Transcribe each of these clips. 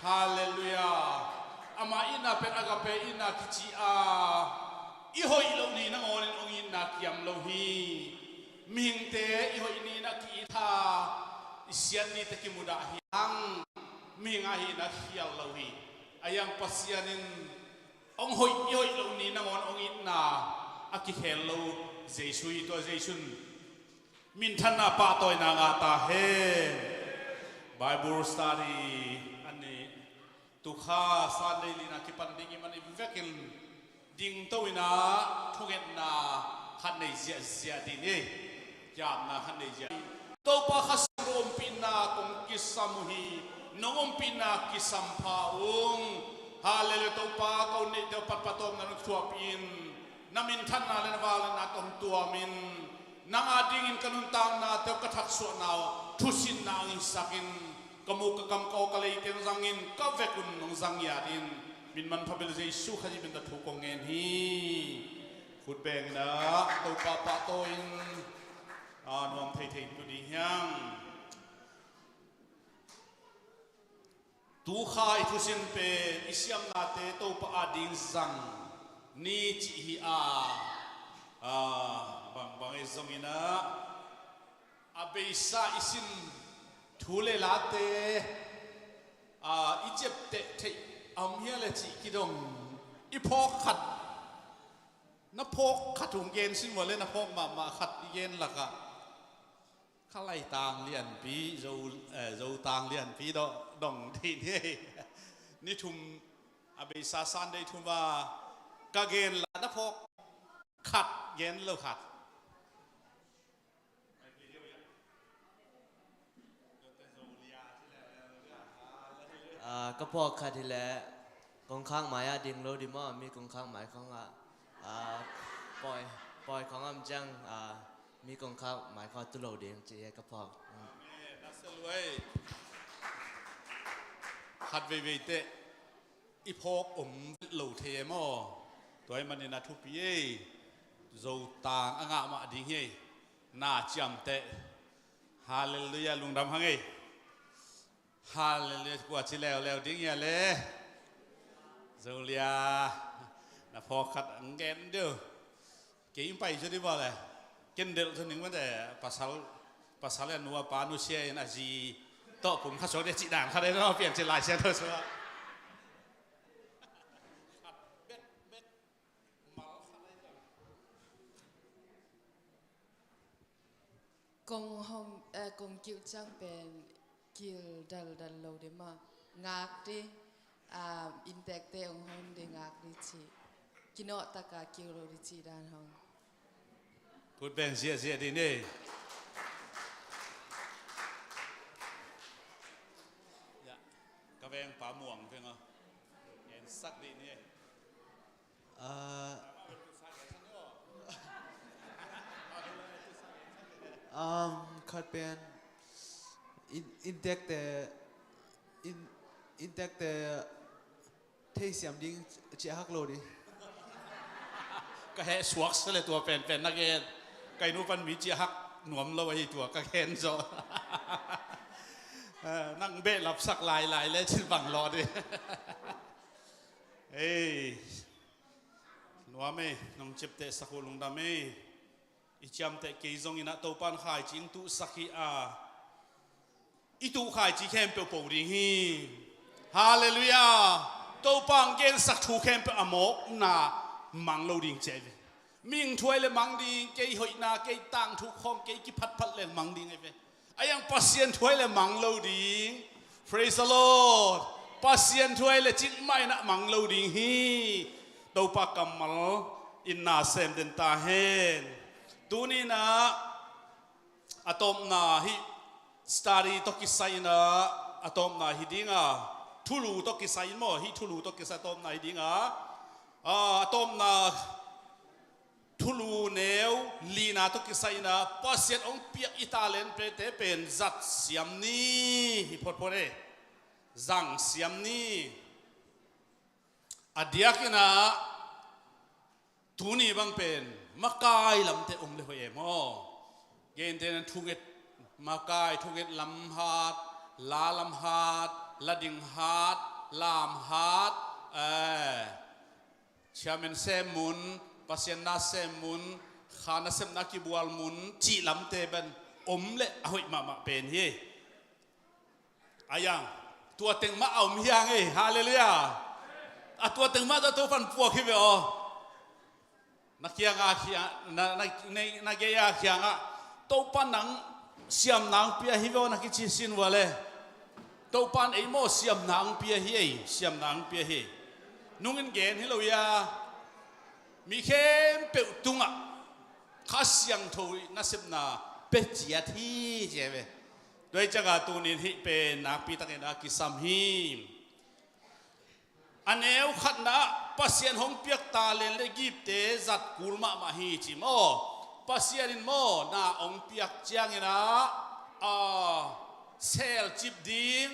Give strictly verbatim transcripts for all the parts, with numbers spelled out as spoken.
Halleluiah. Amah itna pen agape itna kici a, i hoih loh ni nangawnin hong itna kiam lo hi. Mihingte i hoih ni na ki-it a, i siat nite kimudah hi hang. Mihing a hihna khial lo hi. A iang Pasian in hong hoih, i hoih loh ni nangawn hong itna a kikhel lo Jesu hi. Tua Jesu in minthanna pahtawina ngah ta hen. Bible study a nih, tu kha Sunday lina kipan ding i hih manin vekin dingto in a thungetna khat nei ziahziah ding hi. Kiapna khat nei ziah. Topa Kha Siangtho ompihna kong kisam uh hi. Nong ompihna kisam pha ung. Halleluiah. Topa, ka ut neihte uh patpat tawpna nong thuap in, na minthanna le na vangliatna tawh hong tuam in, nang adingin ka nuntaknate uh, ka thaksuahna uh thusinna hong hisak in, ka muk ka kam ka aw ka leite hong zangin, ka vek un hong zang ngiat in. Min manpha bel Jesu Khazih min tawh thu kong ngen hi. Khut beng in a, Topa pahtawi in, a, nuam theithei tu ding hi hang. Tu kha i thusin pen i siamnate Topa ading zang ni cih hi a, a, bangbang ei zongin a, a beisa i sin thu le late, a, i ciapteh theih a om hia le cih kidong. I phawk khat, na phawk khat hong gen sin vua le, na phawk mahmah khat i gen lakah Kha Laitang lianpi, Zo, eh, Zotang lianpi dong, dong dih ni. Ni thum, a beisa Sunday thum a ka gen la na phawk khat, gen lo khat. Ah, ka phawk khat hi leh, kongkhak mai ah ding lo ding maw, mi kongkhak mai khawng ah, ah, pawi, pawi khawng ah om ciang, ah, mi kongkhak mai khawng ah tu lo ding ci hi ka phawk. Amen. Khat veivei teh i phawk om lo thei e maw? Tua ahih manin a thupi ei. Zotang a ngah mah ding hi ei. Na ciamteh. Halleluiah, lungdam hang ei. Halleluiah, kua ci leuleu ding hia le? Zolia, na phawk khat ang gen deuh. Kei in pai zaw dih bawle. Ken delh zaw ning mate, pasal, pasal a nu a pa nusia in a zi tawh pum kha suak dih cih dan kha dih no, pian ci Lai Siangtho sua. Kong hong, eh, kong kilh ciang pen kilh daldal lo dih maw. Ngak dih, ah, inntekte hong hawm dih, ngak dih cih. Kinawh taka kilh lo dih cih dan hong. Khut beng ziahziah dih ni. Ya, ka vengpa Muang veng aw. Ensak dih ni. Ah. Um, khat pen in, inntekte, in, inntekte theisiam ding ciahhak lo dih. Ka heh suak sia le tua penpen na gen. Ka inn uh pan mi ciahhak nuam lo ahi tua ka gen zaw. Eh, nang behlapsak lailai le cin bang lawh dih. Ei. Nuam ei, nong ciaptehsak uh lungdam ei. I ciamteh kei zongin ah Topa'n khaici hong tuhsak hi a, i tuh khaici khempeuh po ding hi. Halleluiah. Topa hong gensak thu khempeuh a mawkna mang lo ding ci ahi ve. Mihing thu ahi le mang ding, kei hoihna, kei tangthu khawng, kei kiphatphat le mang ding ahi ve. A iang Pasian thu ahi le mang lo ding. Praise the Lord. Pasian thu ahi le cikmah in ah mang lo ding hi. Topa kammal in na sem den ta hen. Tuni in ah a tawpna hi, study tawh kisai in ah a tawpna hi ding a, thulu tawh kisai in maw, hi thulu tawh kisai a tawpna hi ding a, a, a tawpna thulu neu lina tawh kisai in ah Pasian hong piak i talent pete pen zat siam ni hi photphot e. Zang siam ni. A diak in ah tuni bang pen makai lamte om le hoih e maw? Gentehna in thunget, makai thunget lam hat, la lam hat, la ding hat, lamhat, eh, chairman sem mun, Pasian na sem mun, kha nasepna kibual mun cih lamte pen om leh a hoih mahmah pen hi. A yang, tua teng mah a om hi hang ei, halleluiah. A tua teng mah tawh Topan puak hi ve aw. Na kiangah, na, na, na, na gei-a kiangah, Topan nang siamna hong pia hi ve aw, na kici sin vua le. Topan ei maw siamna hong pia hi ei, siamna hong pia hi. Nungin gen hi lo ia, mi khempeuh tungah Kha Siangtho nasepna pia ciat hi ci ve. Tua hi ciangah tunin hih pen nakpi takin a kisam hi. A neu khatna ah Pasian hong piak talent le giftte zat kul mahmah hi ci maw. Pasian in maw na hong piak ciangin ah, a, selcip ding,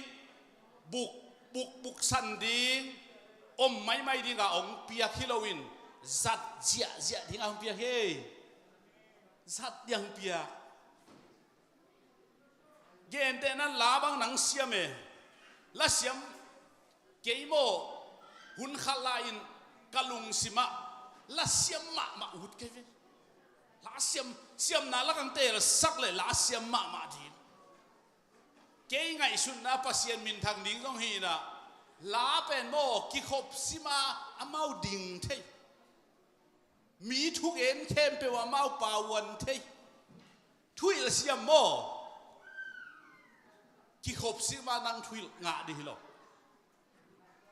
buk, buk, buksan ding, om maimai ding a hong piak hi loin zat ziahziah ding a hong piak hi. Zat ding a hong piak. Gentehna la bang nang siam e. La siam kei maw, hun khat lai-in ka lungsimah la siam mahmah ut kei ve. La siam, siamna lakah hong telsak le la siam mahmah ding. Kei ngaihsutna Pasian minthang ding zong hi inah, la pen maw kikhop sima amau ding thei. Mi thugen khempeuh amau pauan thei. Thuhilh siam maw? Kikhop sima nang thuhilh ngah ding hi lo.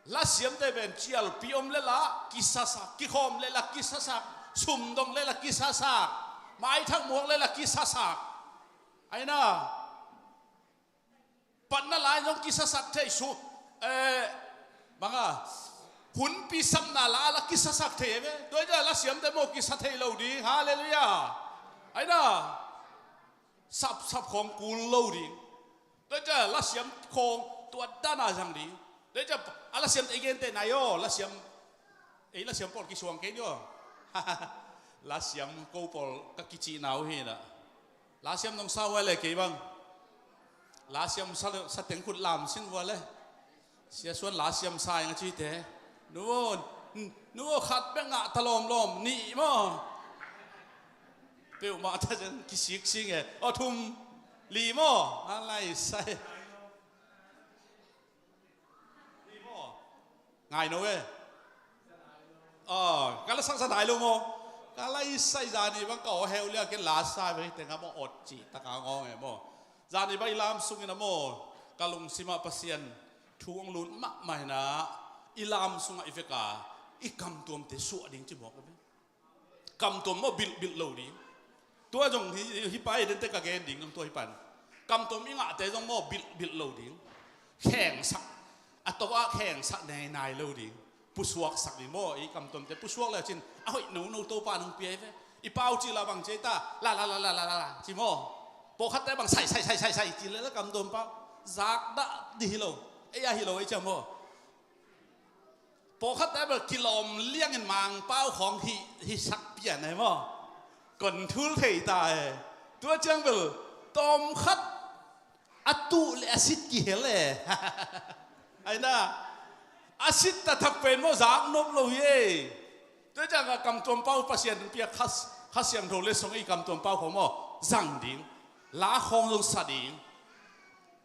La siamte pen cialpi om le la kisasak, kikhawm le la kisasak, sumdong le la kisasak, maithak muak le la kisasak. Aina, patna lai zong kisasak thei su, eh, banga, hunpi sapna la la kisasak thei ve. Tua hi ciah la siamte maw kisa thei lo ding. Halleluiah. Aina, sapsap khawng kul lo ding. Tua hi ciah la siam khawng tua dana zang ding. Tua hi ciah a la siamte i gente nai aw, la siam, ei la siam pawl kisuang kei ni aw. La siam ko pawl ka kicihna uh hi inah. La siam nong sa uh a le kei bang. La siam sa, sa teng khut lam sin vua le. Sia Suan la siam sa ing a cite. Nu, nu khat bek ngah ta lawmlawm, nih maw. Peuhmah ta cian kisik sing e. Aw thum, li maw. A lai sai. Ngai no e. Aw, ka la sak sa nai lo maw. Ka la i sai zani bang ka aw heu lia ken la sa ve teng a maw ot cih taka ngawng e maw. Zani bang i lam sungin a maw, ka lungsimah Pasian thu hong lut mahmah inah, i lam sungah i veka i kamtuamte suah ding ci mawk e. Kamtuam maw bilhbilh lo ding. Tua zong hi, hi pa i dente ka gen ding zong tua hi pan. Kamtuam i ngahte zong maw bilhbilh lo ding. Khengsak, a to ah khengsak nainai lo ding. Pusuaksak ding maw, i kamtuamte pusuak le cin a hoih nono Topa nong pia hi ve. I pau ci la bang ci ta la la la la la la ci maw. Pawlkhatte bang sai sai sai sai sai ci le la kamtuam pau. Zakdah dih hi lo. Ei a hi lo ei ciang maw. Pawlkhat te bel kilawm liangin Mangpau khawng hi, hi sak pian e maw. Kon thul thei ta e. Tua ciang bel tawmkhat a tuh le a sit kihel e. Aina a sit taktak pen maw zak nop lo hi e. Tua ciang a kamtuam pau Pasian piak Kha, Kha Siangtho le song i kamtuam pau khawng maw zang ding. La khawng zong sa ding.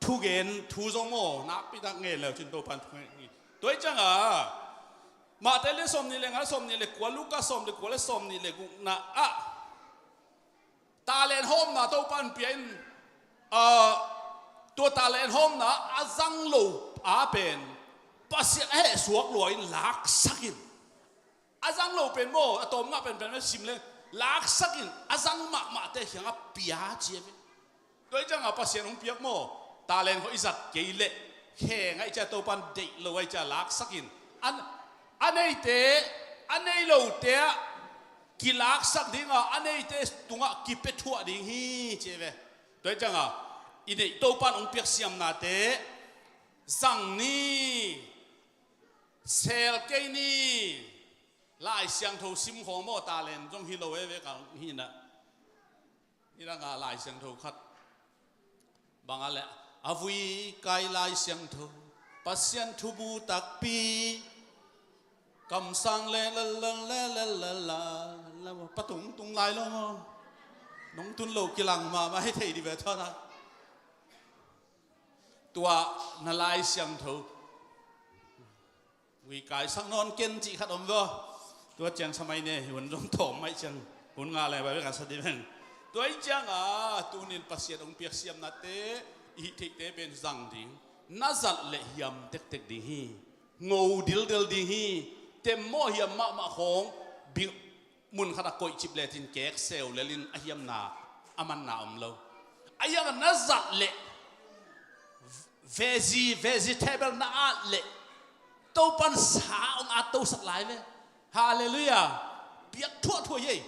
Thugen thu zong maw nakpi tak ngen leu cin Topan thu ngen hi. Tua hi ciangah Mate le sawmnih le nga, sawmnih le kua, Luka sawm le kua le sawmnih le gukna ah talent hawmna Topan pia in, ah, tua talent hawmna a zang lo a pen Pasian a hehsuak lua in laksak in. A zang lo pen maw, a tawm ngah penpen sim le laksak in a zang mahmahte kiangah pia ci a ve. Tua hi ciangah Pasian hong piak maw, talent khawng i zat kei leh khe ngaih cia Topan deih lo aih cia laksak in. A neite, a nei lote ah kilaksak dinga a neite tungah kipia thuah ding hi ci a ve. Tua hi ciangah i neih Topan hong piak siamnate zang ni. Sel kei ni. Lai Siangtho sim khawng maw talent zong hi lo e ve ka hi na. Hi na nga Lai Siangtho khat bang a le a vui kai Lai Siangtho Pasian thubu takpi kamsang le la la la la la la la, patung tung lai lo maw? Nong tun lo kilang mahmah hi thei dih ve thawn a. Tua na Lai Siangtho ui kaisak nawn ken cih khat om vaw. Tua ciang samai ne hun zong tawm mai ciang hun ngah le bai bek a sa dih veng. Tua ih ciang a tunin Pasian hong piak siamnate i hih theihte pen zang ding. Na zat le hiam tektek ding hi. Ngo dildel ding hi. Temmawh hiam mahmah khawng bik mun khat a koih cip le cin kek seu lelin a hiamna a manna om lo. A hiang na zat le veggie, vegetable na at le Topan sa hong at tosak lai ve. Halleluiah. Piak thuahthuah hi ei.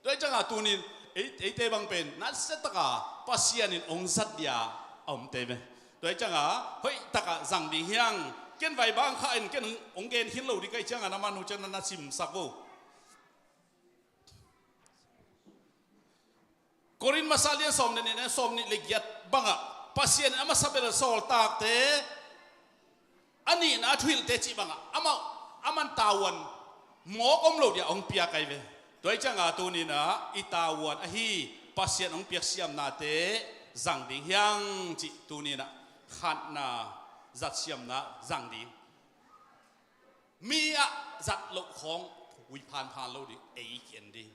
Tua ih ciang a tunin ei, eite bang pen nasia taka Pasian in hong zat dia a omte ve. Tua ih ciang a hoih taka zang ding hiang. Ken vai bang kha in ken hong, hong gen khin lo ding ka ih ciang a na man uh ciang na na simsak vo. Korin masa lian sawm le nih le sawm nih le giat bangah Pasian in a masa bel sawltakte a nihna a thuhilhte cih bangah amah a man tavuan mawk om lo dia hong piak ai ve. Tua ih ciang a tuninah i tavuan ahi Pasian hong piak siamnate zang ding hiang cih tuninah khatna zat siamna zang ding. Mi ah zat loh khawng ui phanphan lo ding, ei ki-en ding.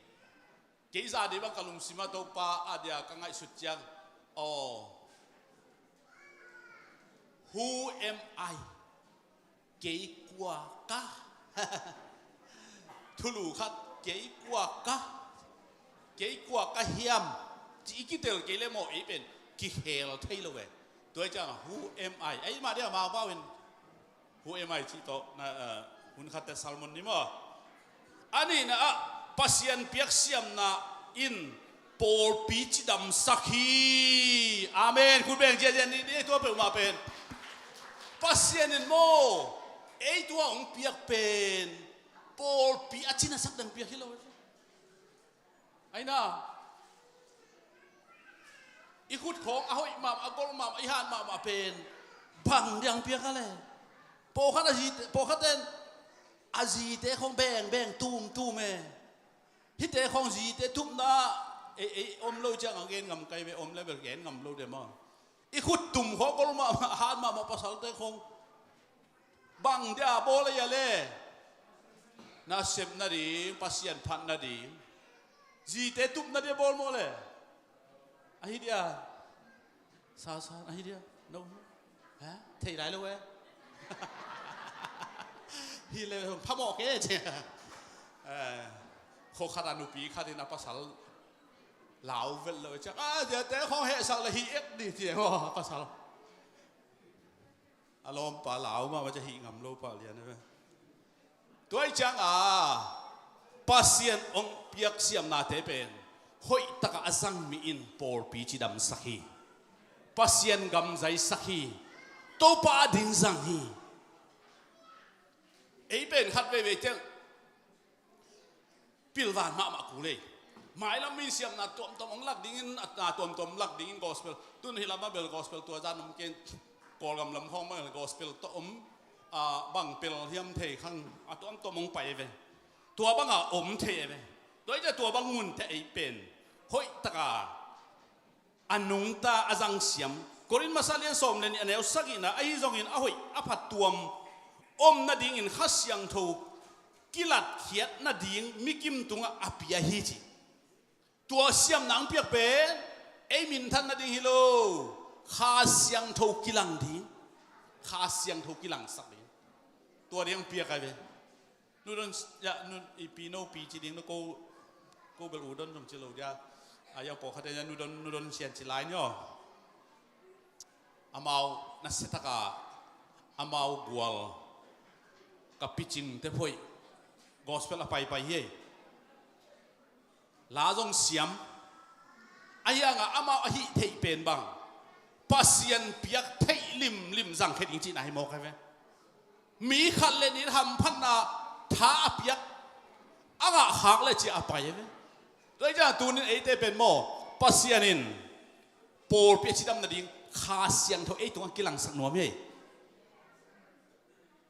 Kei za dih bang ka lungsim ah Topa a dia ka ngaihsut ciang, aw, who am I? Kei kua ka? Thulu khat, kei kua ka? Kei kua ka hiam? Ci i kitel kei le maw ei pen kihel thei lo ve. Tua ih ciang who am I? Ei mah dia mau pau in who am I cih tawh na, eh, hun khatte sermon ni maw? A nihna ah Pasian piak siamna in pawlpi cidamsak hi. Amen. Khut beng ziahziah ni, ni tua peuhmah pen Pasian in maw ei tua hong piak pen pawlpi a cinasak dang piak hi lo. Aina i khut khawng a hoih mahmah, a golh mahmah, i hat mahmah pen bang diang piak a le? Pawlkhat a zite, pawlkhat ten a zite khawng beng beng tum tum e. Hihte khawng zite tupna ei, ei om lo ciang a gen ngam kai ve, om le bel gen ngam lo de maw. I khut tum khawng golh mahmah, hat mahmah pasalte khawng bang dia bawl a hia le? Nasep nading, Pasian phat nading. Zite tup nadia bawl maw le? Ahi dia. Sa sa ahi dia. No. Ha? Thei lai lo e. Hi le phamawh ke cia. Eh, kho khat a nupi khat in a pasal lau vet lo cia. Ah, ziate khawng hehsak le hi ek ni cia maw pasal. A lawmpa lau mahmah cia hih ngam lo pah lian e. Tua ih ciang a Pasian hong piak siamnate pen hoih takah a zang mi in pawlpi cidamsak hi. Pasian gam zaisak hi. Topa a ding zang hi. Ei pen khat veivei ciang pilvan mahmah kul ei. Mailam mi siamna tuamtuam hong lak dingin, a, a tuamtuam lak dingin gospel. Tun hih lamah bel gospel tua zan om ken, Kawlgam lam khawng bel gospel tawh om, a, bang pel hiam thei khang a tuamtuam hong pai ve. Tua banga om thei ve. Tua ih ciah tua bang ngunte ei pen hoih taka a nungta a zangsiam. Korin masa lian sawm le nih a neu sagihna ahi zongin a hoih a phattuam om nadingin Kha Siangtho kilatkhiat nading mikim tungah a pia hi ci. Tua siamna ang piak pen ei minthan nading hi lo. Kha Siangtho kilang ding. Kha Siangtho kilangsak ding. Tua ding ang piak ai ve. Nudon, ya, nu, i pi no pi ci ding no ko, ko bel u don zong ci lo dia. A ya pawlkhat ya nudon, nudon sian ci lai ni aw. Amau na setaka, amau gual ka picing te phoih. Gospel a paipai hi ei. La zong siam. A hianga amau a hih theih pen bang Pasian piak theih limlim zangkhia ding cihna hi mawk ai ve. Mi khat le nih hamphatna tha a piak a ngahkhak le cia a pai ai ve. Tua ih ciah tunin eite pen maw Pasian in pawlpi a cidam nading Kha Siangtho ei tungah kilangsak nuam hi.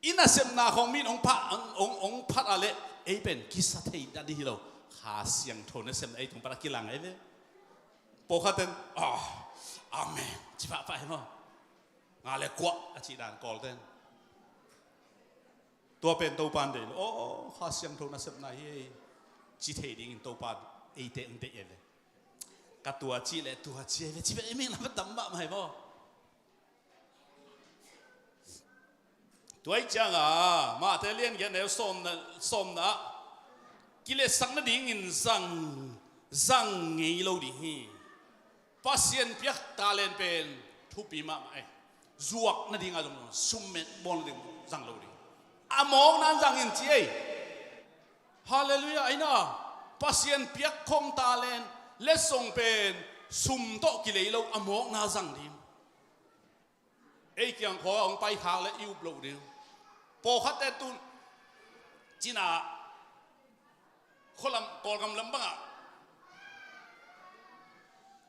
I nasepna khawng mi in hong phat, hong, hong, hong phat a leh ei pen kisa thei dan ding hi lo. Kha Siangtho nasepna ei tung pan a kilang ei ve. Pawlkhat ten, "Ah, amen," ci pahpah hi maw. "Nga le kuah," a cih dan Kawl ten. Tua pen Topa in deih lo. "Aw, Kha Siangtho nasepna hi ei," ci thei dingin Topa in eite hong deih ei ve. "Ka tua cih leh tua ci ei ve," ci pen ei mei lam a dam mahmah hi maw. Tua ahih ciangin Matthai lian giat neu sawmna, sawmna ah, kiletsakna dingin zang, zang ngei lo ding hi. Pasian piak talent pen thupi mahmah ei. Zuak nading a zong, sum met bawl nading zang lo ding. A mawkna zang in ci ei. Halleluiah, ahi na. Pasian piak khong talent, letsong pen sum tawh kilei lo, a mawkna zang ding. Ei kiang khua hong paikhak leh i up loh ding. Pawlkhatte tun cina khualam, Kawlgam lam bangah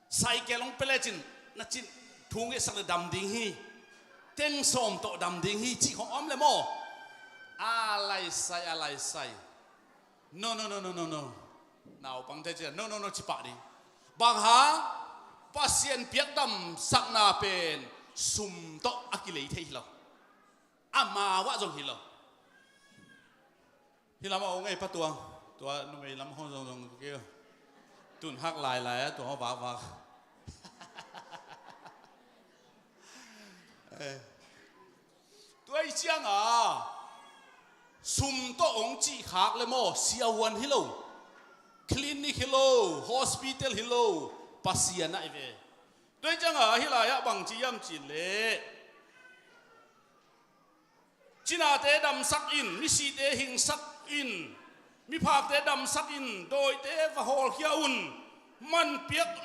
cycle hong pia lecin, na cin thu ngetsak le dam ding hi. Teng sawm tawh dam ding hi cih khong om le maw. A laisai, a laisai. No, no, no, no, no, no. Naupangte cian, no, no, no, ci pah ding. Bang hang? Pasian piak damsakna pen sum tawh a kilei thei hi lo. Amau ah zong hi lo. Hih lam ah hong ei pa tuang. Tua numei lam hong zong zong kei. Tun hak lailai a tua hong vakvak. Eh. Tua ahih ciangin sum tawh hong cihkhak le maw, siavuan hi lo, clinic hi lo, hospital hi lo, Pasian ahi ve. Tua ahih ciangin hih lai-ah bang ci hiam cih leh, cinate damsak in, misite hingsak in, miphakte damsak in, dawite va hawlkhia un, man piak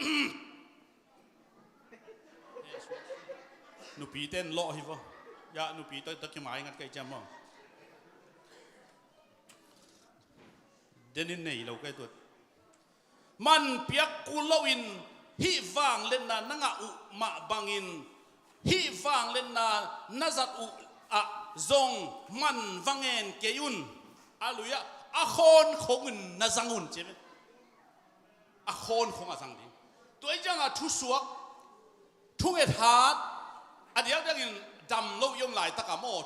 Nupi ten lawh hi vaw. Ya, nupi tawh, tawh kimai ngat kai ciam maw. Denin nei lo kai tuat. Man piak kul loin hih vangliatna na ngah uh mah bangin hih vangliatna na zat uh ah zong man va ngen kei un. A lui ah a khawn khongin na zang un ci ve. A khawn khong a zang ding. Tua ahih ciangin thusuak, thunget hat, a diakdiakin dam lo i om laitak a maw,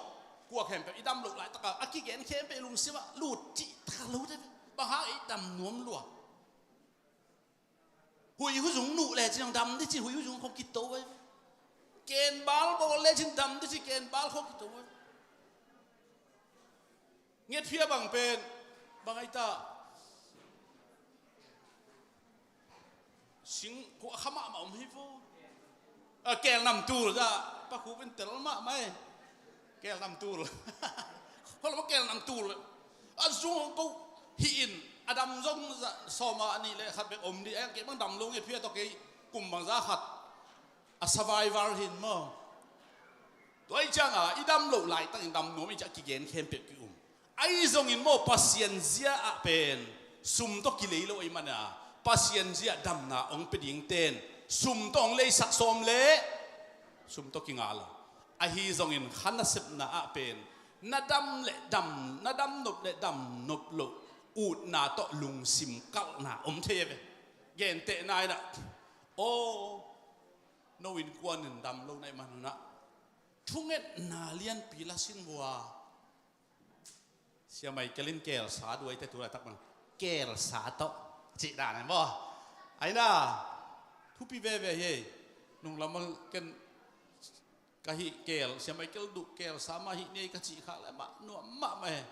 kua khempeuh i dam loh laitak a, a kigen khempeuh i lungsim ah lut cih tak a lo te ve. Bang hang i dam nuam lua. Huih huzung nuh lecin dam dih ci, huih huzung khong kito ai. Kenbal bawl lecin dam dih ci, kenbal khong kito ai. Ngetphia bang pen bang ai ta. Sing ko a kha mahmah om hi vo. A, kel nam tul za. Pa Khup in tel mahmah e. Kel nam tul. Khual ma kel nam tul. A zung ko hi in a dam zong za sawm a nih le khat bek om dih. A ke bang dam lo Ngetphia tawh kei kum bang za khat. A survivor hi in maw. Tua ahih ciangin i dam loh laitakin dam nuam i ciah kigen khempeuh ki-um. Ahi zongin maw Pasian zia ah pen sum tawh kilei lo ahih manin Pasian zia damna hong pia dingten sum tawh hong leisak sawm leh sum tawh kingah lo. Ahi zongin kha nasepna ah pen na dam le dam, na dam nop le dam nop loh utna tawh lungsim kalhna om thei a ve. Gentehna in ah, aw, no innkuan in dam lo na hih man un ah thungetna lianpi la sin vua. Sia Michael in kelsa duai te tu laitak bang kelsa tawh cih dan e maw. Aina thupi veve hi. Nunglam ken ka hih kel, Sia Michael duh kelsa mah hih ni ka cih khak le mah nuam mahmah hi.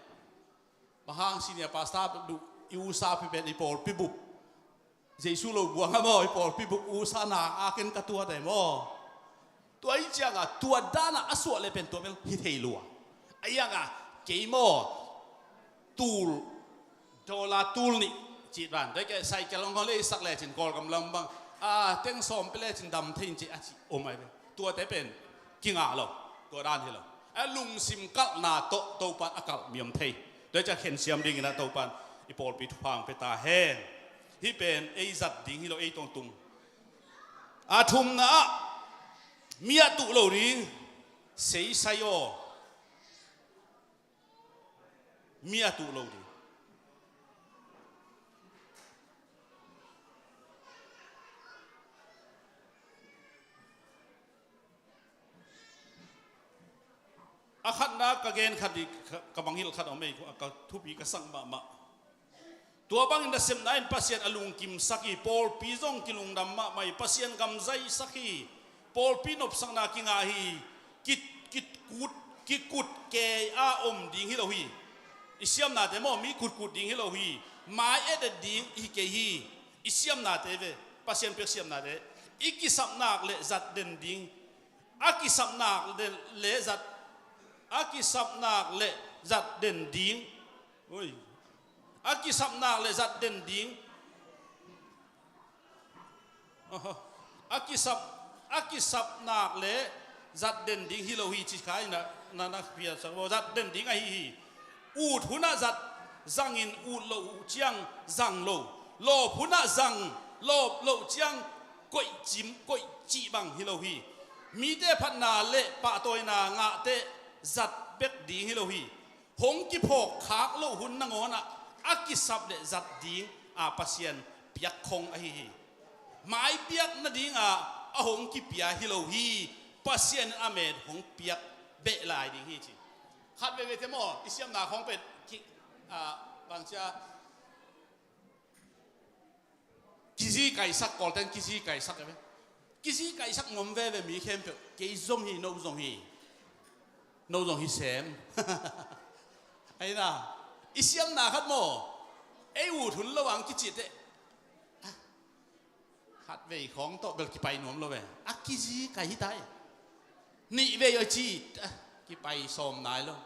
Bang hang senior pastor duh i usa pi pen i pawlpi bup Jesu lo buang a maw, i pawlpi bup usa na a ken ka tuat e maw. Tua ahih ciangin tua dan a a suah le pen tua bel hi thei lua. Ahi hangin kei maw tul, dollar tul nih cih dan. Tua ahih kei cycle hong leisak lecin Kawlgam lam bang a teng sawm pia lecin dam thei in ci a ci om ai ve. Tuate pen kingah lo, tua dan hi lo. A lungsim kalhna tawh Topan a kalh mi om thei. Tua ahih ciang khensiam dingin ah Topan i pawlpi thupha hong pia ta hen. Hih pen ei zat ding hi lo, ei tongtung. A thumna ah mi a tuh lo ding seisai aw. Mi a tuh lo ding. A khatna ka gen khat ding, ka, ka mangngilh khat om ei, ka thupi ka sak mahmah. Tua bangin nasepna in Pasian a lungkimsak hi, pawlpi zong kilungdam mahmah hi, Pasian gam zaisak hi, pawlpi nopsakna kingah hi, ki, kikut, kikut kei a om ding hi lo hi. I siamnate maw, mi kutkut ding hi lo hi, mai etet ding hi kei hi. I siamnate ve, Pasian piak siamnate, i kisapnak le zat den ding, a kisapnak le, le zat, a kisapnak le zat den ding. Oi. A kisapnak le zat den ding. Aha. A kisap, a kisapnak le zat den ding hi lo hi, ci kha in na, na, na pia sa, zat den ding ahi hi. Ut hunah zat zangin ut loh uh ciang zang lo. Lawp hunah zang, lawp loh ciang koih cim, koih cih bang hi lo hi. Mite phatna le pahtawina ngahte zat bek ding hi lo hi. Hong kiphawk khak loh hun nangawnah a kisap le zat ding a Pasian piak khong ahi hi. Mai piak nadinga a hong kipia hi lo hi. Pasian in a met hong piak beh lai ding hi ci. Khat veivei te maw, i siamna khong pen ki, a, bangcia, kizi kaisak, Kawlten kizi kaisak e ve. Kizi kaisak ngom veve mi khempeuh. Kei zong hi, no zong hi. No zong hi sem. Aina, i siamna khat maw, ei ut hun lo ang kicite. Khat vei khawng tawh bel kipai nuam lo ve. A kizi kai hi tai. Nih vei a ci, a, kipai sawm nai lo.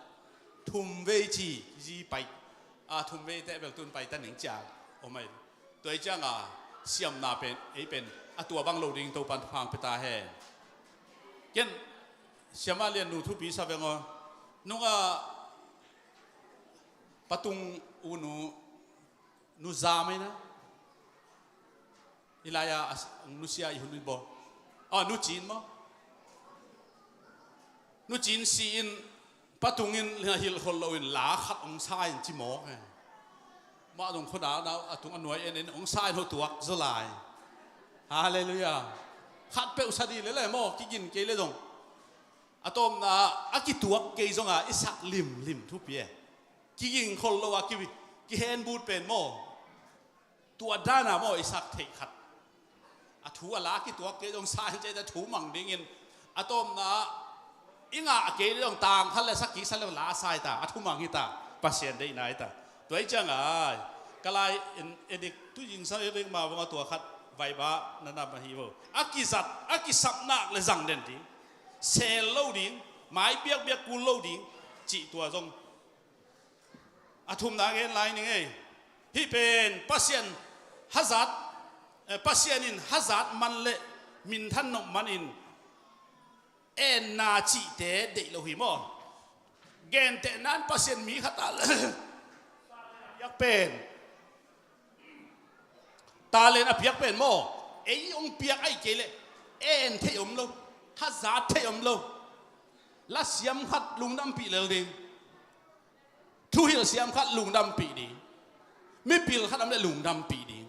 Thum vei ci, kizi pai. A, thum vei teh bel tun pai ta ning ciang. Om ai. Tua i cianga siamna pen, ei pen a tua bang lo ding Topan thupha pia ta hen. Ken siama lian nu thupi sa veng aw. Nunga patung u nu, nu za mai na. I lai-a a s-, nusia i hun i bawl. A, nu Cin maw? Nu Cin si-in patungin hilhkhol loin la khat hong sa in ci mawk e. Mah zong khuadakna a tung a nuai en en hong sa in ho tuak zaw lai. Halleluiah. Khat peuh sa dih lele maw, kigin kei le zong. A tawpna a kituak kei zonga i sak limlim thupi e. Kigingkhol lo a ki, kihenbut pen maw. Tua dana maw i sak theih khat. A thu a la kituak kei zong sa in cei ta thu mang dingin a tawpna i ngah kei zong tang khat le sak kik sa le la sa hi ta, a thu mang hi ta, Pasian deihna hi ta. Tua i cianga ka lai in edik tu zing sa edik ma vong a tua khat vaiba na nam ahi vo. A kizat, a kisapnak le zang den ding. Sel lo ding, mai biakbiak kul lo ding, cih tua zong. A thumna gen lai ning ei. Hih pen Pasian hazat, eh, Pasian in hazat man le minthan nop manin enna cihte deih lo hi maw? Gentehna in Pasian mi khat a piak pen, talent a piak pen maw? Ei hong piak ahi kei leh en theih om lo, hazat theih om lo. Lasiam khat lungdampih lel ding. Thuhilh siam khat lungdampih ding. Mipil khat om le lungdampih ding.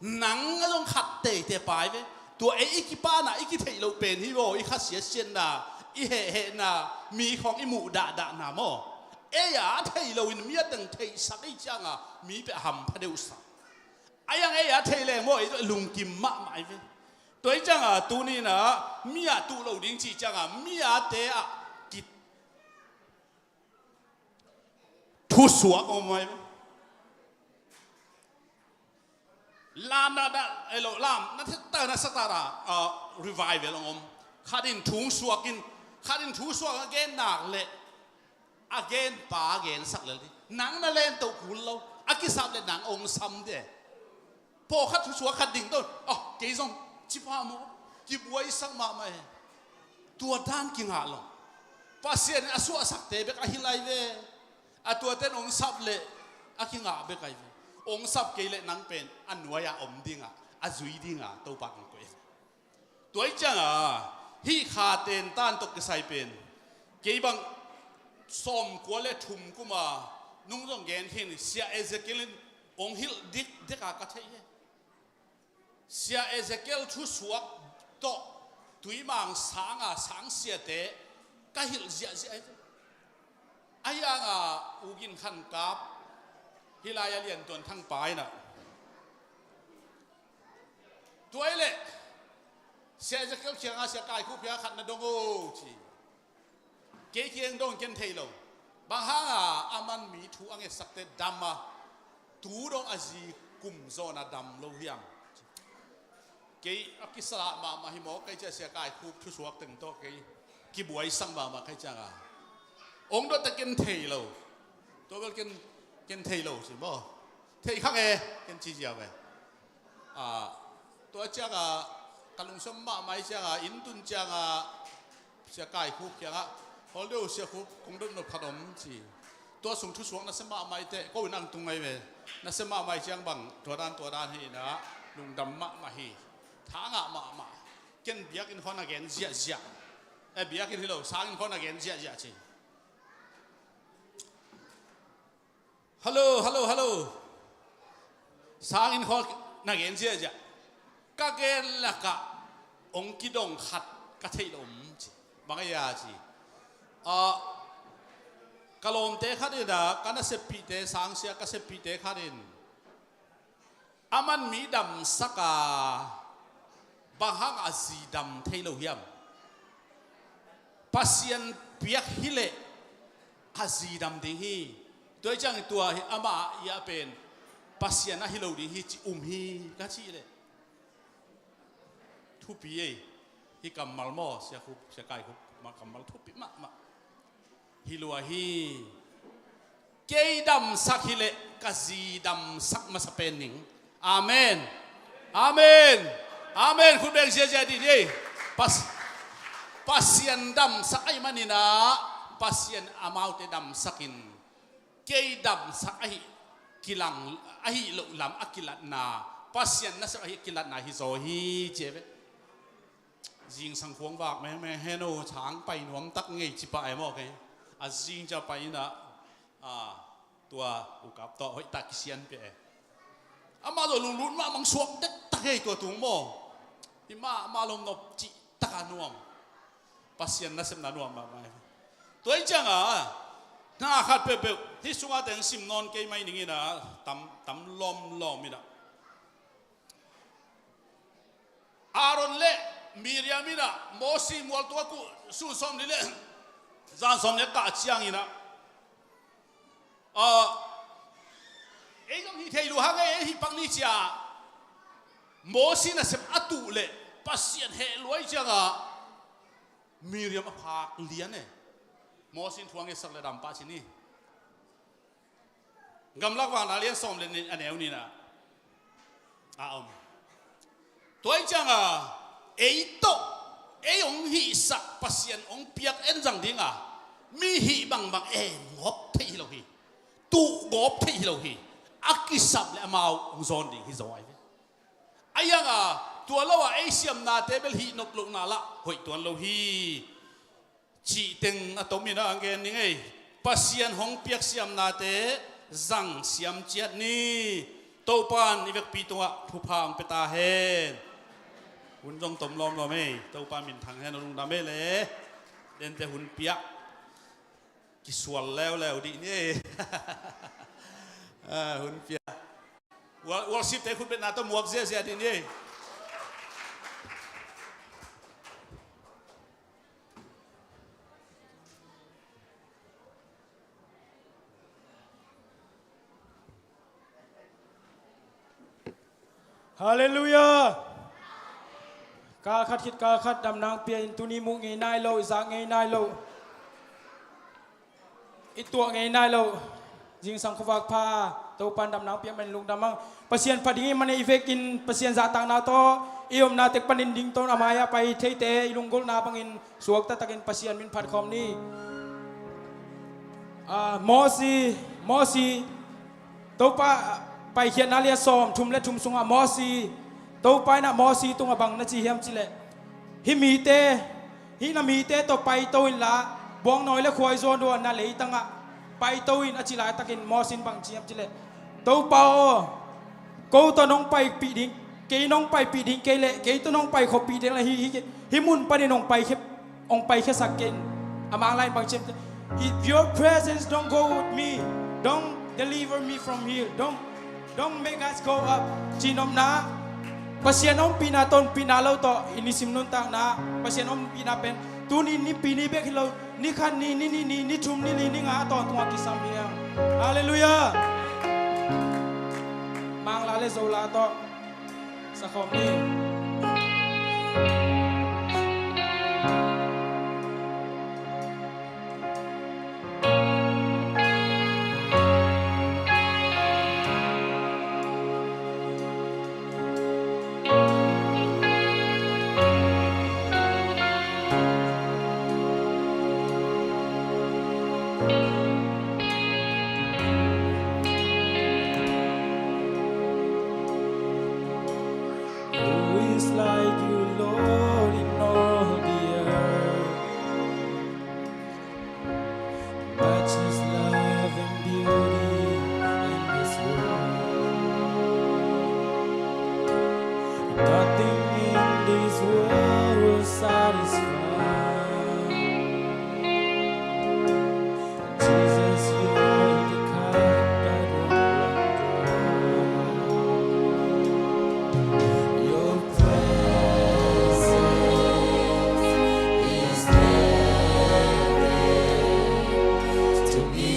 Nang a zong khat teitei pai ve. Tua ei i kipana i kitheih loh pen hi vaw, i khasiatsiatna, i hehhehna, mi khawng i muh dahdahna maw? Ei a thei loin mi a teng theihsak i cianga mi peh a hampha deuhsak. A yang ei a thei leng maw, ei lungkim mahmah i ve. Tua i cianga tuninah mi a tuh lo ding cih cianga mi a te ah ki thusuak om mai. Lam na da, elo lam na theta na sata da, ah, revival om. Khat in thu suak in, khat in thu suak a gen nak le a gen pa a gen sak lel ding. Nang na len toh kul lo, a kisap le nang ong sam de. Pawlkhat thusuak khat ding tawh, oh, kei zong ci pah maw, kibuaisak mahmah e. Tua dan kingah lo. Pasian in a suahsakte bek a hi lai ve. A tuate in ong sap leh a kingah bek ahi ve. Ong sap kei leh nang pen a nuai-ah om dingah, a zui dingah Topa kong koih hi. Tua ih cianga hih kha tentan tawh kisai pen kei bang sawmkua le thum kuma Nung zong gen khin, Sia Ezekiel in hong hilh dikdik a ka theih hi. Sia Ezekiel thusuak tawh tuimang sanga sangsiate ka hilh ziahziah hi. Ahi hanga U Gin Khan Kap, hih lai-a Lian Tuan Thang pa in ah, tua hi leh Sia Ezekiel kiangah, Sia Kai Khup kiangah khat na dong o ci. Kei kiang dong ken thei lo. Bang hanga aman mi thu a ngetsakte dam a, tu dong a zi kum zawn a dam lo hiam? Kei a kisalah mahmah hi maw, kei cia Sia Kai Khup thusuak teng tawh kei kibuaisak mahmah kei cianga, ong dawte ken thei lo. Tua bel ken, ken thei lo ci maw. Thei kha nge, ken ci zia ve. Ah, tua cianga ka lungsim mahmah hi cianga, inn tun cianga Sia Kai Khup kiangah, hol deuh Sia Khup, kong dot nop khat om ci. Tua sung thusuak nasia mahmah hi teh, ko in ang tung ngai ve. Nasia mahmah hi ciang bang, tua dan, tua dan hi inah, lungdam mahmah hi. Tha ngah mahmah. Ken biakinn khawng na gen ziahziah. Eh, biakinn hi lo, sanginn khawng na gen ziahziah ci. Hello, hello, hello. Sanginn khawng na gen ziahziah. Ka gen lakah ong kidong khat ka theih lo om ci. Bang a ia ci. Ah, ka lawmte khat in ah, ka naseppihte, sangsia ka seppihte khat in, aman mi damsak a, bang hang a zi dam thei lo hiam? Pasian piak hileh a zi dam ding hi. Tua hi ciang tua hi, amah ia pen Pasian ahi lo ding hi ci um hi ka cih leh. Thupi ei. Hi kammal maw, Sia Khup, Sia Kai Khup, ma kammal thupi mahmah. Hi lua hi. Kei damsak hileh ka zi damsak masa pen ning. Amen. Amen. Amen. Khut beng ziahziah dih ni ei. Pas-, Pasian damsak ahih maninah, Pasian amaute damsakin, kei damsak ahi kilang, ahi loh lam a kilatna, Pasian nasep ahi kilatna hi zaw hi ci ve. Zingsang khuang vak mengmeng hen o, sang pai nuam tak ngei ci pah e maw kei. A zing cia pai inah, a, tua ukap tawh hoih tak kisian pia e. Amah zaw lunglut mahmah, suak dektak hei tua tung maw. Hi mahmah lom nop cih taka nuam. Pasian nasepna nuam mahmah hi. Tua hi cianga, na khat peuhpeuh hih sunga teng sim nawn kei mai ning inah, tam, tam lawmlawm inah. Aaron le Miriam inah Mosi mualtung a kuh sun sawmli le zan sawmli a kah ciang inah, ah, ei zong hih thei lua hang ei, ei hih pak ni cia Mosi nasep a tuh leh Pasian heh lua hi cianga Miriam a phak lian e. Mosi in thu a ngetsak le dam pah ci ni. Gamlak Vang na lian sawm le nih a neu nihna a om. Tua hi cianga ei tawh ei hong hihsak Pasian hong piak en zang dinga mi hih bangbang en ngawp theih hi lo hi. Tuh ngawp theih hi lo hi. A kisap le amau hong zawn ding hi zaw ahi ve. A ianga tua lo a ei siamnate bel hih nop lohna lah hoih tuan lo hi. Cih teng a tom inah a gen ning ei. Pasian hong piak siamnate zang siam ciat ni. Topan i vekpi tungah thupha hong pia ta hen. Hun zong tom lawmlawm ei. Topan minthang hen, a lungdam ei le. Dente hun piak kisual leuleu dih ni ei. Ah, hun piak. Wor-, worship te khutbetna tawh muak ziahziah dih ni ei. Halleluiah. Kal khat khit kal khat damna hong pia in, tuni muh ngei nai lo, i zak ngei nai lo, i tuah ngei nai lo. Zingsang khuavak pha, Topan damna hong piak manin lungdam hang. Pasian pha ding i hih manin i vekin Pasian zahtakna tawh i omna tek panin dington a mai-ah pai theite i lunggulhna bangin suakta takin Pasian min phat khawm ni. Ah, Mosi, Mosi, Topa Paikhiatna lian sawm thum le thum sungah Mosi, Topa in ah Mosi tungah bang na ci hiam cih leh, hih mite, hih na mite tawh paito inla, buangnawi le khuaizuan uh a na leitangah paito in a ci laitakin Moses in bang ci hiam cih leh, Topa aw, ko tawh nong paipih ding, kei nong paipih ding kei leh, kei tawh nong paikhopih ding leh hih, hih, hih mun panin hong paikhia, hong paikhiasak kei in. A Mang la in bang ci hiam cih leh, "If your presence don't go with me, don't deliver me from here, don't, don't make us go up," ci nopna, Pasian ompihna, tonpihna lo tawh i nisim nuntakna, Pasian ompihna pen tuni Nipi ni bek hi lo, ni khat ni, ni nih ni, ni thum ni, li ni nga a tawntungah kisam hi hang. Halleluiah. Mang la le Zo la tawh sa khawm ni. Who is like you, Lord, in all the earth? Matchless love and beauty in this world. Nothing in this world will satisfy. Jesus, you're the cup that won't run dry. Your presence is heaven to me.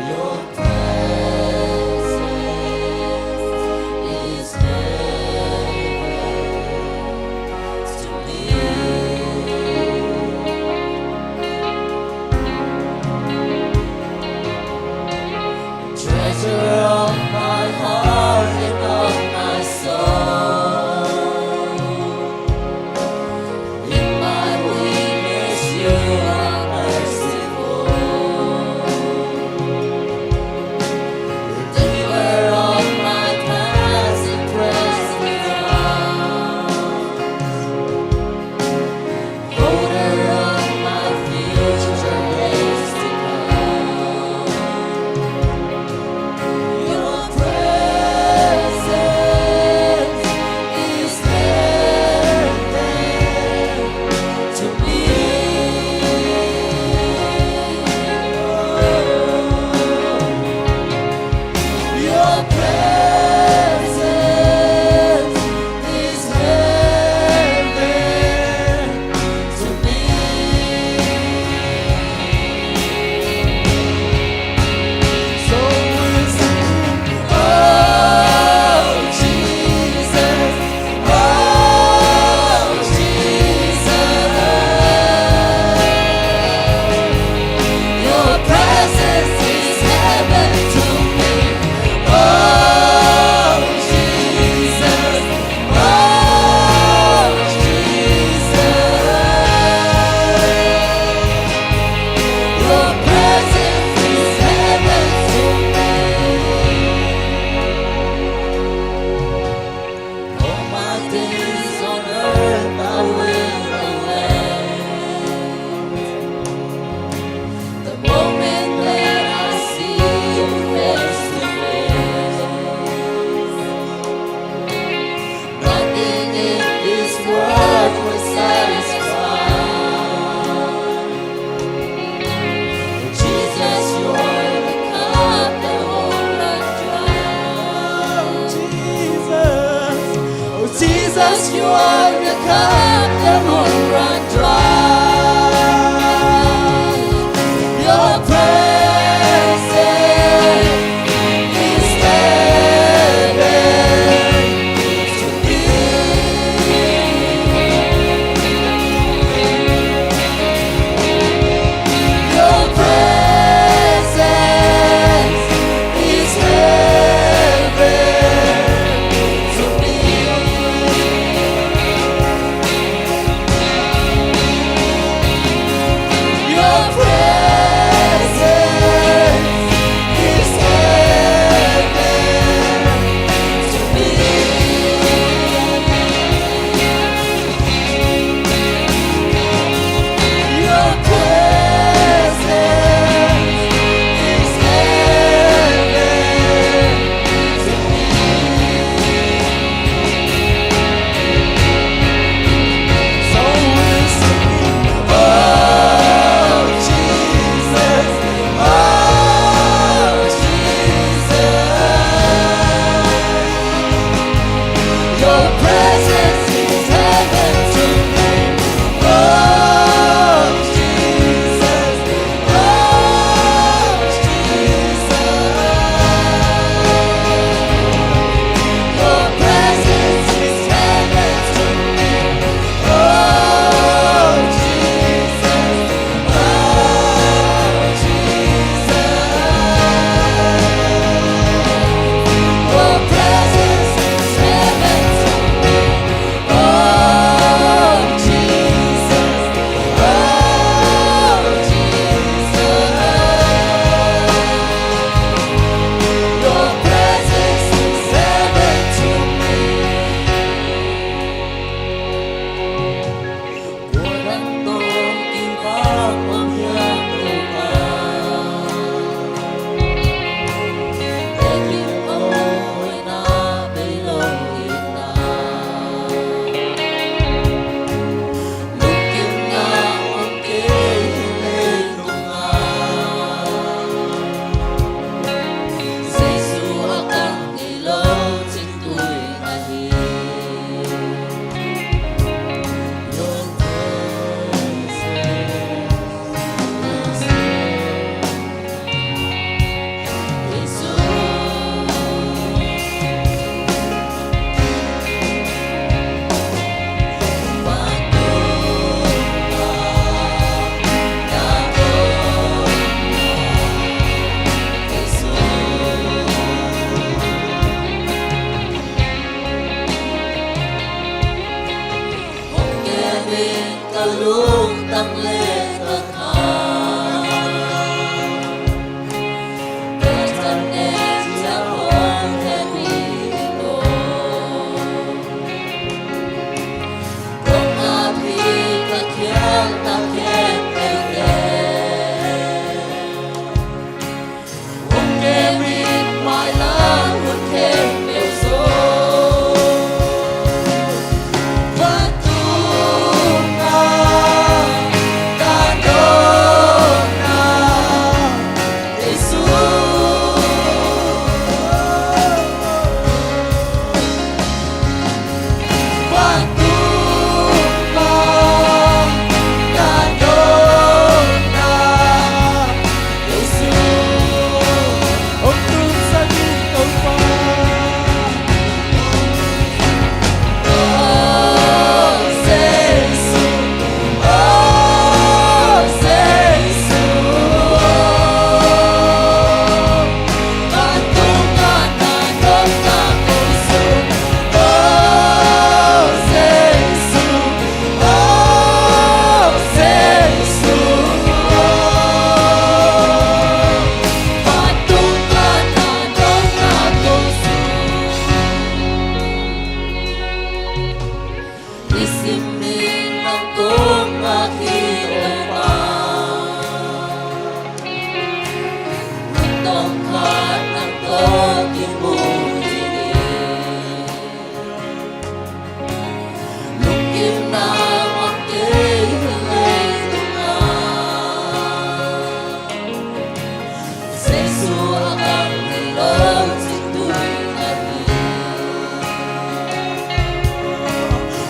Your presence is heaven to me. Treasure of my heart and of my soul. In my weakness, you are merciful. Redeemer of my past and present wrongs. Holder of my future days to come. Your presence is heaven to me. Your presence is heaven to me. So we'll sing, "Oh, Jesus, oh, Jesus, your presence is heaven to me. Oh, Jesus, oh, Jesus, your presence is heaven to me." All my days on earth I will await the moment that I see you face to face. Nothing in this world will satisfy. Jesus, you're the cup that won't run dry. Oh, Jesus. Oh, Jesus, you are the cup that won't run dry. Your presence is heaven to me. Your presence is heaven to me.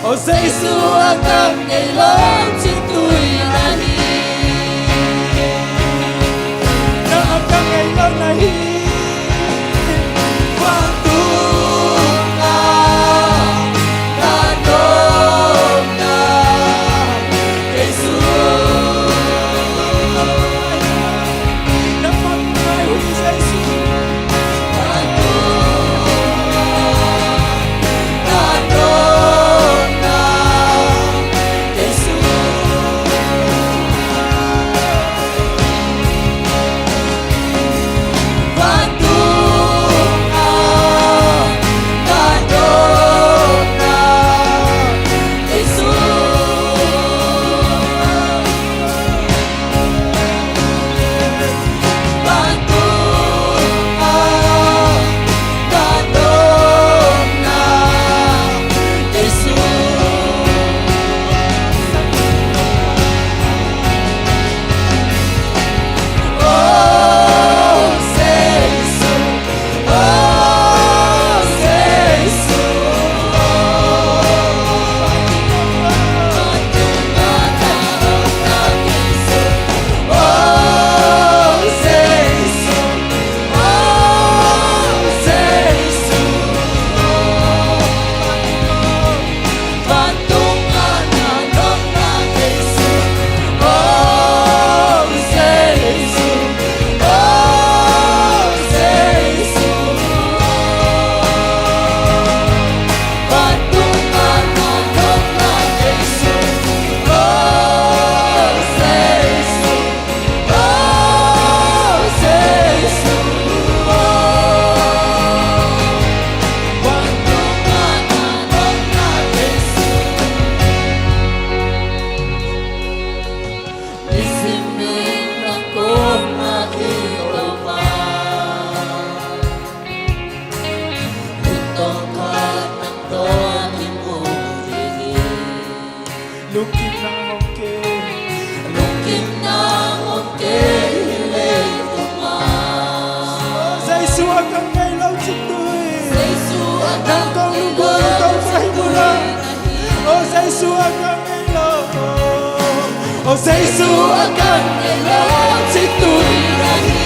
O Jesu, a ka ngei lo cih tui na hi. Na a ka ngei lo na hi. Vantung a na dawng na Jesu. Lungkimna hong kei. Lungkimna hong kei hi leitung ah. O Jesu, a ka ngei lo cih tui. Jesu, a ka ngei lo cih tui. Nang kong lunggulh Topa hi mawk. O Jesu, a ka ngei lo. O Jesu, a ka ngei lo cih tui na hi.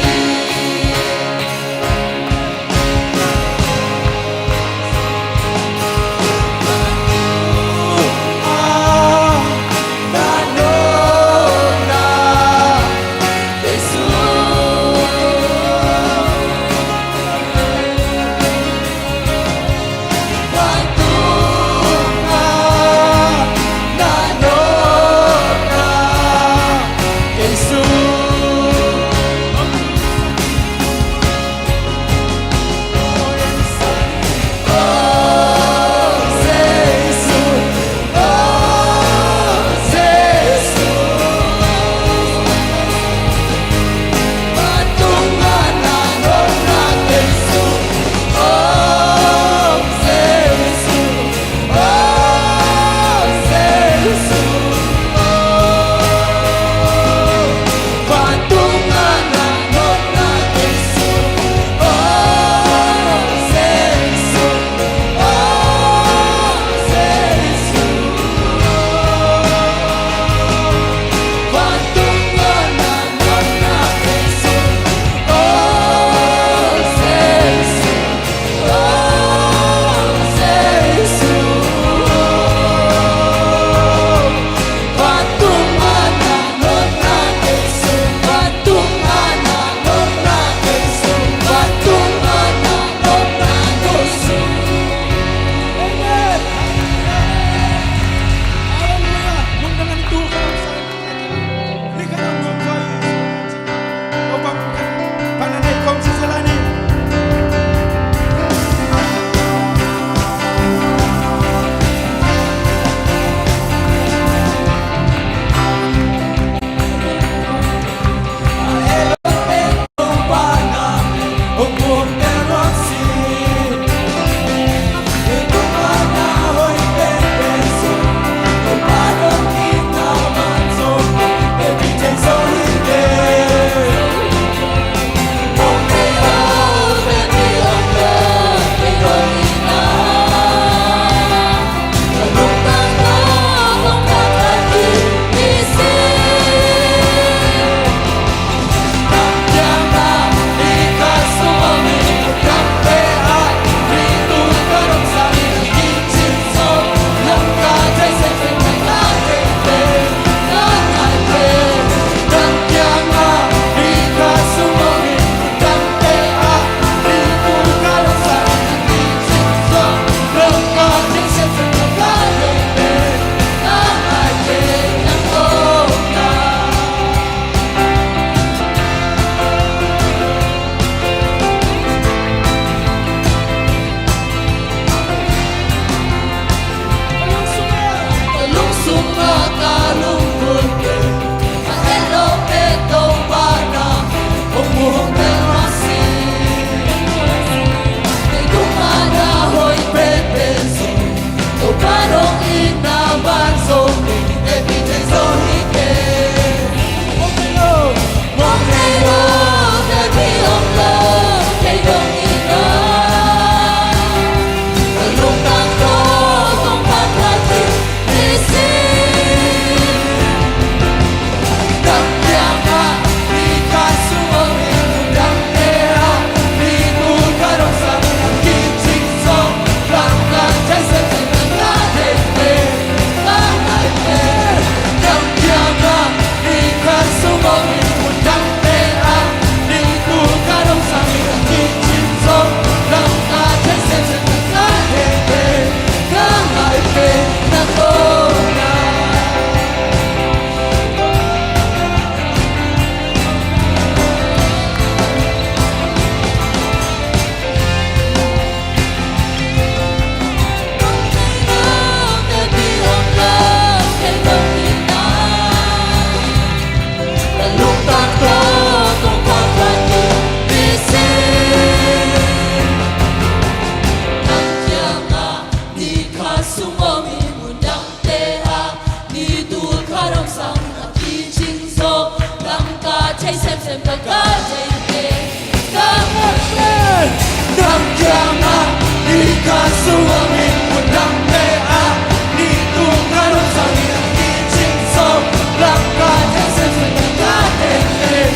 Semsem ka kal tengteng, ka kal tengteng. Nang kiangah, i kha sungah min mun dangte ah, i tung ka dong sangin i cing sawm, lam ka thei semsem ka kal tengteng,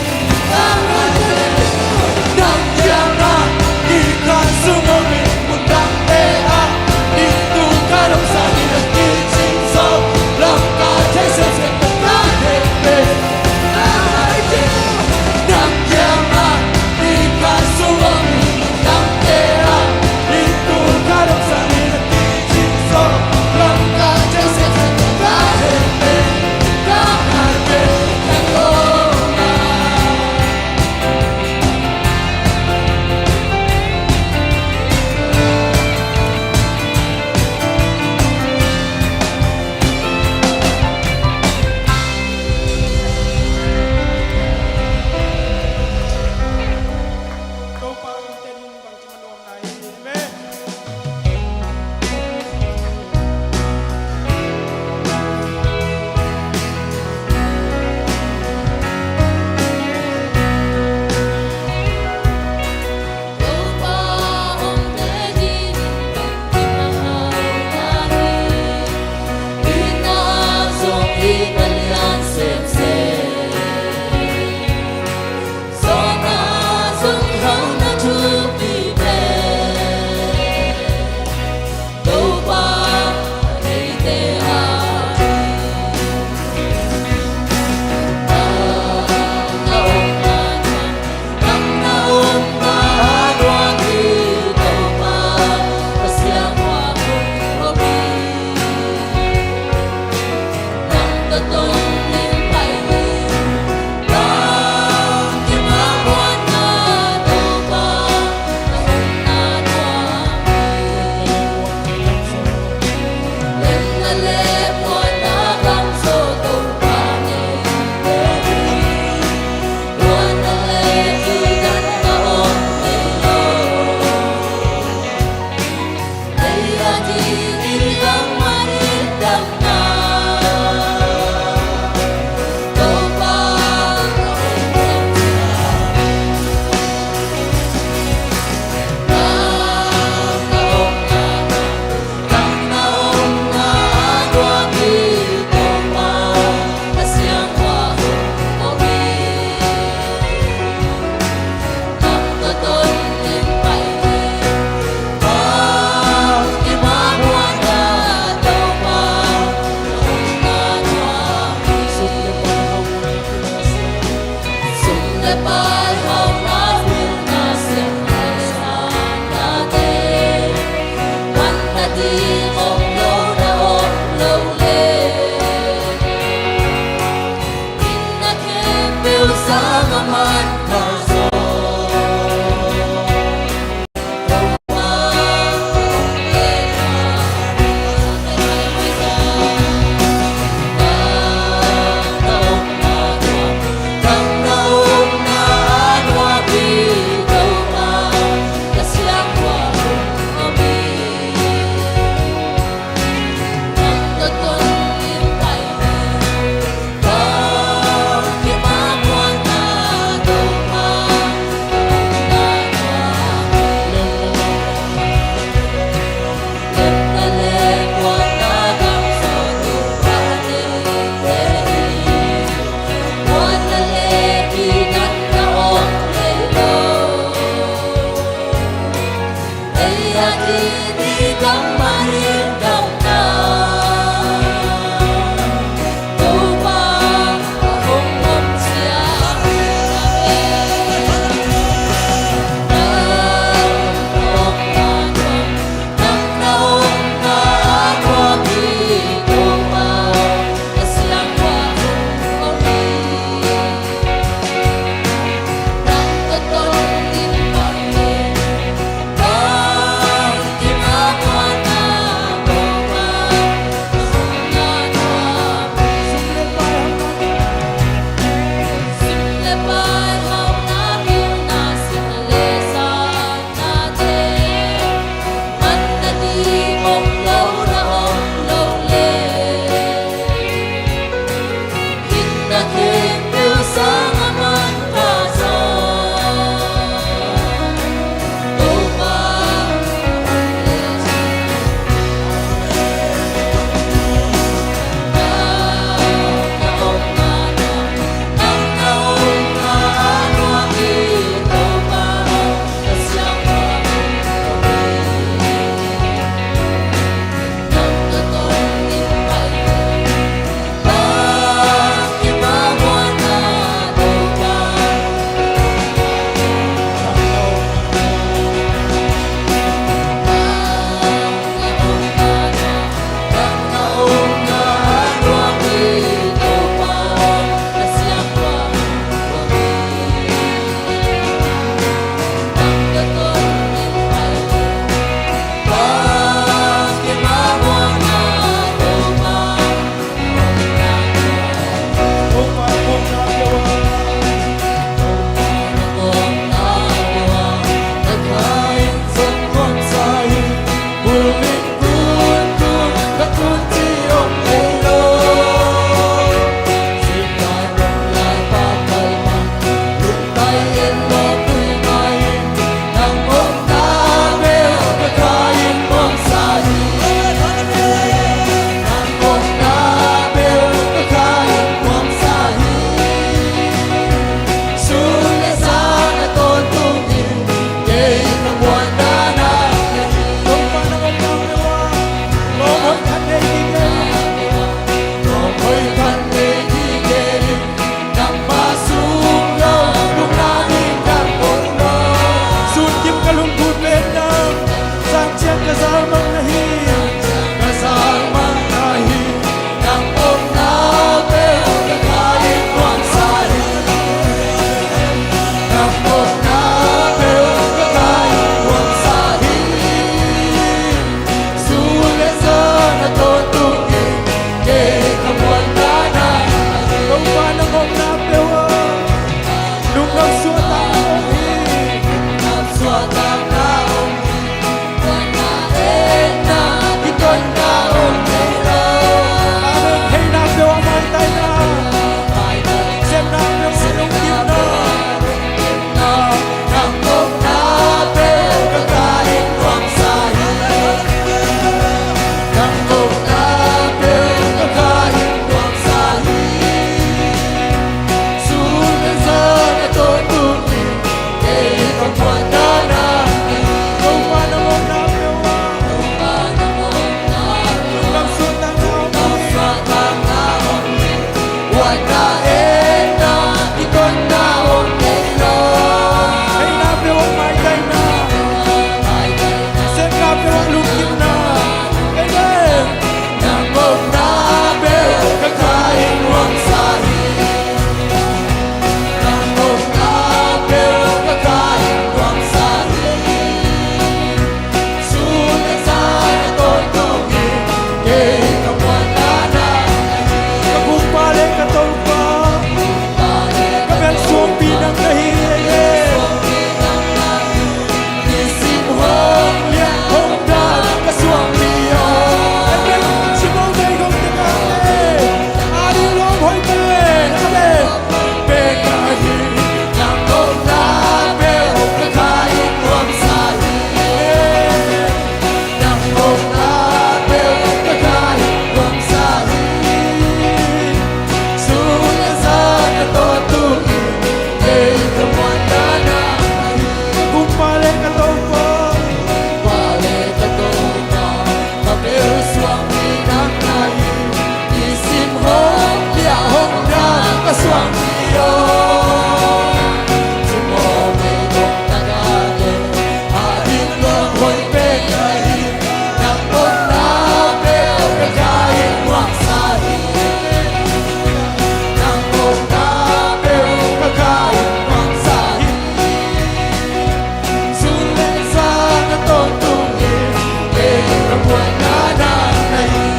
ka kal tengteng. Nang kiangah, i kha sungah min mun dangte ah, i tung ka dong sangin i cing sawm, lam ka thei semsem ka kal tengteng, ka kal tengteng. Nang kiangah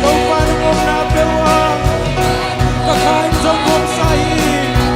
Topa nong omna peuh ah ka kha in zong nuamsa hi.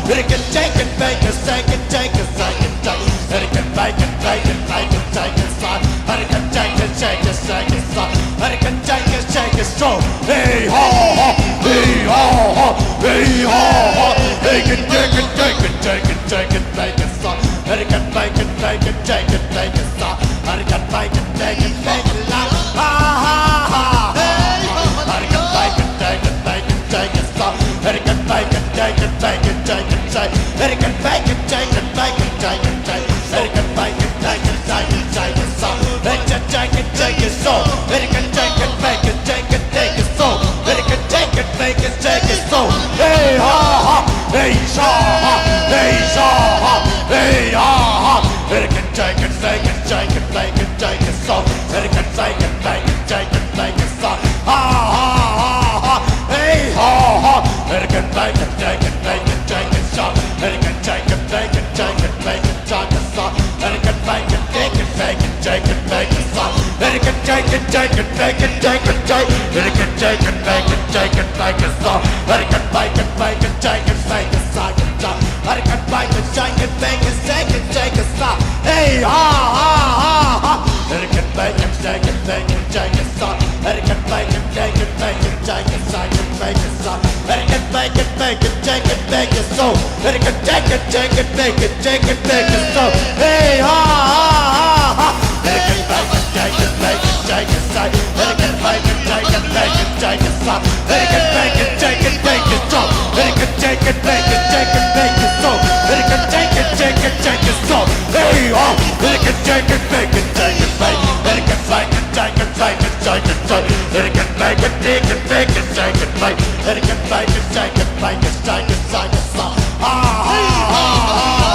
It can take it, make it, shake it, take it, shake it, take it. It can make it, make it, make it, take it, shake. It can take it, shake it, shake it, shake. It can take it, shake it, so. Hey ha ha, hey ha ha, hey ha ha. It can take it, take it, take it, take it, make it, shake. It can make it, make it, take it, make it, shake. It can make it, take it, take it, like, ha ha ha. Hey, it can make it, take it, make it, take it, shake. It can make it, take it, make it, take it, shake. It can make it, take it, make it, take it, take it. It can make it, take it, take it, take it, shake. It can take it, take it, so. It can take it, make it, take it, take it, so. It can take it, make it, take it, so. Hey ha ha, hey sha ha, hey sha ha, hey ha ha. It can take it, make it, take it, make it, take it, so. It can take it, make it, take it, make it, so. Ha ha ha ha, hey ha ha. It can make it, take it, make it, take it, so. It can take it, make it, take it, make it, take it, so. It can make it, take it, make it, take it, make it, so. It can take it, take it, make it, take it, take. It can take it, make it, take it, make it, so. It can make it, make it, take it, make it, take it, so. It can make it, take it, make it, take it, take it, so. Hey ha ha ha ha. It can make it, take it, make it, take it, so. It can make it, take it, make it, take it, take it, make it, so. It can make it, make it, take it, make it, so. It can take it, take it, make it, take it, make it, so. Hey ha ha ha ha. It can make it, take it, make it, take it, take. It can make it, take it, make it, take it, so. It can make it, take it, make it, so. It can take it, make it, take it, make it, so. It can take it, take it, take it, so. Hey ha. It can take it, make it, take it, make it. It can make it, take it, make it, take it, take. It can make it, take it, make it, take it, make. It can make it, take it, make it, take it, take it, so. Ha ha ha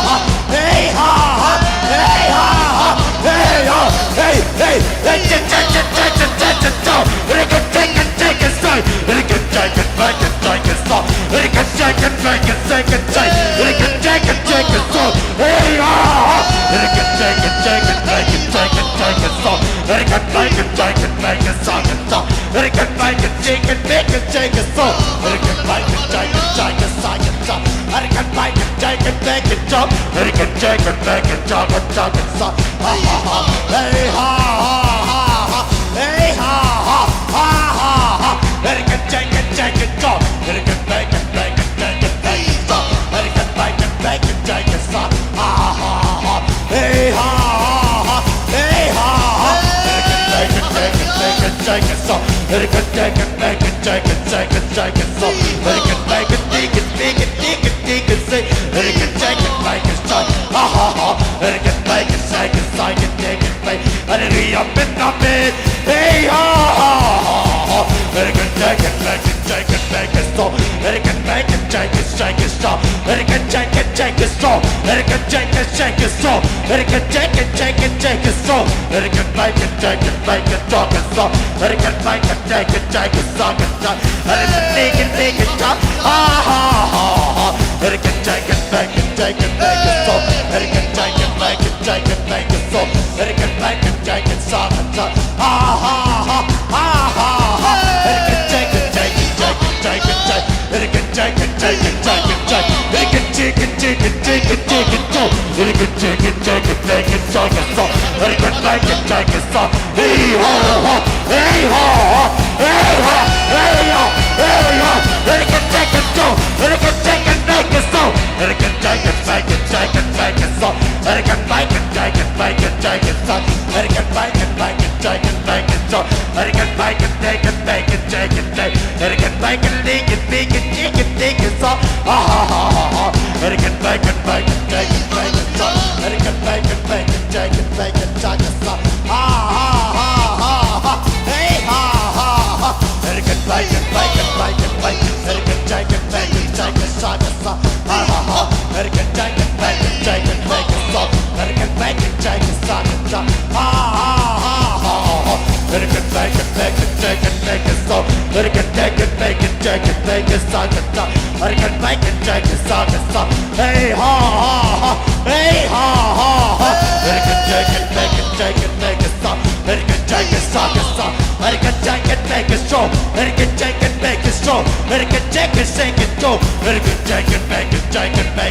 ha. Hey ha ha. Hey ha ha. Hey ha. Hey hey. Hey, take it, take it, take it, take it, take it, so. It can take it, take it, take it. It can take it, make it, take it, so. It can take it, make it, take it, take. It can take it, take it, so. Hey ha ha. It can take it, take it, make it, take it, take it, so. It can make it, take it, make it, take it, so. It can make it, take it, make it, take it, so. It can make it, take it, take it, take it, so. It can make it, take it, make it, so. It can take it, make it, take it, take it, so. Ha ha ha. Hey ha ha ha ha. Hey ha ha ha ha ha. It can take it, take it, so. It can make it, make it, make it, make it, so. It can make it, make it, take it, so. Ha ha ha ha. Hey ha ha ha. Hey ha ha. It can make it, make it, make it, take it, so. It can take it, make it, take it, take it, take it, so. It can make it, make it, make it, make it, make it, say. It can take it, make it, take it. Ha ha ha. It can make it, take it, take it, take it, make it. And it be up in the bed. Hey ha ha ha ha. It can take it, make it, take it, make it, so. It can make it, take it, take it, so. It can take it, take it, so. It can take it, take it, so. It can take it, take it, take it, so. It can make it, take it, make it, take it, so. It can make it, take it, take it, take it, so. It can make it, make it, take it. Ha ha ha ha. It can take it, make it, take it, make it, so. It can take it, make it, take it, make it, so. It can make it, take it, take it, take it. Ha ha ha ha ha ha. It can take it, take it, take it, take it, take it. It can take it, take it, take it, take it, take it. It can take it, take it, take it, take it, so. It can take it, take it, take it, take it, so. It can make it, take it, so. Hey ho ho, hey ho ho, hey ho, hey ho, hey ho. It can take it, so. It can take it, make it, so. It can take it, make it, take it, make it, so. It can make it, take it, make it, take it, so. It can make it, make it, take it, make it, so. It can make it, take it, make it, take it, take. It can make it, make it, make it, take it, take it, so. Ha ha ha ha ha. It can make it, make it, take it, make it, so. It can make it, make it, take it, make it, take it, so. Ha ha ha ha ha. Hey ha ha ha. It can make it, make it, make it, make it. It can take it, make it, take it, take it, so. Ha ha ha. It can take it, make it, take it, make it, so. It can make it, take it, take it, take it. Ha ha ha ha ha. It can make it, make it, take it, make it, so. It can take it, make it, take it, make it, take it, so. It can make it, take it, take it, so. Hey ha ha ha. Hey ha ha ha. It can take it, make it, take it, make it, so. It can take it, take it, so. It can take it, make it, so. It can take it, make it, so. It can take it, take it, so. It can take it, make it, take it, make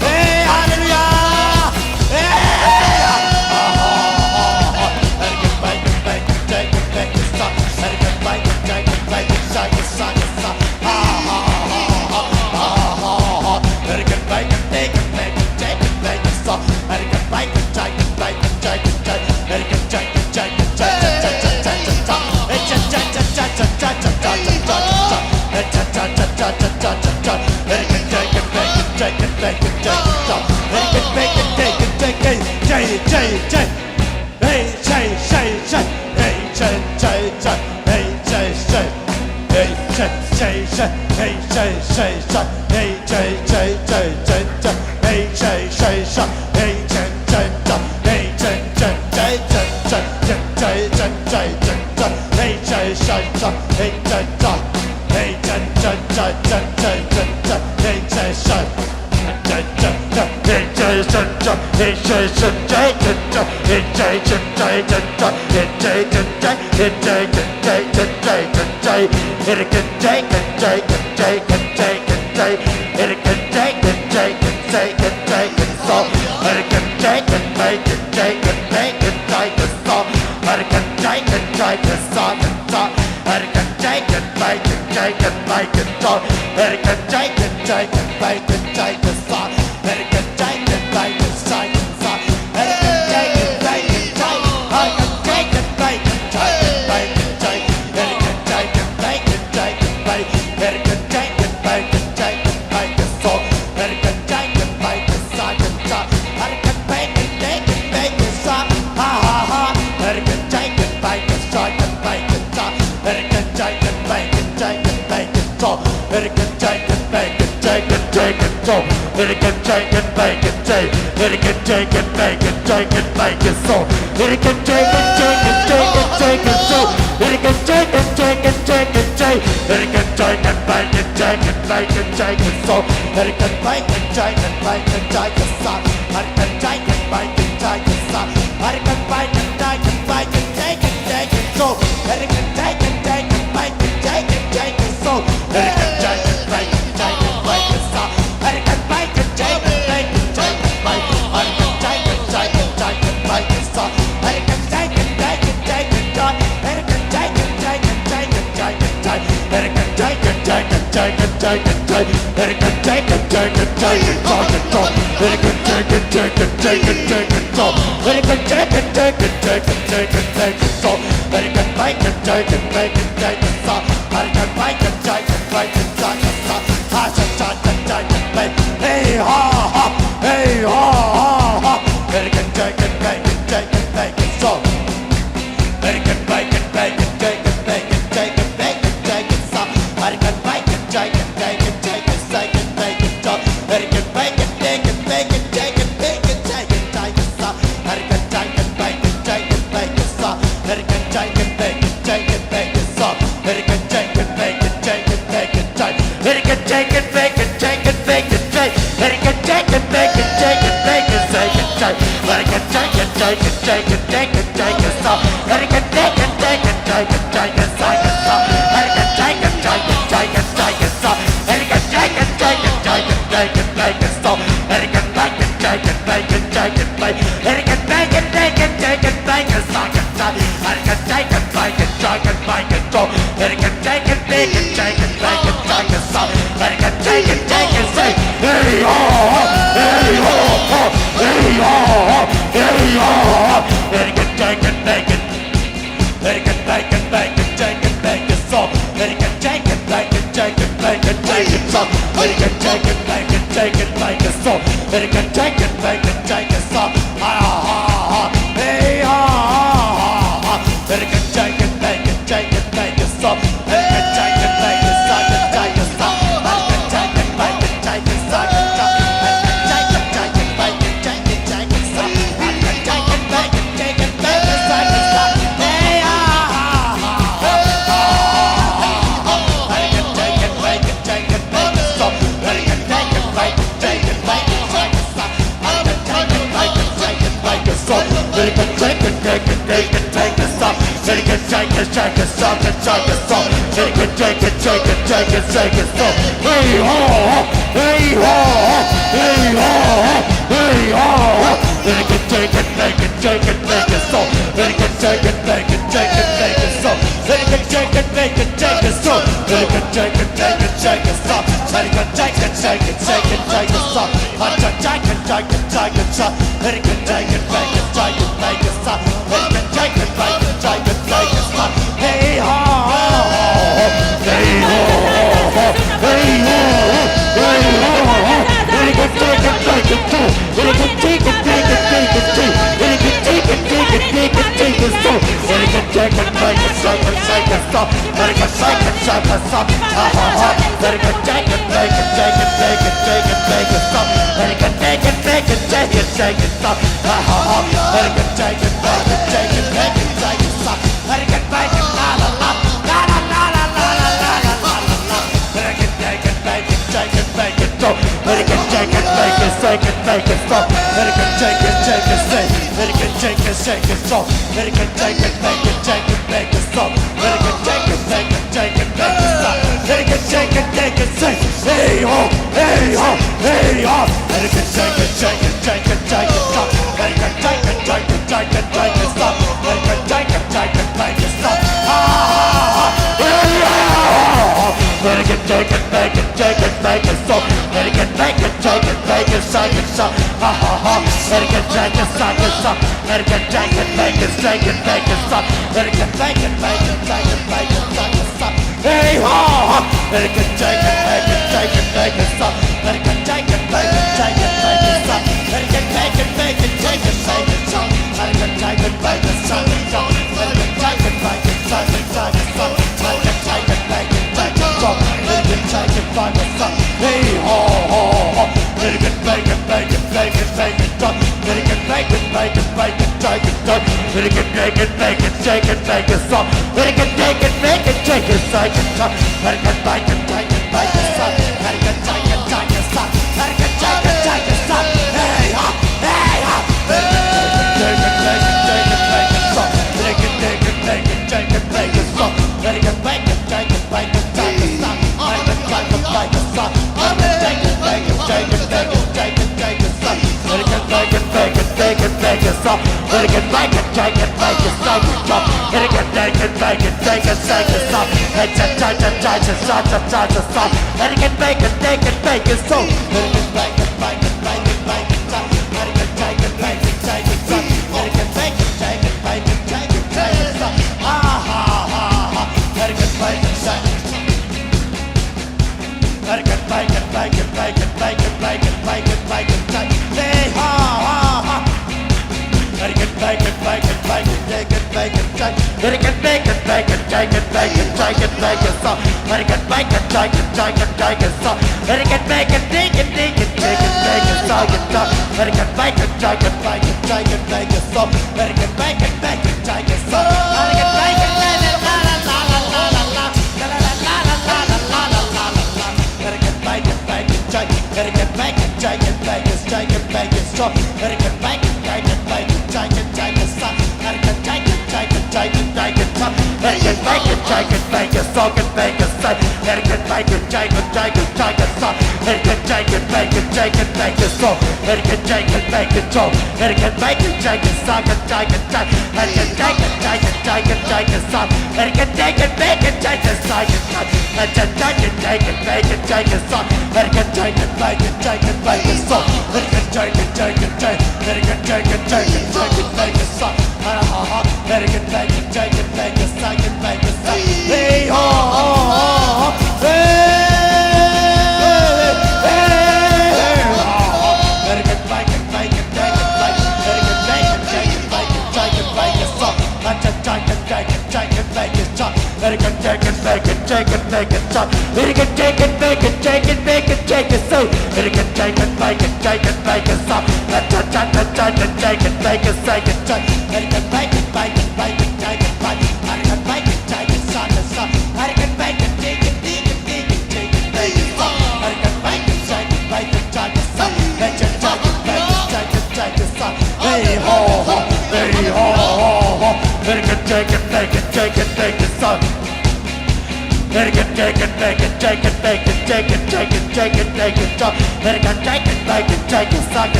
Hey, hallelujah! Hey!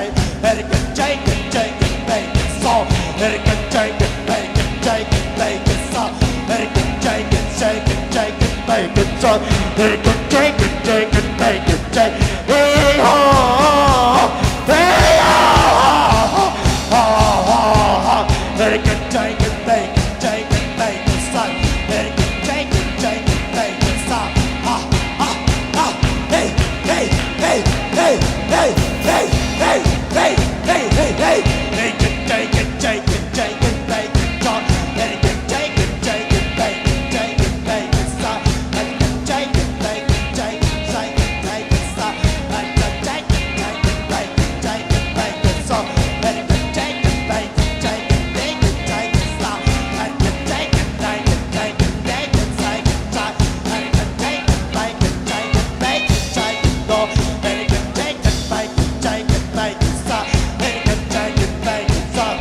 shake. Shake it, shake it, shake it, make it soft. Shake it, shake it, make it, shake it, make it soft. Shake it, shake it, shake it, shake it, make it soft. Shake it, shake it, shake it, make it shake. Hey ho, hey ho, ho ho ho. Shake it, shake it, make it, shake it, make it soft. Shake it, shake it, shake it, make it soft. Ha ha ha. Hey hey hey hey hey hey hey hey hey hey hey. Shake it, shake it, shake it, shake it, make it soft. Shake it, shake it, shake it, make it, shake it, make it soft. Shake it, shake it, make it, shake it, shake it, make it soft. Shake it, shake it, shake it, make it, shake it, make it soft. Shake it, shake it, make it, shake it, make it, shake it soft. Shake it, shake it, make it, shake it, make it, shake it soft. Shake it, shake it, make it, shake it, make it, shake it soft. Shake it, shake it, make it, shake it, make it soft. Shake it, shake it, make it soft.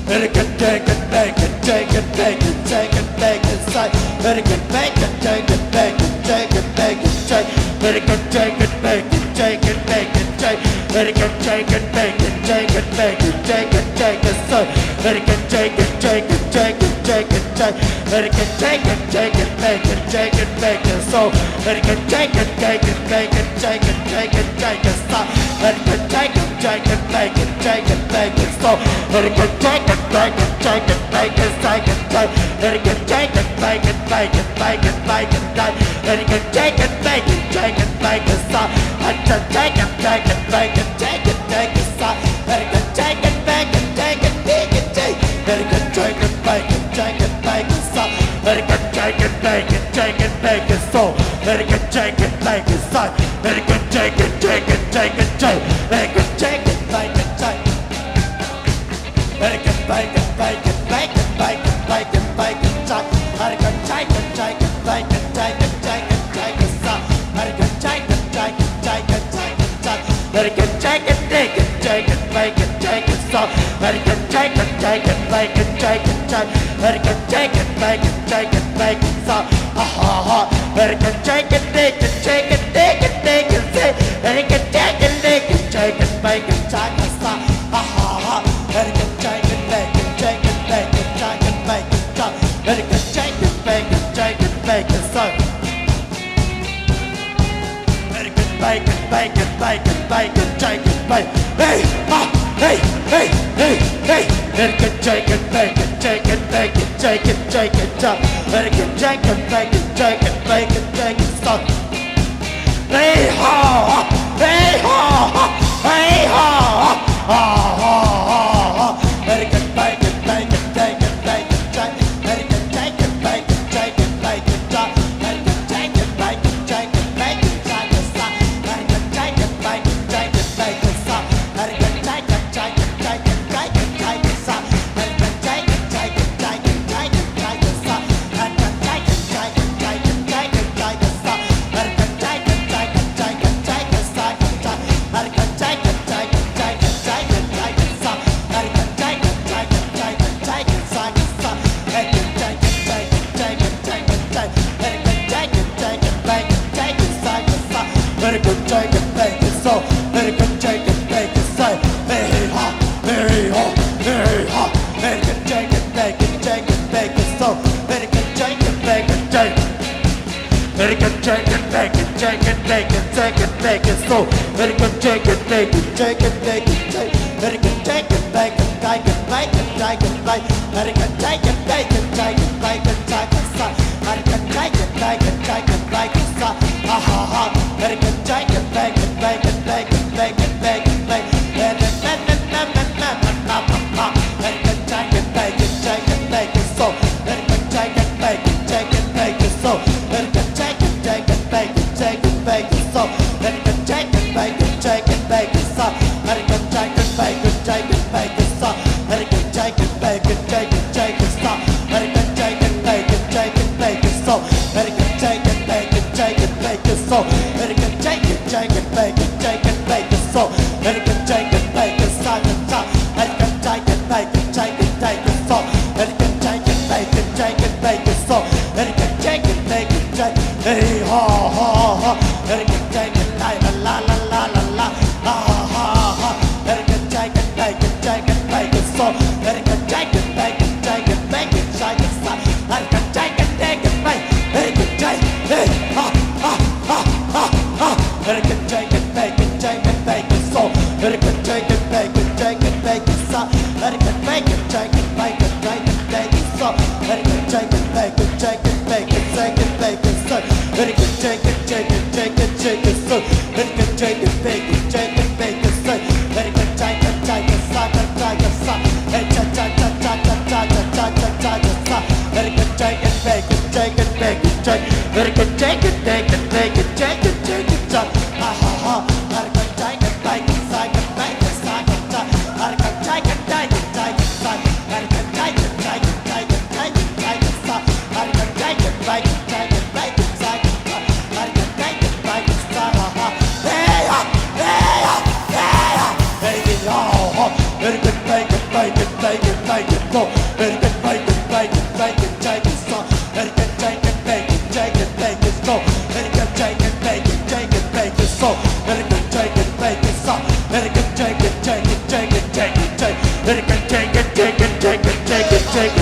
Shake it, shake it, make it, shake it, make it, shake it, make it soft. Shake it, shake it, make it, shake it, make it, shake it, make it shake. Shake it, shake it, make it, shake it, make it shake. Shake it, shake it, make it, shake it, make it, shake it, shake it soft. Shake it, shake it, shake it, shake it, shake it shake. Shake it, shake it, shake it, make it, shake it, make it soft. Shake it, shake it, shake it, make it, shake it, shake it, shake it soft. Shake it, shake it, shake it, make it, shake it, make it soft. Shake it, shake it, shake it, shake it, make it, shake it shake. Shake it, shake it, make it, make it, make it, make it shake. Shake it, shake it, make it, shake it, make it soft. Shake it, shake it, shake it, make it, shake it, shake it soft. Shake it, shake it, make it, shake it, make it shake. Shake it, shake it, make it, shake it, make it soft. Shake it, shake it, make it, shake it, make it soft. Shake it, shake it, make it soft. Shake it, shake it, shake it, shake it shake. Shake it, shake it, make it shake. Shake it, shake it, make it, shake it, make it shake. Shake it, shake it, make it, shake it, shake it, shake it shake, shake it soft. Shake it, shake it, shake it, shake it, shake it shake. Shake it, shake it, make it, shake it, make it shake it soft. Shake it, shake it, shake it, make it, shake it shake. Shake it, shake it, make it, shake it, make it soft. Ha ha ha. Shake it, shake it, make it, shake it, make it, make it shake. Shake it, shake it, make it, shake it, make it shake it soft. Ha ha ha. Shake it, shake it, make it, shake it, make it shake it, make it soft. Shake it, shake it, make it, shake it, make it soft. Shake it, shake it, make it, shake it, make it shake it. Hey ha, hey hey hey hey. Shake it, shake it, make it, shake it, make it, shake it, shake it soft. Shake it, shake it, make it, shake it, make it shake it soft. Hey ha, hey ha, hey ha, ha ha ha. Shake it, shake it, make it, shake it, make it shake. Shake it, shake it, make it, shake it, make it shake. Shake it, shake it, make it, shake it, make it shake it soft. Shake it, shake it, make it, shake it, make it soft. Shake it, shake it, shake it, shake it, shake it soft. Shake it, shake it, shake it, shake it, shake it, shake it soft. Shake it, shake it, shake it, shake it, shake it shake it soft. Shake it, shake it, shake it, shake it, shake it soft. Shake it, shake it, shake it, shake it, shake it, shake it soft. Shake it, shake it, shake it, shake it, shake it, shake it soft. Shake it, shake it, shake it, shake it, shake it, shake it. Shake it, shake it, shake it, make it, shake it, shake it soft. Shake it, shake it, make it soft. Shake it, shake it, make it shake. Hey ha, hey ho, hey ha. Shake it, shake it, make it, shake it, make it soft. Shake it, shake it, make it, shake it. American chicken, bacon, chicken, bacon, chicken, bacon, so. American chicken, bacon, chicken, bacon, chicken. American chicken, bacon, bacon, bacon, chicken, bacon. American chicken, bacon, chicken, bacon, chicken, so. American chicken, bacon, chicken, bacon, so. Ha, ha, ha. American chicken, bacon, bacon, bacon, bacon, bacon, bacon. American chicken, bacon, chicken, bacon, so. American chicken, bacon, chicken, bacon, so. American chicken, chicken, bacon, chicken, bacon, so. American chicken, bacon, chicken, bacon, so. American chicken, bacon, chicken, bacon, so. American chicken, bacon, chicken, chicken, so. American chicken, bacon, chicken, bacon, so. American chicken, bacon, chicken, bacon, so. American chicken, chicken, bacon, chicken, bacon, so. American chicken, bacon, chicken, so. American chicken, bacon, chicken, bacon, so. American chicken, bacon, chicken, bacon, so. American chicken, bacon, chicken, hey, ha, ha, ha. American chicken, la, la, la, la, la, la, la, ha, ha, ha, ha. American chicken, bacon, chicken, bacon, so. American chicken, bacon, chicken, bacon, chicken, so. American chicken, bacon, bacon, bacon, chicken, hey, ha, ha, ha, ha, ha. American chicken, bacon, chicken, bacon, so. American chicken, bacon, chicken, bacon, so. American bacon, chicken, bacon, bacon, bacon, so. American chicken, bacon, chicken, bacon, chicken, bacon, so. American chicken, chicken, chicken, chicken, so. American chicken, bacon, chicken, bacon, so. American chicken, chicken, chicken, chicken, so. Hey, cha, cha, cha, cha, cha, cha, cha, cha, cha, cha, cha, so. American chicken, bacon, chicken, bacon, chicken. American chicken, bacon, bacon, chicken, chicken, so. Ha, ha, ha. American chicken, bacon, chicken, bacon, chicken, so. American chicken, bacon, chicken, chicken, chicken, chicken, so. American chicken, bacon, chicken, bacon, chicken, so. American bacon, bacon, so. Ha, ha. Hey, ha, hey, ha, hey, ha. Hey, ha, ha. American bacon, bacon, bacon, bacon, so. American bacon, bacon, bacon, bacon, so. American chicken, bacon, chicken, bacon, so. American chicken, bacon, chicken, bacon, so. American chicken, bacon, so. American chicken, chicken, chicken, chicken, chicken. American chicken, chicken, chicken, chicken, chicken.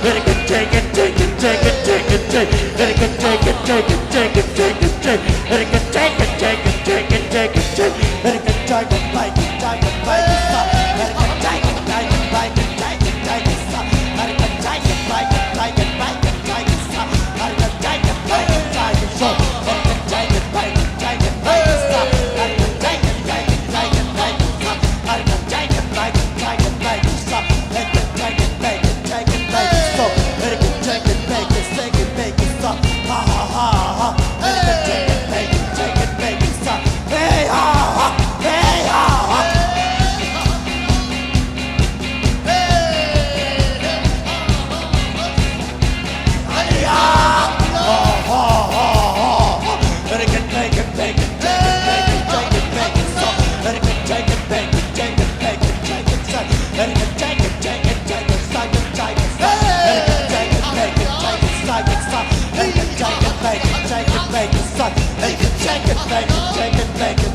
American chicken, chicken, chicken, chicken, chicken. American chicken, chicken, chicken, chicken, chicken. American chicken, chicken, chicken, chicken, chicken. American chicken, bacon, chicken, bacon, so. American chicken, bacon, bacon, chicken, chicken, so. American chicken, bacon, chicken, bacon, chicken, so. American chicken, bacon, chicken, so. American chicken, bacon, chicken, bacon, so. American chicken, bacon, chicken, bacon, so. American chicken, bacon,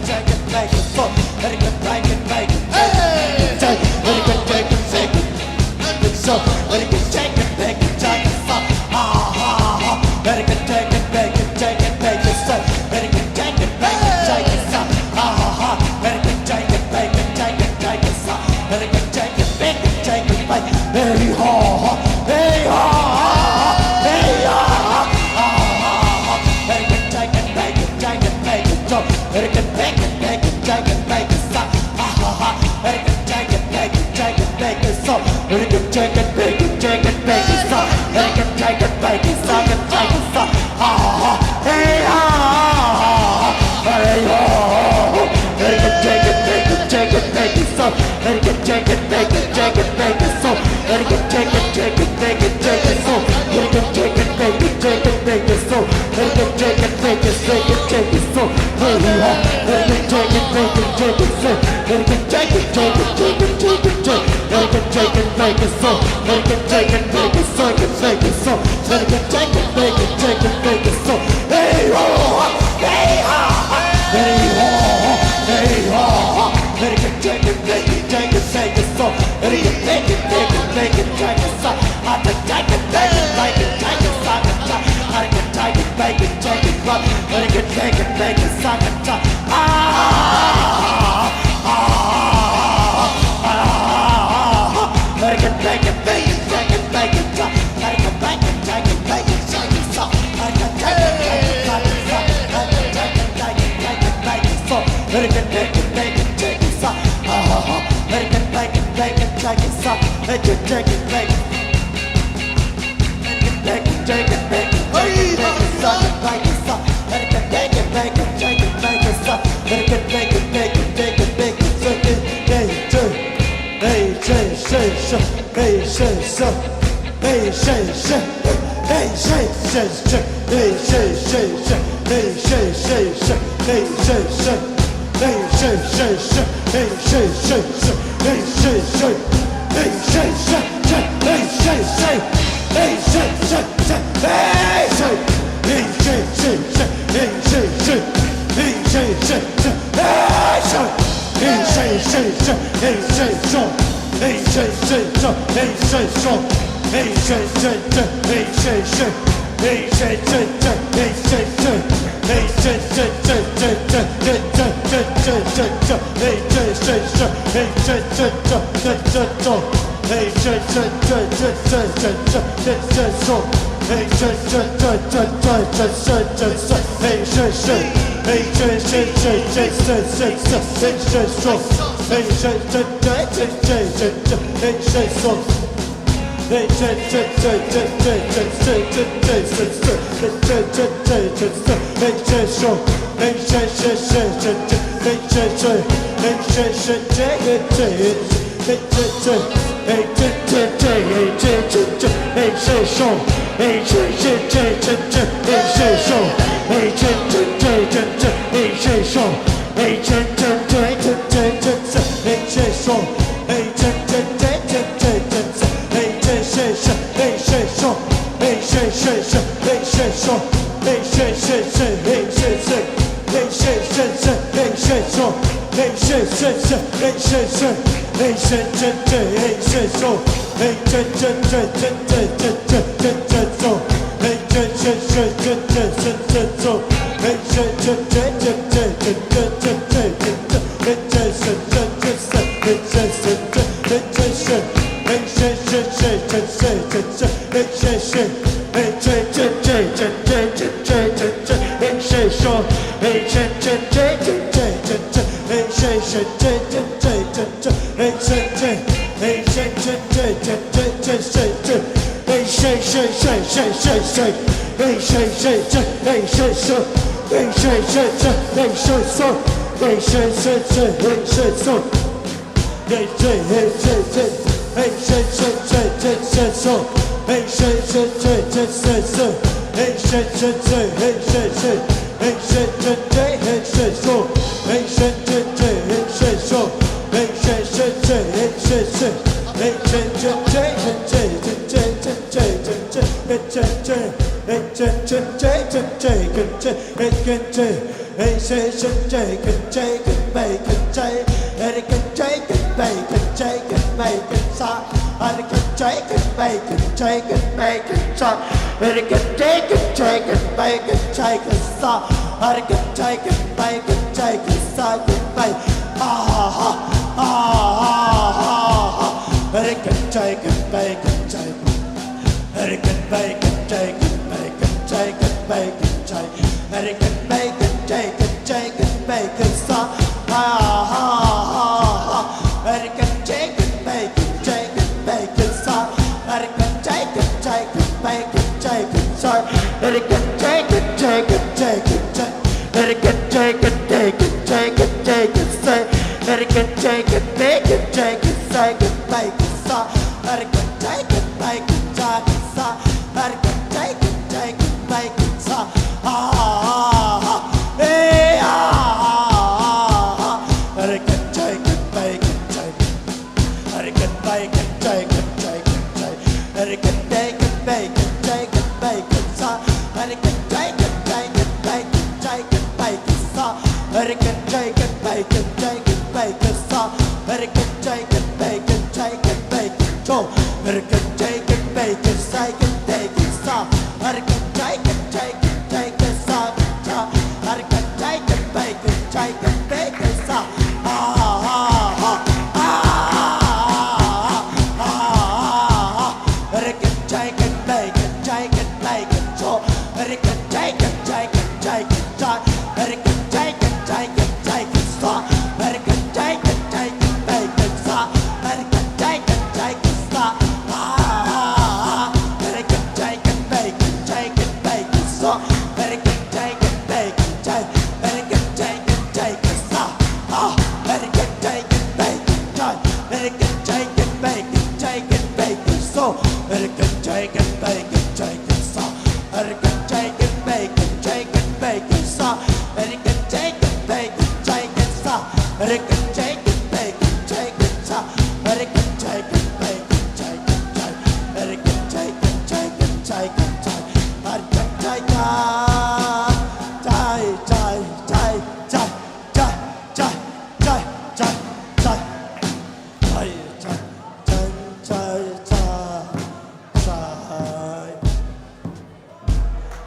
chicken, bacon, so. American chicken, bacon, chicken, bacon, so. American chicken, bacon, chicken, bacon, so. Ha, ha, ha, ha. American chicken, bacon, chicken, bacon, so. Hey, ha, ha. Hey, ha, ha.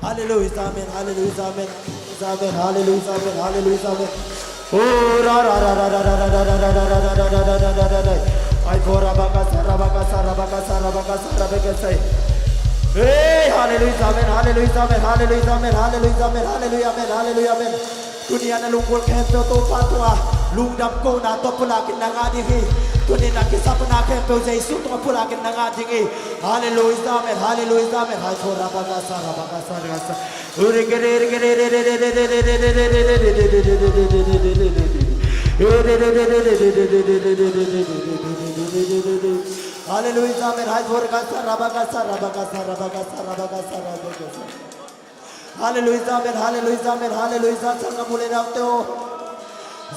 Hallelujah, amen, hallelujah, amen, hallelujah, amen, hallelujah, amen, hallelujah, amen. Oh, ra, ra, ra, ra, ra, ra, ra, ra, ra, ra, ra, ra, ra, ra, ra, ra, ra, ra. Ai, ko, ra, ba, ka, sa, ra, ba, ka, sa, ra, ba, ka, sa, ra, ba, ka, sa, ra, ba, ka, sa. Hey, hallelujah, amen, hallelujah, amen, hallelujah, amen, hallelujah, amen, hallelujah, amen, hallelujah, amen. Tuni-in a lunggulh khempeuh Topa tungah lungdam kohna tawh pulak in na ngah ding hi. Tuni-in a kisapna khempeuh Jesu tungah pulak in na ngah ding hi. Hallelujah, amen, hallelujah, amen. Hai tho rabakasa, rabakasa, rabakasa. Hallelujah, amen. Hai tho rabakasa, rabakasa, rabakasa, rabakasa, rabakasa, rabakasa. Hallelujah, amen, hallelujah, amen, hallelujah, sanggam u le naute aw.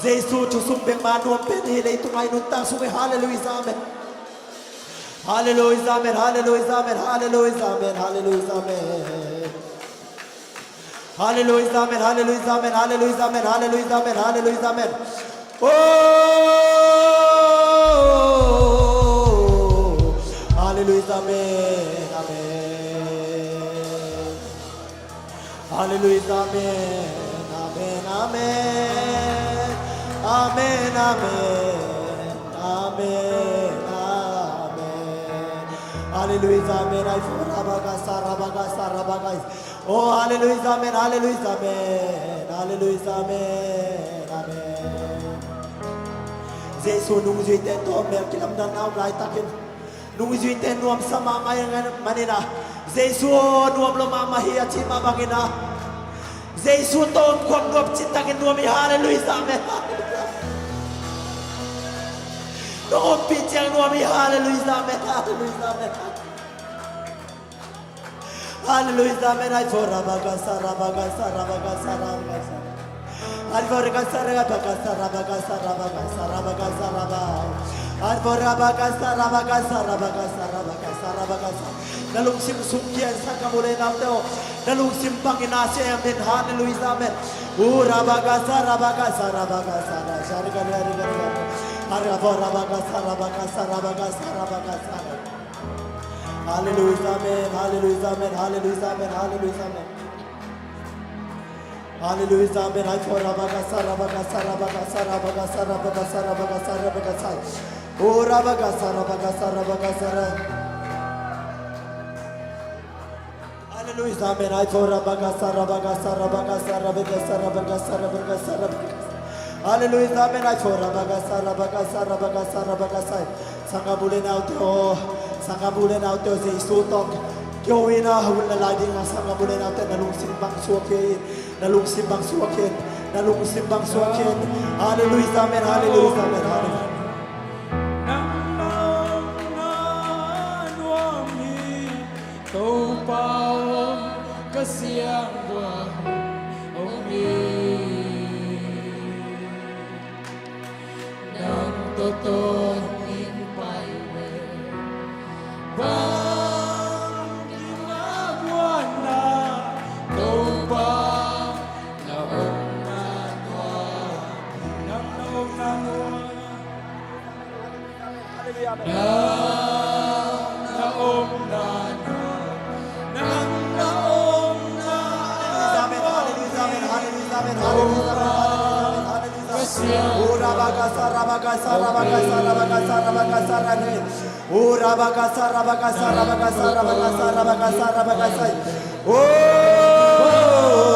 Jesu thusum bek mah nuam pen hi, leitung a i nuntak sung hi, hallelujah, amen. Hallelujah, amen, hallelujah, amen, hallelujah, amen, hallelujah, amen. Hallelujah, amen, hallelujah, amen, hallelujah, amen, hallelujah, amen, hallelujah, amen. Oh, hallelujah, amen, amen. Hallelujah, amen, amen, amen. Amen, amen, amen, amen. Hallelujah, amen. Ai, rabakasa, rabakasa, rabakasa. Oh, hallelujah, amen, hallelujah, amen. Hallelujah, amen, amen. Jesu nungzuite tawh mel kilamdanna om laitakin nungzuite nuamsa mahmah ahih manin ah, Jesu aw nuam lo mahmah hi a cih mah bangin ah, Jesu tawh om khuam nuam cih takin nuam hi, hallelujah, amen. Nong ompih ciang nuam hi, hallelujah, amen, hallelujah, amen. Hallelujah, amen. Ai, for rabakasa, rabakasa, rabakasa, rabakasa. Ai, for rabakasa, rabakasa, rabakasa, rabakasa, rabakasa, rabakasa. Ai, for rabakasa, rabakasa, rabakasa, rabakasa, rabakasa. Na lungsim sung khia in, sanggam u le naute aw. Na lungsim bangin a sem in, hallelujah, amen. U rabakasa, rabakasa, rabakasa, rabakasa. Ai, for rabakasa, rabakasa, rabakasa, rabakasa. Hallelujah, amen, hallelujah, amen, hallelujah, amen, hallelujah, amen. Hallelujah, amen. Ai, for rabakasa, rabakasa, rabakasa, rabakasa, rabakasa, rabakasa, rabakasa. Oh, rabakasa, rabakasa, rabakasa, ra- Hallelujah, amen. Ai, for rabakasa, rabakasa, rabakasa, rabakasa, rabakasa, rabakasa, rabakasa. Hallelujah, amen. Ai, for rabakasa, rabakasa, rabakasa, rabakasa. Sanggam u le naute aw, sanggam u le naute aw, Jesu tawh kihona hun la lai ding a, sanggam u le naute, na lungsim bang suak hi, na lungsim bang suak hi, na lungsim bang suak hi. Hallelujah, amen, hallelujah, amen, hallelujah. Nang na om na nuam hi, Topa aw, ka siangtho om hi. Nang tawh tawntung pai ve. Bang kim a guan na, Topa na omna nuam. Nang na omna nuam. Hallelujah, amen. Nang na omna nuam. Nang na omna nuam. Hallelujah, amen, hallelujah, amen, hallelujah, amen, hallelujah, amen, hallelujah, amen, hallelujah. Ura bakasa, rabakasa, rabakasa, rabakasa, rabakasa, rabakasa. Ura bakasa, rabakasa, rabakasa, rabakasa, rabakasa, rabakasa. Oh.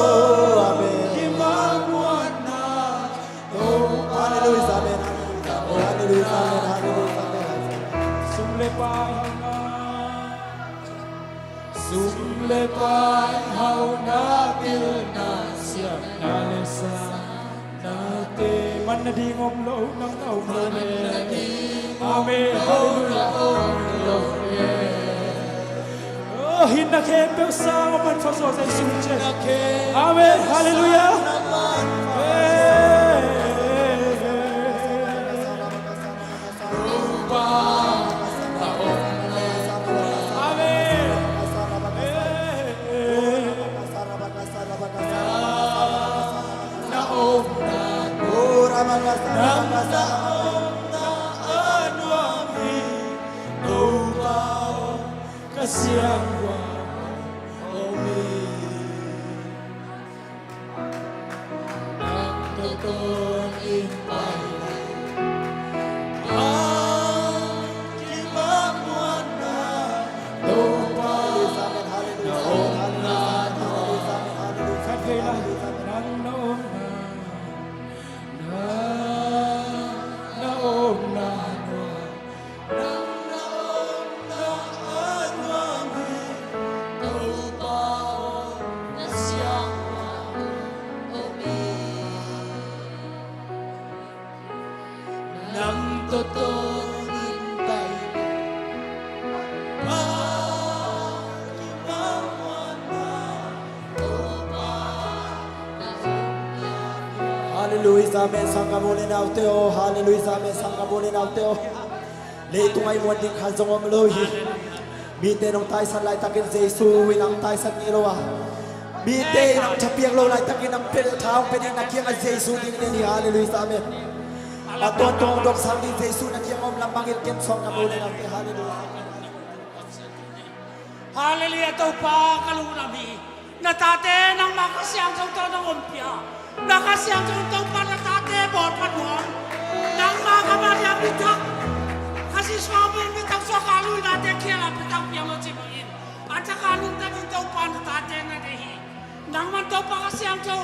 Nading om lo, nang na om lo le. Amen. Halleluiah. Oh, hinna khempeuh sang om man tho zaw Jesu min ciang. Amen. Halleluiah. Amen. Halleluiah, amen. Sanggam u le naute aw. Halleluiah, amen. Sanggam u le naute aw. Leitung a i muan ding khat zong om lo hi. Mite nong taisan laitakin Jesu in hong taisan ngei lo a, mite in hong thapiak lo laitakin hong pia, tha hong pia ding na kiangah Jesu ding lian hi. Halleluiah, amen. A tawntung hong dopsang ding Jesu na kiangah om lam bangin kem, sanggam u le naute. Halleluiah. Halleluiah, Topa ka lungdam hi. Na tate nangmah Kha Siangtho tawh nong ompih a, na Kha Siangtho Topa na tate bawlpha nuam. Nangmah ka Maria mi thak, Kha Siangtho mi thak suak a luinate khial a pia thak piang lo cih bangin, a thak a nungta ding Topa na tate na deih hi. Nangman Topa Kha Siangtho,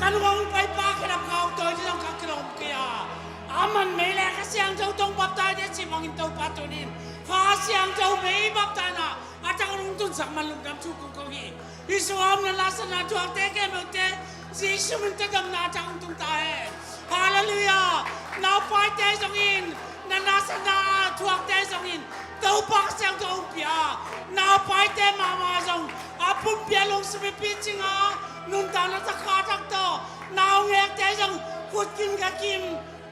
ka lungong paipa khedap ka hong tawi ding zong ka kilawm kei a, aman mei le Kha Siangtho tawh baptize ding cih bangin Topa tunin Kha Siangtho mei baptize na a thak hong tunsak man lungdam thu kong ko hi. Hih sungah om na lasana thuakte khempeuhte Jesu min tawh damna a thak hong tung ta hen. Halleluiah. Naupaite zongin, na lasana thuakte zongin Topa Kha Siangtho ompih a, naupaite mahmah zong a pumpi a lungsim i picing a, nuntakna thak kha thak tawh, naungekte zong khut kim kha kim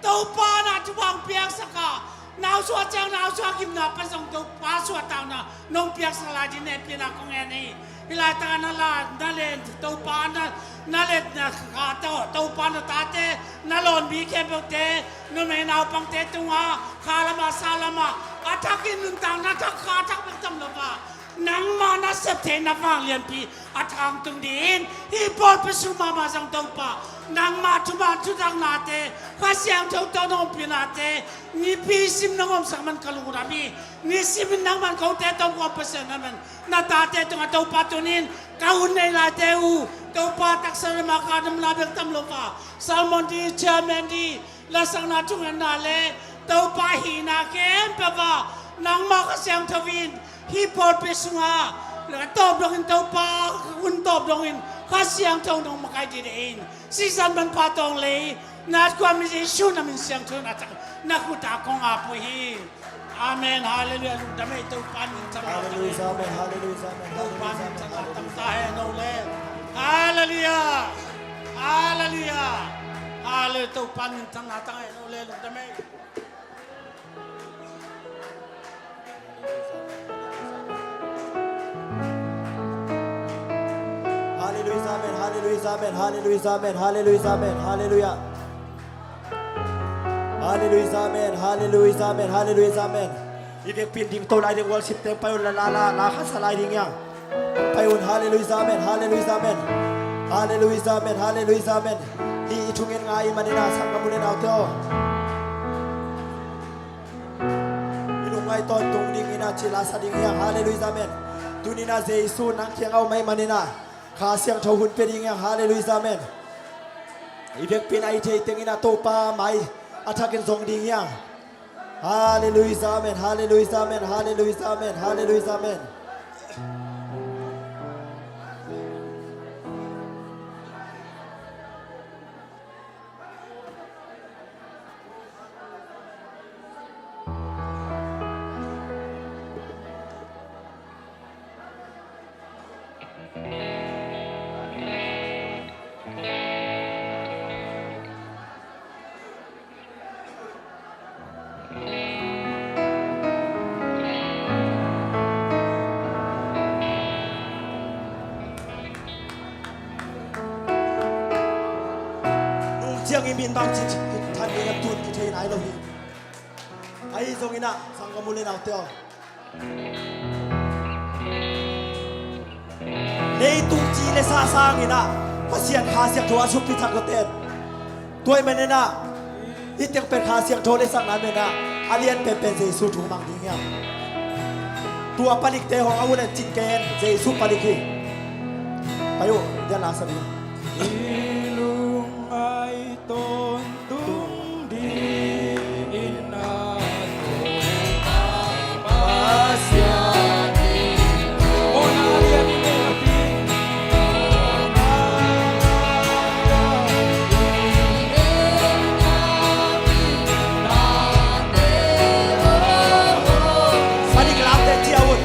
Topa na thupha hong piaksak a, nausuah ciang nausuah gimna pan zong Topa suahtakna nong piaksak lai ding hehpihna kong ngen hi. Hih laitak a na la, na len Topa na, na let na kha tawh Topa na tate, na lawnmi khempeuhte, numei naupangte tungah kha lamah sa lamah a thakin nuntakna thak kha thak bek tam lo a, nangmah na sep theihna vanglianpi a thak hong tung dingin, hih pawlpi sung mahmah zong Topa, nangmah thuman thutaknate, Kha Siangtho tawh nong ompihnate, nipi sim nong omsak man ka lungdam hi. Nisimin nangman kote tawh guam Pasian na man, na tate tungah Topa tunin ka hun nei laite uh Topa, taksa lamah ka damna bek tam lo a, sermon ding, chairman ding, lasakna thungetna le Topa hihna khempeuh ah nangmah Kha Siangtho in hih pawlpi sungah a tawp dongin Topa, hun tawp dongin Kha Siangtho nong makaih dih in, sisan manpha tawng lei na kuam in Jesu na min siangtho na tak na khut ah kong ap uh hi. Amen. Halleluiah. Lungdam ei, Topa min thang. Halleluiah, amen. Halleluiah, amen. Topa min thang na tang ta hen o le. Halleluiah. Halleluiah. Halleluiah. Topa min thang na tang hen o le. Lungdam ei. Halleluiah, amen. Halleluiah, amen. Halleluiah, amen. Halleluiah, amen. Halleluiah. Halleluiah, amen. Halleluiah, amen. Halleluiah, amen. I vekpi in ding to lai ding, worship team pai un la, la, la, la khat sa lai ding ia. Pai un. Halleluiah, amen. Halleluiah, amen. Halleluiah, amen. Halleluiah, amen. Hih i thungen ngai manin a, sanggam u le naute aw, i lungngaih tawntung dingin a cil a sa ding hi hang. Halleluiah, amen. Tuni-in a Jesu nang kiangah om ahih manin a, Kha Siangtho hun pia ding hi hang. Halleluiah, amen. I vekpi in a i theih tengin a Topa mai a thakin zong ding hi hang. Halleluiah, amen. Halleluiah, amen. Halleluiah, amen. Halleluiah, amen. Bangin min bang ci ci than ding a tun kithei nai lo hi. Ahi zongin ah sanggam u le naute aw, leitung ci le sa sangin ah Pasian Kha Siangtho a sukpi thak lo ten. Tua ahih manin ah hih teng pen Kha Siangtho le sakna ahih manin ah a lian penpen Jesu thu mang ding hiam? Tua palikte hong a ulen cin ken Jesu palik hi. Pai uh, dia la sa ding. I lungngaih tawntung dingin a Topa Pasian in. Panik lamte cia un.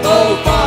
Topa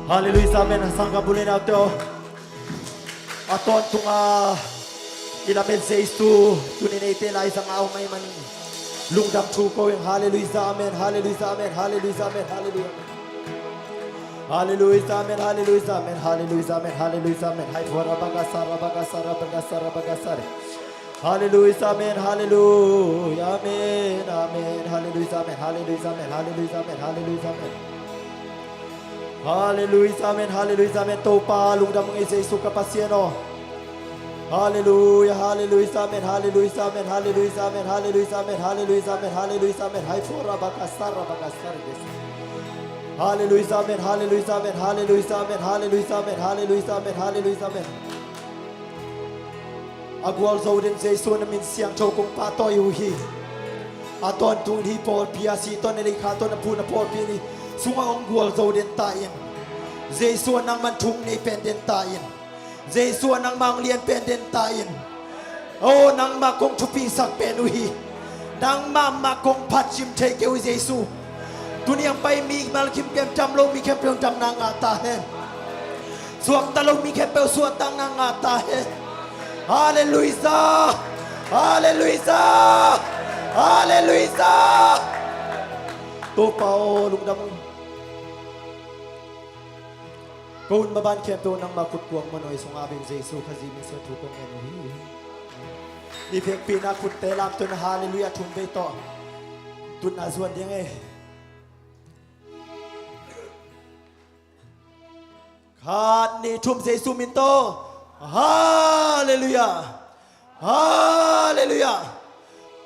Halleluijah, amen. Sanggam bul in a teo. A tawntunga i lamet Jesu tuni neite laizang a om ahih manin lungdam thu ko ing. Halleluijah, amen. Halleluijah, amen. Halleluijah, amen. Halleluijah, amen. Halleluijah, amen. Halleluijah, amen. Halleluijah, amen. Hai, fo, rabakasa, rabakasa, rabakasa, rabakasa. Halleluijah, amen, halleluijah, amen, amen, halleluijah, amen, halleluijah, amen, halleluijah, amen, halleluijah, amen. Halleluijah, amen, halleluijah, amen. Topa lungdam ung ei Jesu ka Pasian aw. Halleluijah, halleluijah, amen, halleluijah, amen, halleluijah, amen, halleluijah, amen, halleluijah, amen, halleluijah, amen. Hai fo rabakasa, rabakasa, rabakasa. Halleluijah, amen, halleluijah, amen, halleluijah, amen, halleluijah, amen, halleluijah, amen, halleluijah, amen. A gualzo den Jesu na min siangtho kong pahtawi uh hi. A tawntung hih pawlpi a si tawh na leikha tawh na phu na pawlpi ni sungah hong gualzo den ta in. Jesu a nangman thu hong nei pen den ta in. Jesu a nangmah hong lian pen den ta in. O nangmah kong thupisak pen uh hi. Nangmah mah kong phatsim thei kei uh Jesu. Tuni a pai mi mal khempeuh dam lo mi khempeuh damna ngah ta hen. Suakta lo mi khempeuh suakta ngah ngah ta hen. Halleluijah. Halleluijah. Halleluijah. Topa aw lungdam ung. Ka hun maban khempeuh nangmah khut kuang mah nawi sungah beng Jesu Khazih min suang thu kong ngen uh hi. I vekpi-in ah khutte lamto-in, Halleluiah thum vei tawh tutna zuan ding hi. Khat, nih, thum, Jesu min tawh. Halleluiah. Halleluiah.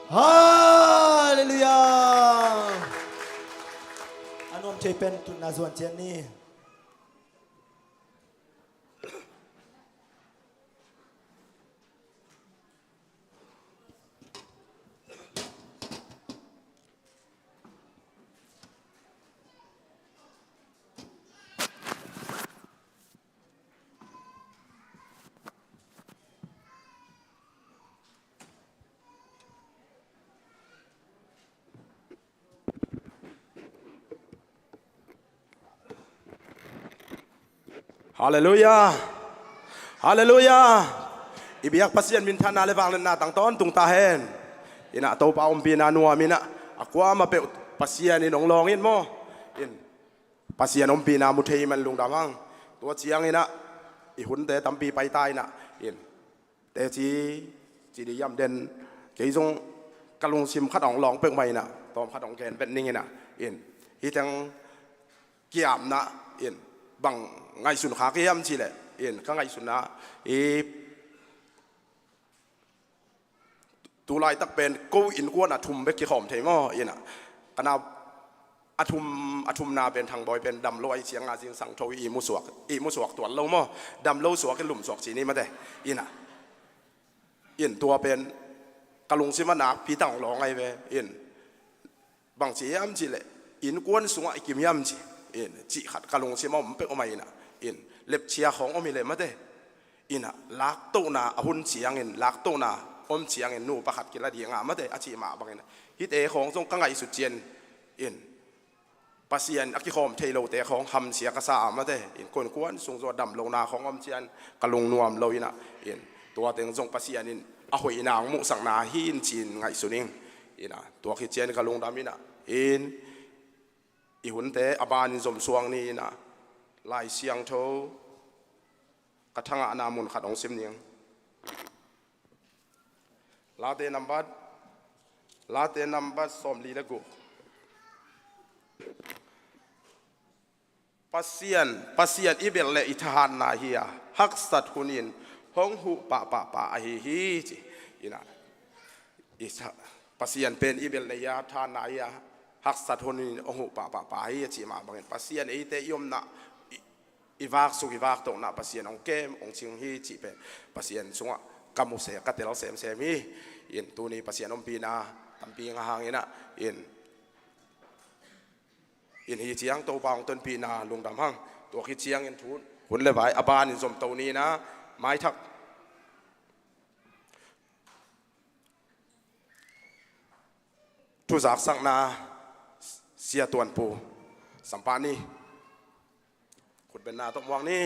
Halleluiah. A nuam thei pen tutna zuan ciat ni. Halleluiah. Halleluiah. I biak Pasian minthanna le vangliatna tang tawntung ta hen. Inah Topa ompihna nuam inah a kuamah peuh Pasian in hong lawng in maw. In Pasian ompihna mu thei man lungdam hang. Tua ciang inah i hunte tampi pai ta inah in teci ci di yam den, kei zong ka lungsim khat hong lawng peuhmah inah tawm khat hong gen vet ning inah in hih teng kiamna in bang ngaihsun kha ka hiam cih leh in ka ngaihsunna i tu laitak pen ko innkuan a thum bek kikhawm thei maw inah ka na a thum, a thumna pen Thangbawi pen damlo ahih ciangin zingsang tho i musuak, i musuak tuan lo maw? Damlo suak i lumsuak ci ni mate. Inah in tua pen ka lungsim a nakpi tang lawng ahi ve. In bang ci hiam cih leh innkuan sungah i kim hiam ci in cih khat ka lungsim a om peuh om ahi inah in lepchia khawng om hi leh mate. Inah laktohna a hun ciangin laktohna om ciangin nu pakhat kila dinga mate a cih mah bangin hihte khawng zong ka ngaihsut cian in Pasian a kikhawm thei lote khawng hamsia ka sa a mate in kuankuan sung zaw damlohna khawng om cian ka lungnuam lo inah in tua teng zong Pasian in a hoihna hong muhsakna hi in ci-in ngaihsun ing. Inah tua khit cian ka lungdam inah in i hunte a banin zomsuang ni inah Lai Siangtho ka thangahna mun khat hong sim ning. Late nambat, Late nambat sawmli le guk. Pasian, Pasian i belh le i thahatna hi a, haksat hunin hong huh pahpahpah ahi hi ci. Inah i sa-, Pasian pen i belh le i a thahatna hi a, haksat hunin hong huh pahpahpah ahi a cih mah bangin Pasian eite i omna i i vaksuk i vaktohna Pasian hong kem hong cing hi cih pen Pasian sungah ka muse ka tel semsem hi. In tuni Pasian ompihna tampi nga hang inah in, in hi ciang Topa hong tonpihna lungdam hang. Tua khit ciangin thu hun le vai a banin zomto ni inah maithak thuzaksakna Sia Tuanpu sampah ni. Khutbenna tawh muak ni.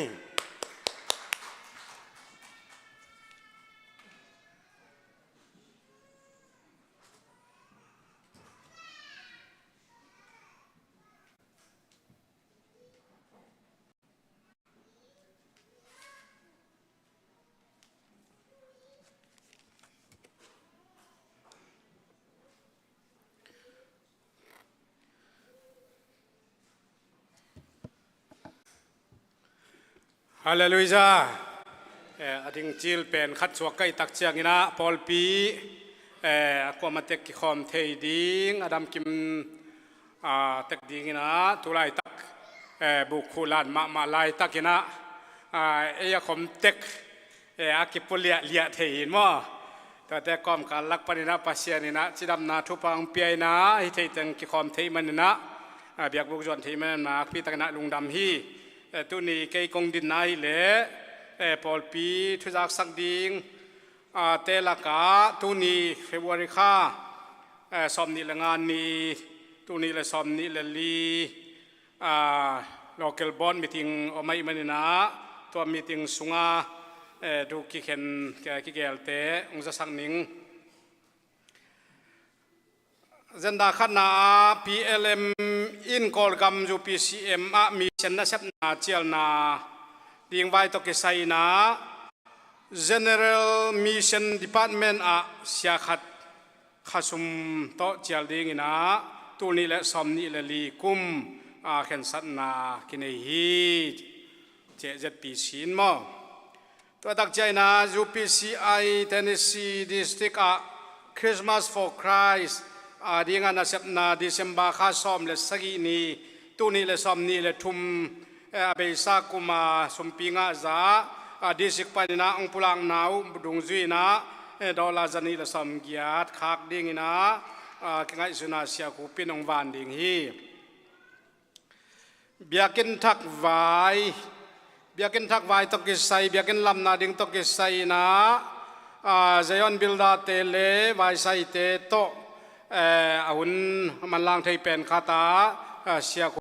Halleluiah. Eh, a ding cil pen khat suak ka hih tak ciangin ah pawlpi, eh, a kuamah tek kikhawm thei ding a damkim, ah, tek dingin ah tu laitak, eh, buk khuhlan mahmah laitakin ah, ah, ei a khom tek, eh, a kipuliah liah thei hi maw? Tuate kawmkal lak panin ah Pasian in ah cidamna thupha hong pia in ah hih theih teng kikhawm theih manin ah, ah, biakbuk zuan theih manin ah nakpi takin ah lungdam hi. Eh, tuni kei kong dinna hi leh, eh, pawlpi thuzaksak ding, ah, te lakah tuni February kha, eh, sawmnih le nga ni, tuni le sawmnih le li, ah, local board meeting om ahih manin ah tua meeting sungah, eh, thu kikhen, eh, kigelte hong zasak ning. Zenda khatna ah P L M in Kawlgam U P C M ah mission nasepna cialna ding vai tawh kisai in ah, General Mission Department ah sia khat khasum tawh cial dingin ah tul nih le sawm nih le li kum a khensatna kinei hi. Ceh Z P C in maw? Tua tak ciangin ah U P C I Tennessee District ah Christmas for Christ a dingah nasepna December kha sawm le sagih ni, tul nih le sawm nih le thum, eh, a beisa kum a sumpi ngahza, a district panin ah hong pulakna uh dungzui in ah, eh, dollar za nih le sawm giat khak dingin ah, a kingaihsun a siakhupin hong van ding hi. Biakinn thak vai, biakinn thak vai tawh kisai, biakinn lamna ding tawh kisai in ah, a, Zion Builder te le vaisaite tawh, eh, a hun manlang thei pen khat ah, a, siakhu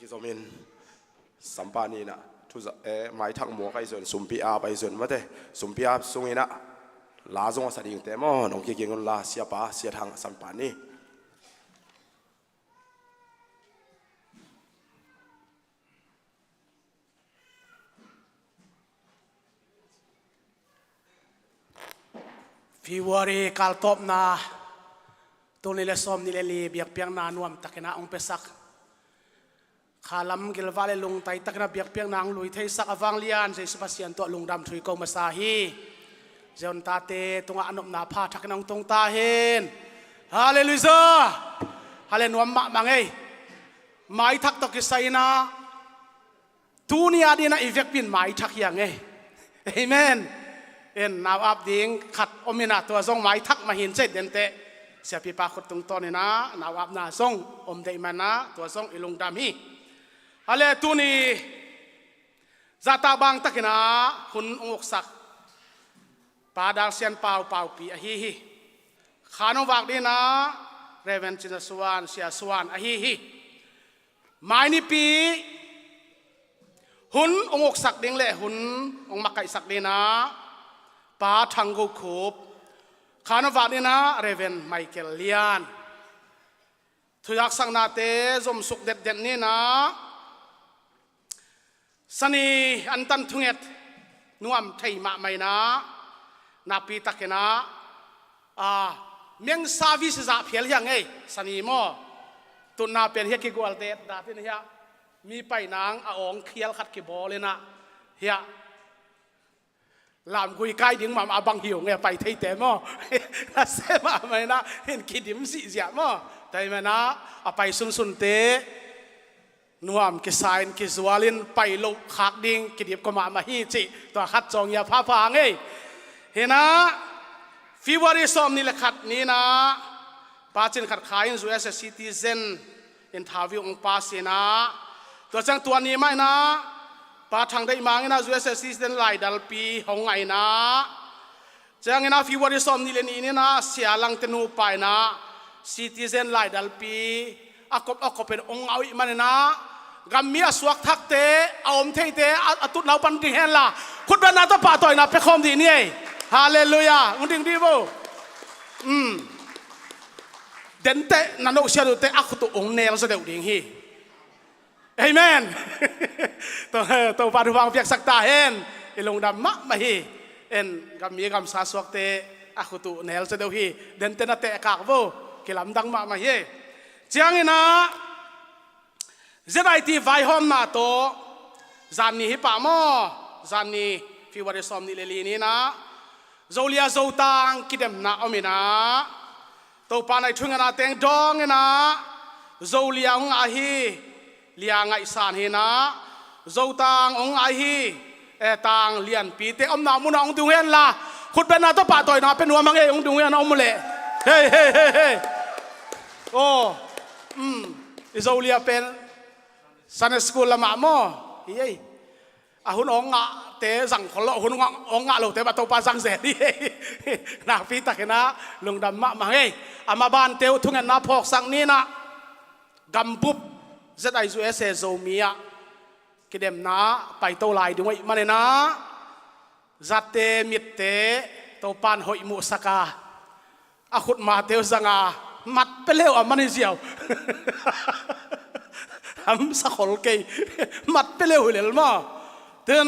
Zomin sampa ni inah thu za, eh, maithak muak ahi zon, sumpi ap ahi zon mate, sumpi ap sung inah la zong a sa dingte maw, nong kiging unla, siapa, Sia Thang sampa ni. February kaltawpna, tul nih le sawm nih le li biakpiakna nuamtakin ah hong piasak, khalam gilvah le lungtai takin ah biakpiakna hong lui theisak a vanglian Jesu Pasian tawh lungdam thu i ko masa hi. Zion tate tungah a nopna pha thakin hong tung ta hen. Halleluiah. Hale nuam mahmah ngei. Maithak tawh kisai inah tuni a dingin ah i vekpi in maithak hi a ngei. Amen. En, nau ap ding khat om inah tua zong maithak mah hi in, cei dente. Siapipa khut tungtawn inah nau apna zong om deih manah tua zong i lungdam hi. Hale tuni zahtak bang takin ah hun hong uksak Pa Dal Sian Pau, Paupi ahi hi. Khan hong vak dingin ah Reverend Cin Za Suan, Sia Suan ahi hi. Mai nipi hun hong uksak ding le hun hong makaihsak dingin ah Pa Thang Go Khup, khan hong vak dingin ah Reverend Michael Lian. Thuzaksaknate zomsuk detdet ni inah, Sani antan thunget nuam thei mahmah inah, nakpi takin ah, a, meng service zah phial hi a ngei, Sani maw. Tutna pen hiah kigual det datin hiah mi pai nang a awng khial khat kibawl inah, hiah lamgui kai ding mahmah a bang hi ung e, a pai theite maw. Nasia mahmah inah, hin kidim zihziah maw. Tua ahih manah a pai sunsunte nuam kisa in kizual in pai loh khak ding kidip kua mahmah hi cih tua khat zawng hi a, phapha ngei. Hi inah February sawm nih le khat ni inah Pa Cin Khat Khai in U S A citizen interview hong pass inah, tua ciang tua ni mah inah Pa Thang Deih Mang inah U S A citizen laidalpi hong ngah inah, ciang inah February sawm nih le nih ni inah Sia Langte nupa inah citizen laidalpi a kop a kop in hong ngah uh ahih man inah, gammi a suakthakte, a om theite a, a tutna uh pan ding henla, khutbetna tawh pahtawina pia khawm dih ni ei. Halleluiah. Hong ding dih vo. Um. Dente na nohsiat uhte a khut uh hong nel zaw deuh ding hi. Amen. To, Topa thupha hong piaksak ta hen. I lungdam mahmah hi. En, gammi gamsa suakte a khut uh nel zaw deuh hi. Dente na tehkak vo. Kilamdang mahmah hi. Ciang inah Z I T vaihawmna tawh, zanni hi pah maw, zanni February sawm nih le li ni inah Zolia Zotang kidemna om inah, Topa na i thungetna teng dawng inah, Zolia hong ngah hi, Lia Ngaih San hi inah, Zotang hong ngah hi, eh, tang lianpite omna munah hong ding uh henla, khutbetna tawh pahtawina pia nuam hang ei, hong ding uh hen a om uh leh. Hei, hei, hei, hei. Aw, um, i Zolia pen Sunday school lamah maw hi ei. A hun hong ngahte zang khol lo, a hun hong ngah, hong ngah lote bah Topa zang zel hi ei. Nakpi takin ah lungdam mahmah hang ei. A mabante uh thungetna phawksak ni inah, gambup Z I U S A Zomi ah kidemna paito lai ding uh ahih man inah, zate mitte Topa'n hoih muhsak a, a khutmate uh zang a, mat pia le uh a man hi ziau. Hamsa khol kei. Mat pia le uh hi lel maw. Tun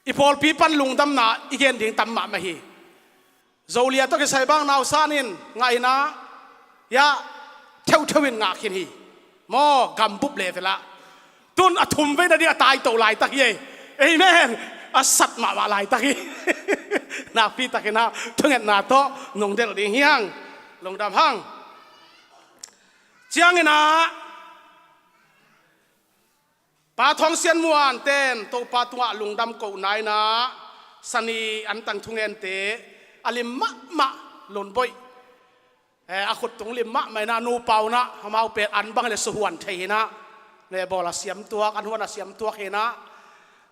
i pawlpi pan lungdamna i gen ding tam mahmah hi. Zolia tawh kisai bang nausan in ngah inah, hiah theuhtheuh in ngah khin hi. Maw, gambup level ah. Tun a thumveina ding a taito laitak hi ei. Amen. A sat mahmah laitak hi. Nakpi takin ah thungetna tawh nong delh ding hi hang. Lungdam hang. Ciang inah Pa Thawng Sian Muan ten Topa tungah lungdam kohna inah, Sani antang thungente a lim mahmah Lunboih, eh, a khut tung lim mahmah inah, nupa un ah amau pen an bang le suhuan thei hi inah, ne bawl a siam tuak, an huan a siam tuak hi inah,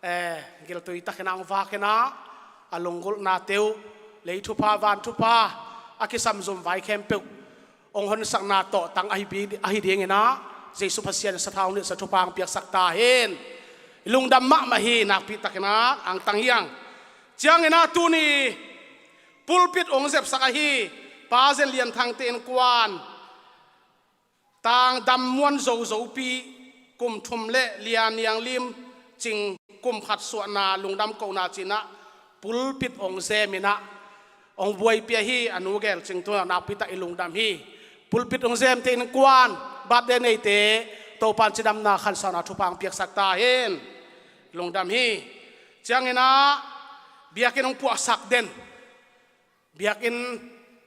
eh, giltui takin ah hong vak inah, a lunggulhnate uh, lei thupha, van thupha, a kisam zum vai khempeuh hong honsakna tawhtang ahi bi-, ahi ding inah, Jesu Pasian sathau nilhsa thupha hong piaksak ta hen. I lungdam mahmah hi, nakpi takin ah angtang hi hang. Ciangin ah tuni pulpit hong zepsak ahi Pa Zen Lian Thangte innkuan, tangdam muan zozopi, kum thum le Lian Niang Lim Cing kum khat suahna lungdam kohna ci-in ah pulpit hong zem in ah hong buaipih ahi. A nu gel Cing tungah nakpi tak i lungdam hi. Pulpit hong zemte innkuan, birthday neite, Topa'n cidamna khansauna thupha hong piaksak ta hen. Lungdam hi. Ciangin ah biakinn hong puahsak den, biakinn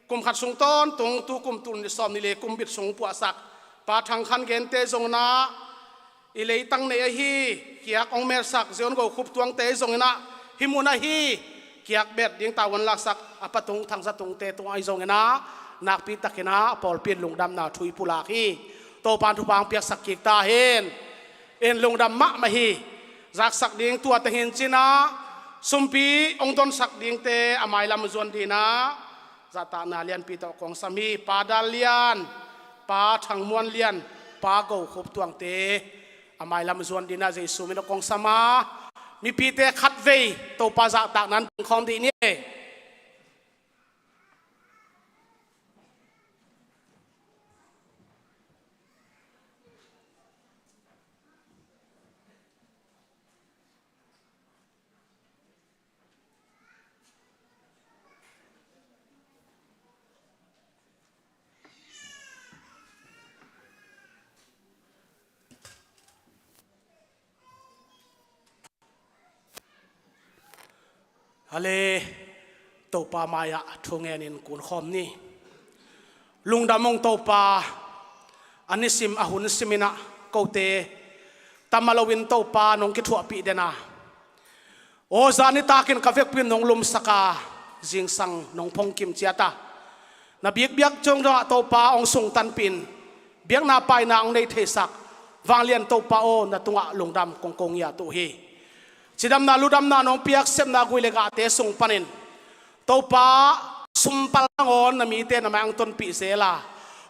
kum khat sung tawntung, tu kum tul nih sawmnih le kum bit sung puahsak Pa Thang Khan Gente zongin ah, i leitang nei ahi, kiak hong melsak Zion Go Khup Tuangte zongin ah, hih mun ahi, kiak bet ding tavuan laksak a Pa Tung Thang Za Tungte tung ahi zongin ah, nakpi takin ah pawlpi in lungdamna thu i pulak hi. Topa'n thupha hong piaksak kik ta hen. In lungdam mahmah hi. Zaksak ding tuate hi in ci-in ah, sumpi hong donsak dingte a mailam zuan dingin ah zahtakna lianpi tawh kong sam hi. Pa Dal Lian, Pa Thang Muan Lian, Pa Go Khup Tuangte a mailam zuan dingin ah Jesu min tawh kong sam a, mipite khatvei Topa zahtakna in dingkhawm dih ni. Hale, Topa mai-ah thu ngenin kunkhawm ni. Lungdam ung Topa, a nisim a hun simin ah kote tam a loin Topa nong kithuahpih den a, aw zan nitakin ka vekpi-in nong lumsak a, zingsang nong phongkim ciat a, na bikbiak ciang dongah Topa hong sungtanpih in, biakna paina hong nei theisak vanglian Topa aw, na tungah lungdam kong ko ngiat uh hi. Cidamna ludamna nong piak sepna gui le gahte sung panin Topa, sumpal nangawn na mite na mai-ah hong tonpih zel a,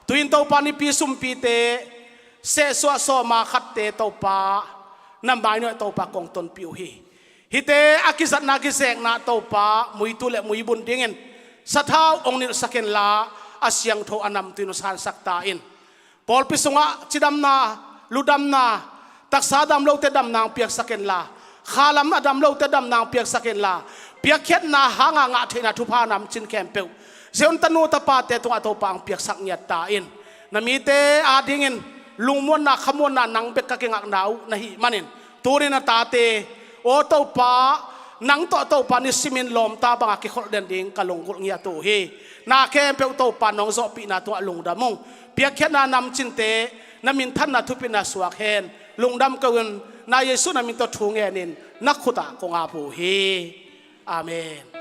tu-in Topa nipi sumpite sehsuah sawma khatte Topa, na mai nuai-ah Topa kong tonpih uh hi. Hihte a kizatna kizekna Topa, muitu le muibun dingin sathau hong nilhsak inla, a siangtho a namtui in hong sansak ta in. Pawlpi sungah cidamna, ludamna, taksa a dam lote damna hong piaksak inla, khalam a dam lote damna hong piaksak inla, piakkhiatna hanga ngah theihna thupha namcin khempeuh Zion tanu tapate tungah Topa hong piaksak ngiat ta in. Na mite adingin lungmuanna khamuanna nang bek ka kingakna uh na hih manin, tuni na tate, aw Topa, nang tawh Topa nisimin lawmta banga kikholh den ding ka lunggulh ngiat uh hi. Na khempeuh Topa nong zawhpihna tungah lungdam ung. Piakkhiatna namcinte na minthanna thupina suak hen. Lungdam ko-in na Jesu na min tawh thu ngenin na khutah kong ap uh hi. Amen.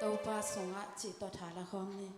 Topa sungah cih tawh tha la khawm ni.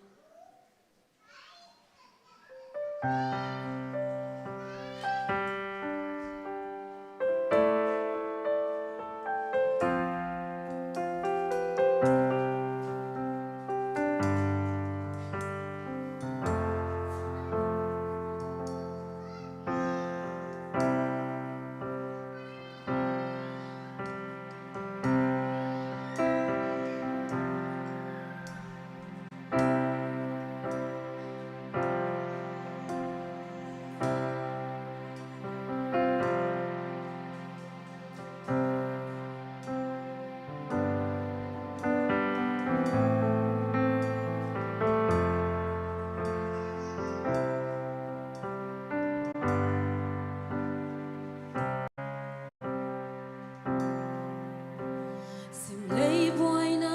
Simlei buaina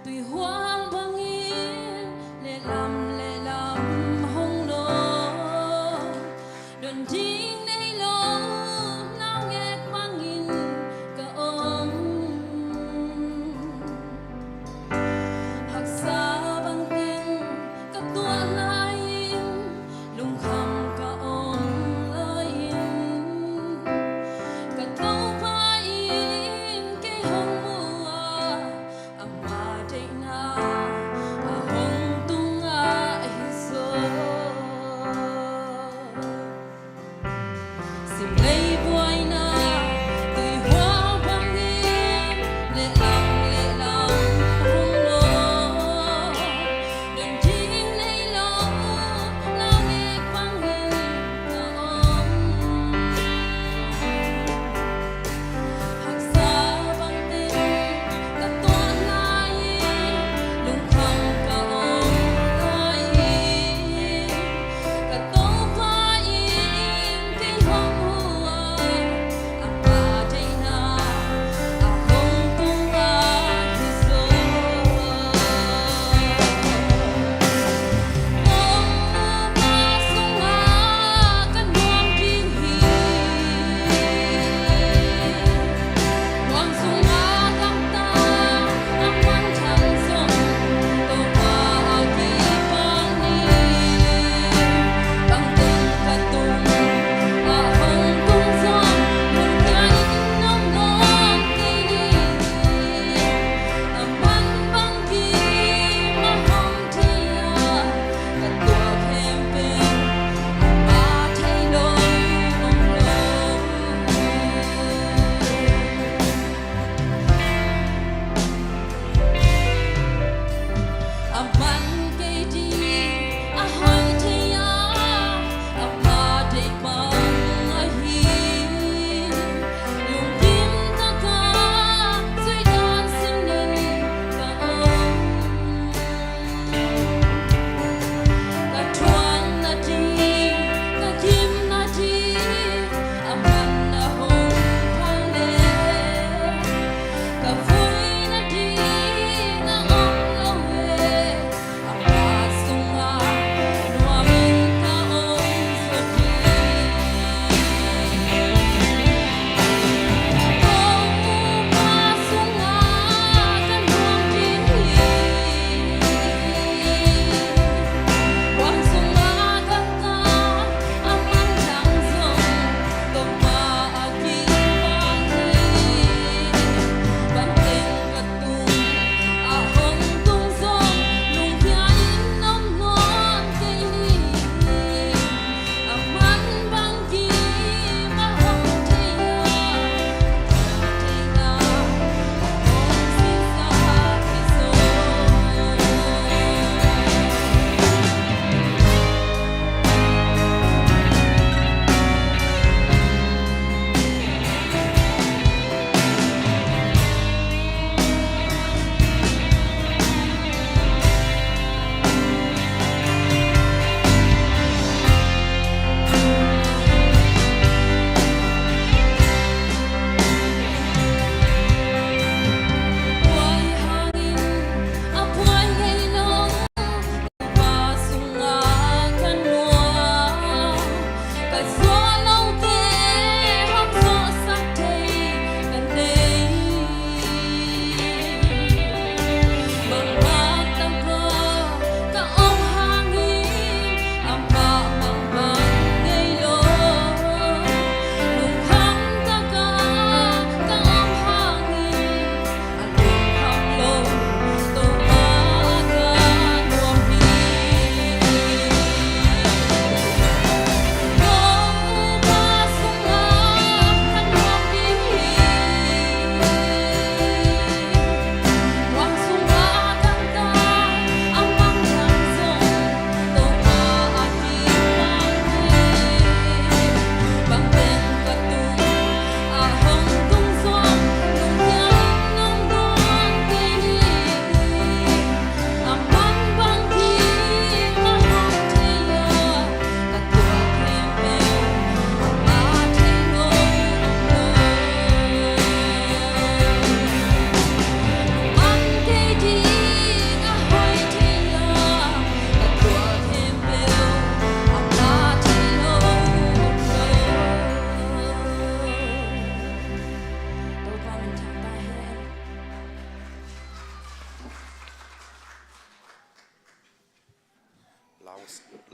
tuihuang bangin lehlam lehlam hong nawn, don ding nei lo naungek bangin ka om. Haksa bangin ka tuahna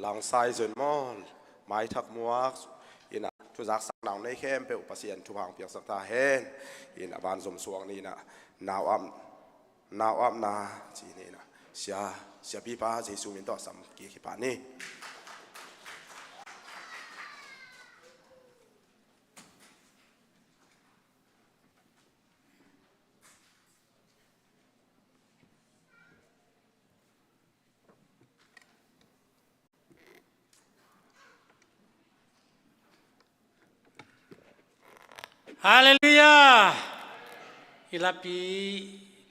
Langsai Zon maw, maithak muak, ina, thuzak sak nang nei khempeuh Pasian thupha hong piaksak ta hen. Ina, van zom suak ni ina, nau ap, nau apna ci ni ina, sia, siapipa Jesu min tawh sam kik hi pah ni. Halleluiah. I lapi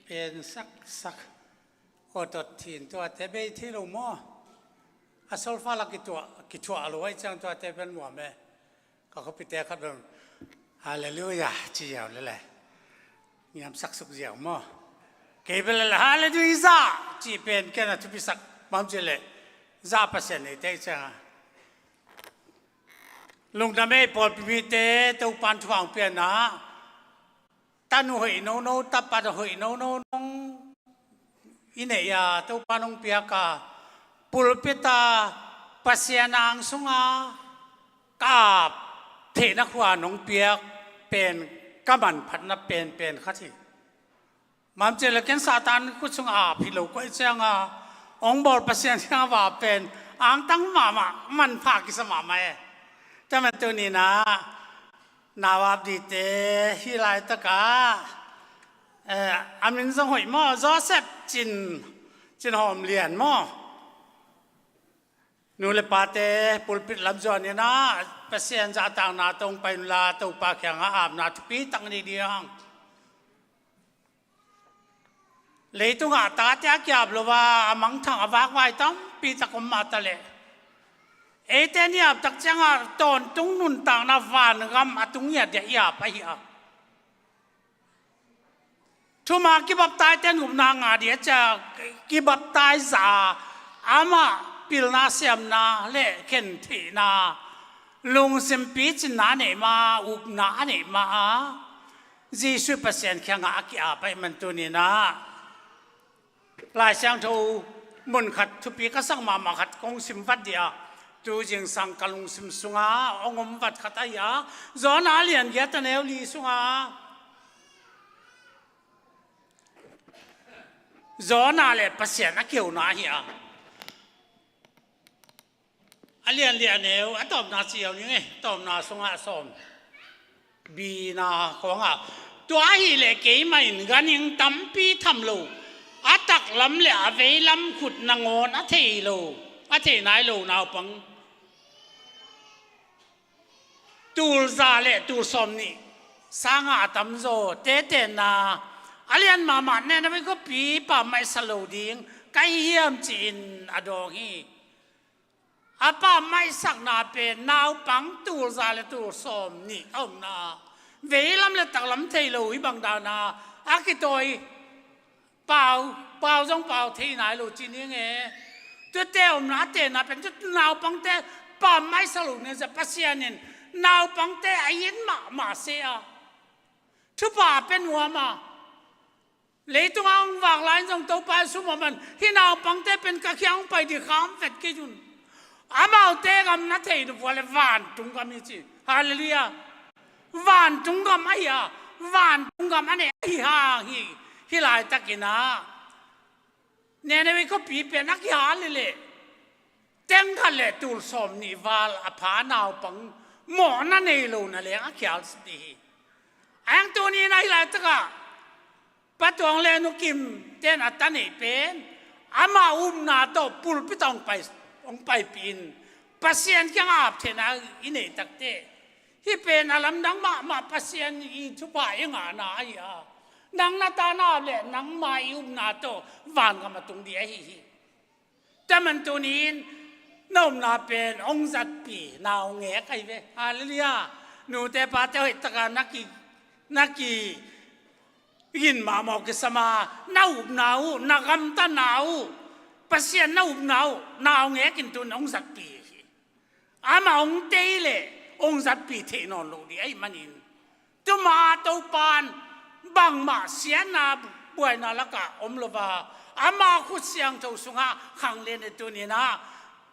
pen saksak. Aw, tot thin tuate bei thei lo maw? A solfa la kituah, kituah lo ai ciang tuate pen nuam e. Ka khuapite khat bang, "Halleluiah," ci ziau lele. Ngiamsak suk ziau maw? Kei bel lele, "Halleluiah," ci pen ken a thupisak. Bang ci le, zah Pasian neite cianga. Lungdam ei pawlpi mite, Topan thupha hong piakna. Tanu hoih nono, tapa hoih nono nong i neih a, Topa nong piak a, pulpit a, Pasian ang sunga ka ap theihna khua nong piak pen ka manphatna penpen khat hi. Bang ci le ken Satan khut sung a ap hi lo koi cianga, hong bawl Pasian cianga va pen angtang mahmah, manpha kisa mahmah e. Tua man tuni ina, nau ap dingte hih laitaka, eh, a min zong hoih maw, Joseph Cin, Cin Hawm Lian maw? Nu le pate pulpit lam zuan ina, Pasian zahtakna tawh hong pai unla, Topa kianga apna thupi tak nei ding. Leitungah tate a ki-ap lo a, a mangthang a vakvai tampi tak om mah ta leh, eite i ap tak ciangah tawntung nuntakna vangam a tung ngiat dia i ap ahi a. Thuman kibaptaihte'n upna ngah dia, cia kibaptaiza amah pilna siamna le khentheihna, lungsim picinna a neih ma, upna a neih ma a, Jesuh Pasian kiangah a ki-ap ahih man tuni ina, Lai Siangtho mun khat thupi ka sak mahmah khat kong sim vat dih a, tu zingsang ka lungsim sunga hong om vat khat ahi a, Jonah a lian giat a neu li sunga Jonah le Pasian a kiuna ahi a. A lian li a neu, a tawpna ci hiau ning e, tawpna sungah sawm bina khawngah, tua ahih leh keimah in ganhing tampi tham lo, a taklam le a veilam khut nangawn a thei lo, a thei nai lo naupang tulza le tulsawm nih sangah a tamzaw tetenna, a lian mahmah Nineveh khuapi pammaihsa lo ding ka hi hiam ci-in a dawng hi. A pammaihsakna pen naupang tulza le tulsawm nih a omna, veilam le taklam thei lo hi bang dana a kitawi, pau, pau zong pau thei nai lo ci ning e. Tuate omna a tenna pen tu naupangte pammaihsa lo ning zia Pasian in naupangte a it mahmah se a, thupha a pia nuam a. Leitung a hong vak lai-in zong Topa in sum a man, hih naupangte pen ka kiang hong pai dih kham vet kei un. Amaute gam na thei nop uh leh vantung gam hi ci. Halleluiah. Vantung gam ahi a, vantung gam a neih ahi hang hi. Hih laitakin ah Nineveh khuapi pen a kihal leh leh, teng khat le tul sawm nih val a pha naupang mawhna nei lo na leng a kihal dih hi. A hang tuni-in ah hih laitakah Pa Tuang le Nu Kim ten a ta neih pen, ama upna tawh pulpit ah hong pai, hong paipih in, Pasian kiang a ap theihna i neih takteh, hih pen a lamdang mahmah Pasian i thupha i ngahna ahi a. Nang na ta na ap leh nangma i upna tawh vangam a tung dih ahi hi. Tua man tuni-in na upna pen hong zatpih naungek ahi ve. Halleluiah. Nute pate hoih taka na ki, na ki gin mahmah kisam a, na upna uh, na gamtatna uh, Pasian na upna uh naungek in tun hong zatpih hi. Amah hong tei leh hong zatpih theih nawn loh dih ahih manin, tuma Topan bangmah siatna buaina lakah om lo a, ama khut siangtho sungah khang lian in tuni-in ah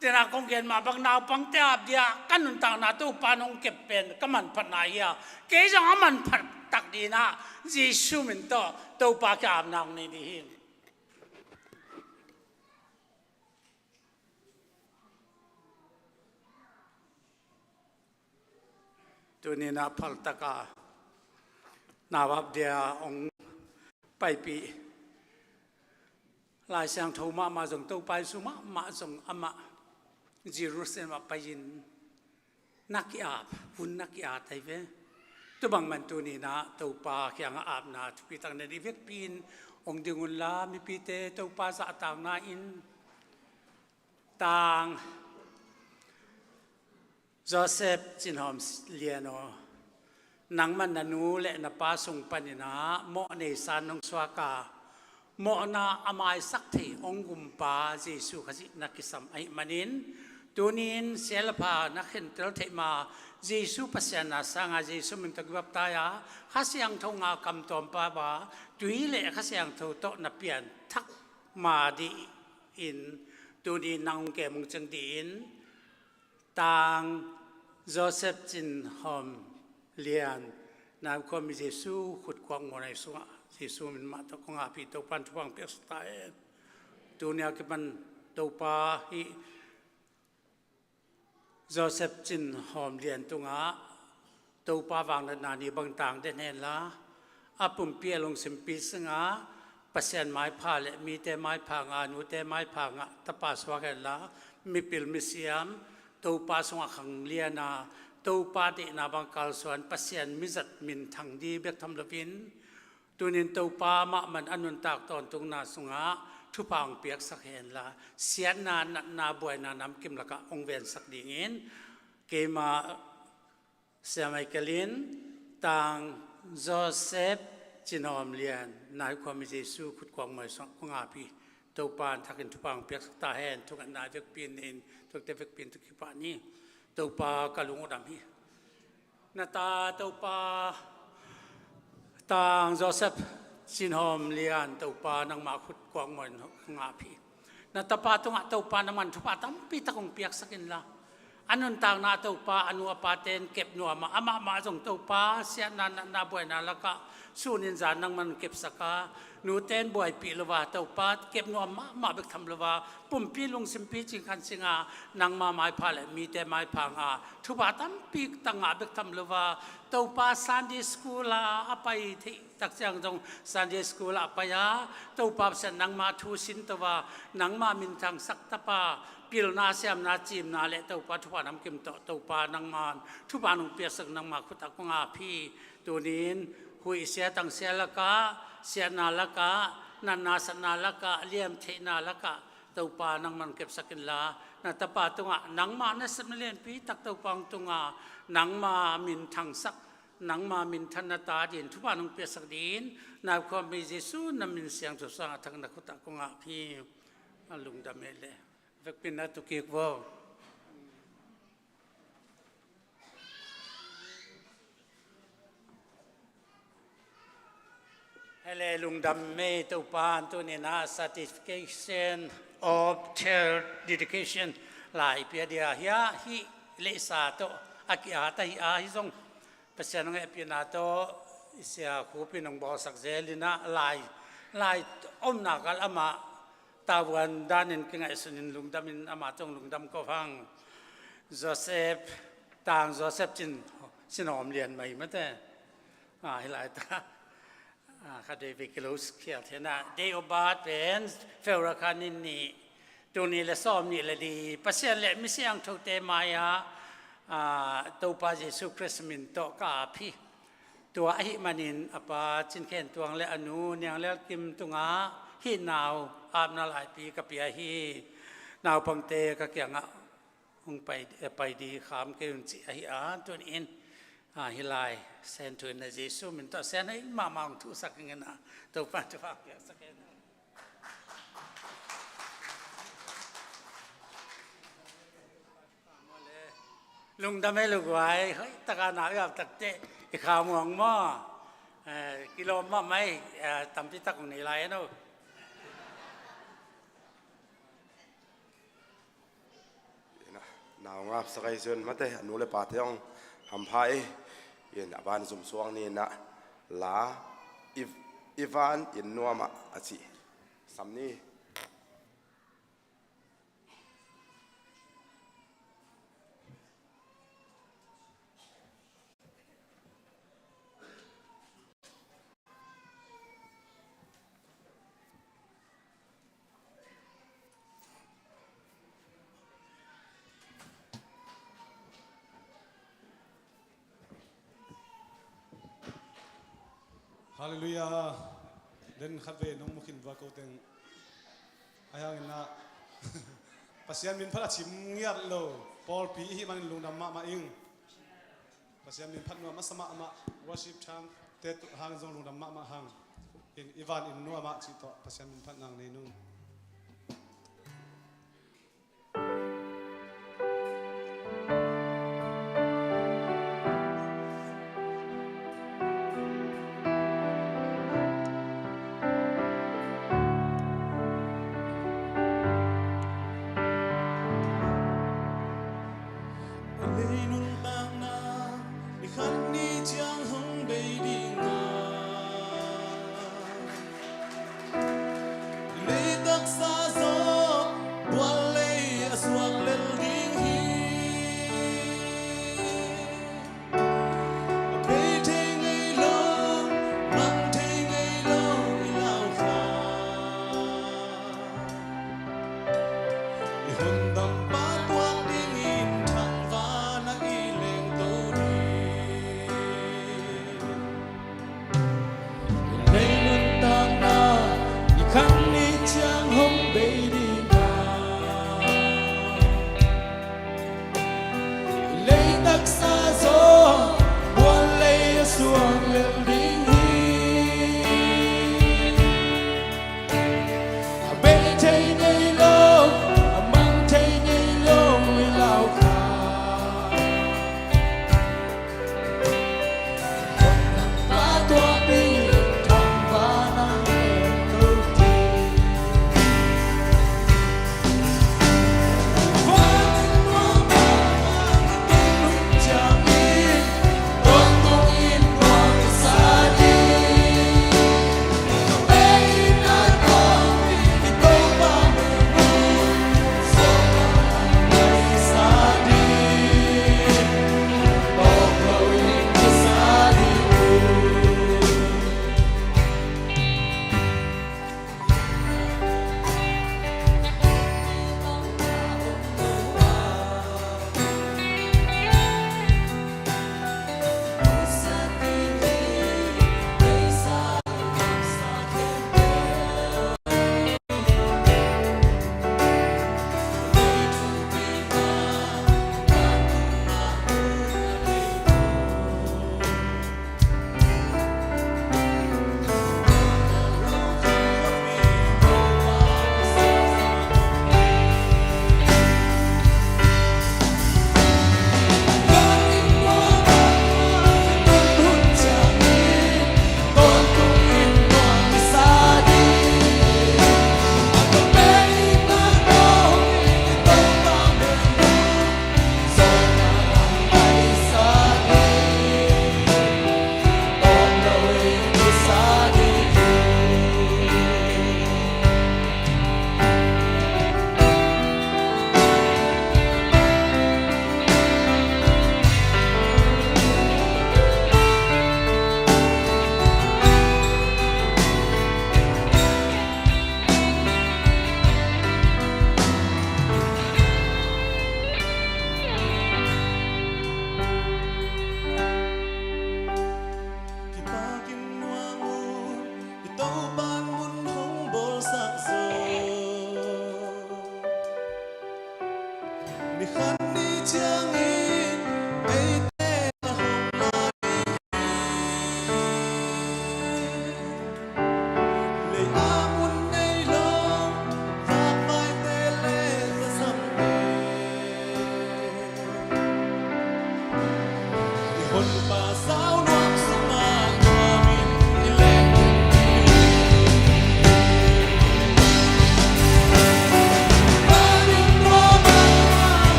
Tena kong gen mah bang naupangte ap dia ka nuntakna Topa nong kep pen ka manphatna hi a, kei zong a manphat tak dina Jesu min tawh Topa kiapna hong nei dih hi. Tunina phaltaka nau ap dia hong paipih Lai Siangtho mahmah zong, Topa Jesu mahmah zong amah Jerusalem ah pai-in na ki-ap, hun na ki-at ahi ve. Tua bang man tunina Topa kiangah apna thupi tak nei dih. Vekpi in hong ding unla, mipite Topa zahtakna in tang Joseph Cin Hawm Lian aw, nangman na nu le na pa sung paninah mawh nei san nong suak a, mawhna a maisak thei hong gumpa Jesu Khazih na kisam ahih manin, tunin sia le pha na khentel theih ma Jesu Pasian na sanga Jesu min tawh kibaptai a, Kha Siangtho nga kamtuam pa ba, tui le Kha Siangtho tawh na pianthak ma dih in, tunin nang hong kem hong ciang dih in, Tang Joseph Cin Hawm Lian, na khua mi Jesu khut kuak muanai sungah Jesu min mah tawh kong ap hi. Topan thupha hong piaksak ta hen. Tunia kipan Topa hih Joseph Cin Hawm Lian tungah Topa vangliatna ni bang tang den henla, a pumpi a lungsimpi singa Pasian maipha le mite maipha ngah, nute maipha ngah tapa suak henla, mipil misiam Topa sungah khang liana, Topa deihna bang kalsuan, Pasian mizat minthang ding bek tham loin, tunin Topa mahmah a nuntak tawntungna sungah thupha hong piaksak henla, siatna, natna, buaina namkim lakah hong vensak dingin, keima Sia Michael in Tang Joseph Cin Hawm Lian, na khua mi Jesu khut kuak muanai sungah kong ap hi. Topa in thakin thupha hong piaksak ta hen. Thungetna vekpi in, thungetna vekpi in tawh kipan hi. Topa ka lung uh dam hi. Na ta Topa, Tang Joseph Cin Hawm Lian, Topa nangmah khut kuak muanai kong ap hi. Na tapa tungah Topa nangman thupha tampi tak hong piaksak inla, a nuntakna Topa a nu a paten kep nuam a, amah mah zong Topa siatna, natna, buaina lakah sunin zan nangman kepsak a, nuten buaipih lo a, Topa kep nuam mahmah bek tham lo a, pumpi lungsimpi cingkhan singa nangma maipha le mite maipha ngah, thupha tampi tak ngah bek tham lo a, Topa Sunday school ah a pai theih tak ciang zong Sunday school ah pai a, Topa Pasian nangma thu sin to a, nangma minthangsak tapa, pilna siamna cimna le Topa thupha namkim tawh Topa nangma thupha nong piaksak, nangma khut ah kong ap hi. Tunin huih sia tang sia lakah, siatna lakah, natna satna lakah, liamtheihna lakah Topa nangman kepsak inla, na tapa tungah nangma nasepna lianpi tak Topa hong tunga, nangma minthangsak, nangma minthanna ta dingin thupha nong piaksak dingin, na khua mi Jesu na min siangtho sungah thak na khut ah kong ap hi. A lungdam e le. Vekpi in na tukik vo. Hele, lungdam mei. Topa in tunin a certification of church dedication lai pia dia hi a, hih leisa tawh a ki-at ahi a, hih zong Pasian hong hehpihna tawh i sia Khup in hong bawlsak zel in a, lai, lai omna kal amah tavuan danin kingaihsunin lungdamin amah tawh lungdam ko hang. Joseph, Tang Joseph Cin, Cin Hawm Lian mai mate. Ah, hi lai ta. Ah, kha dei ve kilo khial thena. Date of birth pen February kha ni nih, tul nih le sawm nih le li, Pasian le mi siangthote mai-ah, ah, Topa Jesu Khrist min tawh ka ap hi. Tua ahih manin a pa Cin Khen Tuang le a nu Niang Lel Kim tungah hih nau apna laipi ka pia hi. Naupangte ka kiangah hong pai, eh, pai di kham kei un cih ahi a, tuni in, ah, hih lai Sen thu in a Jesu min tawh Sen a in mahmah hong thuhsak ing in a, Topa thupha piaksak hen. Lungdam e luguai, hoih taka na i ap takteh i kha muang maw? Eh, kilawm mahmah ei, eh, tampi tak hong nei lai en o. Nau ngap sakai zun mate, a nu le pate hong hampha i. In a van zum suang ni na la i, i van in nuam ah a ci. Sam ni. Halleluiah. Den khat ve nong mu khin vua ko teng. Ahi hangin ah Pasian min phat a cim ngiat lo pawlpi i hih manin lungdam mahmah ing. Pasian min phat nuam masa mahmah, worship team te hang zong lungdam mahmah hang. In i van in nuam ah cih tawh Pasian min phat nang nei nung. Lei nuntakna ni khat ni ciang hong bei ding a, lei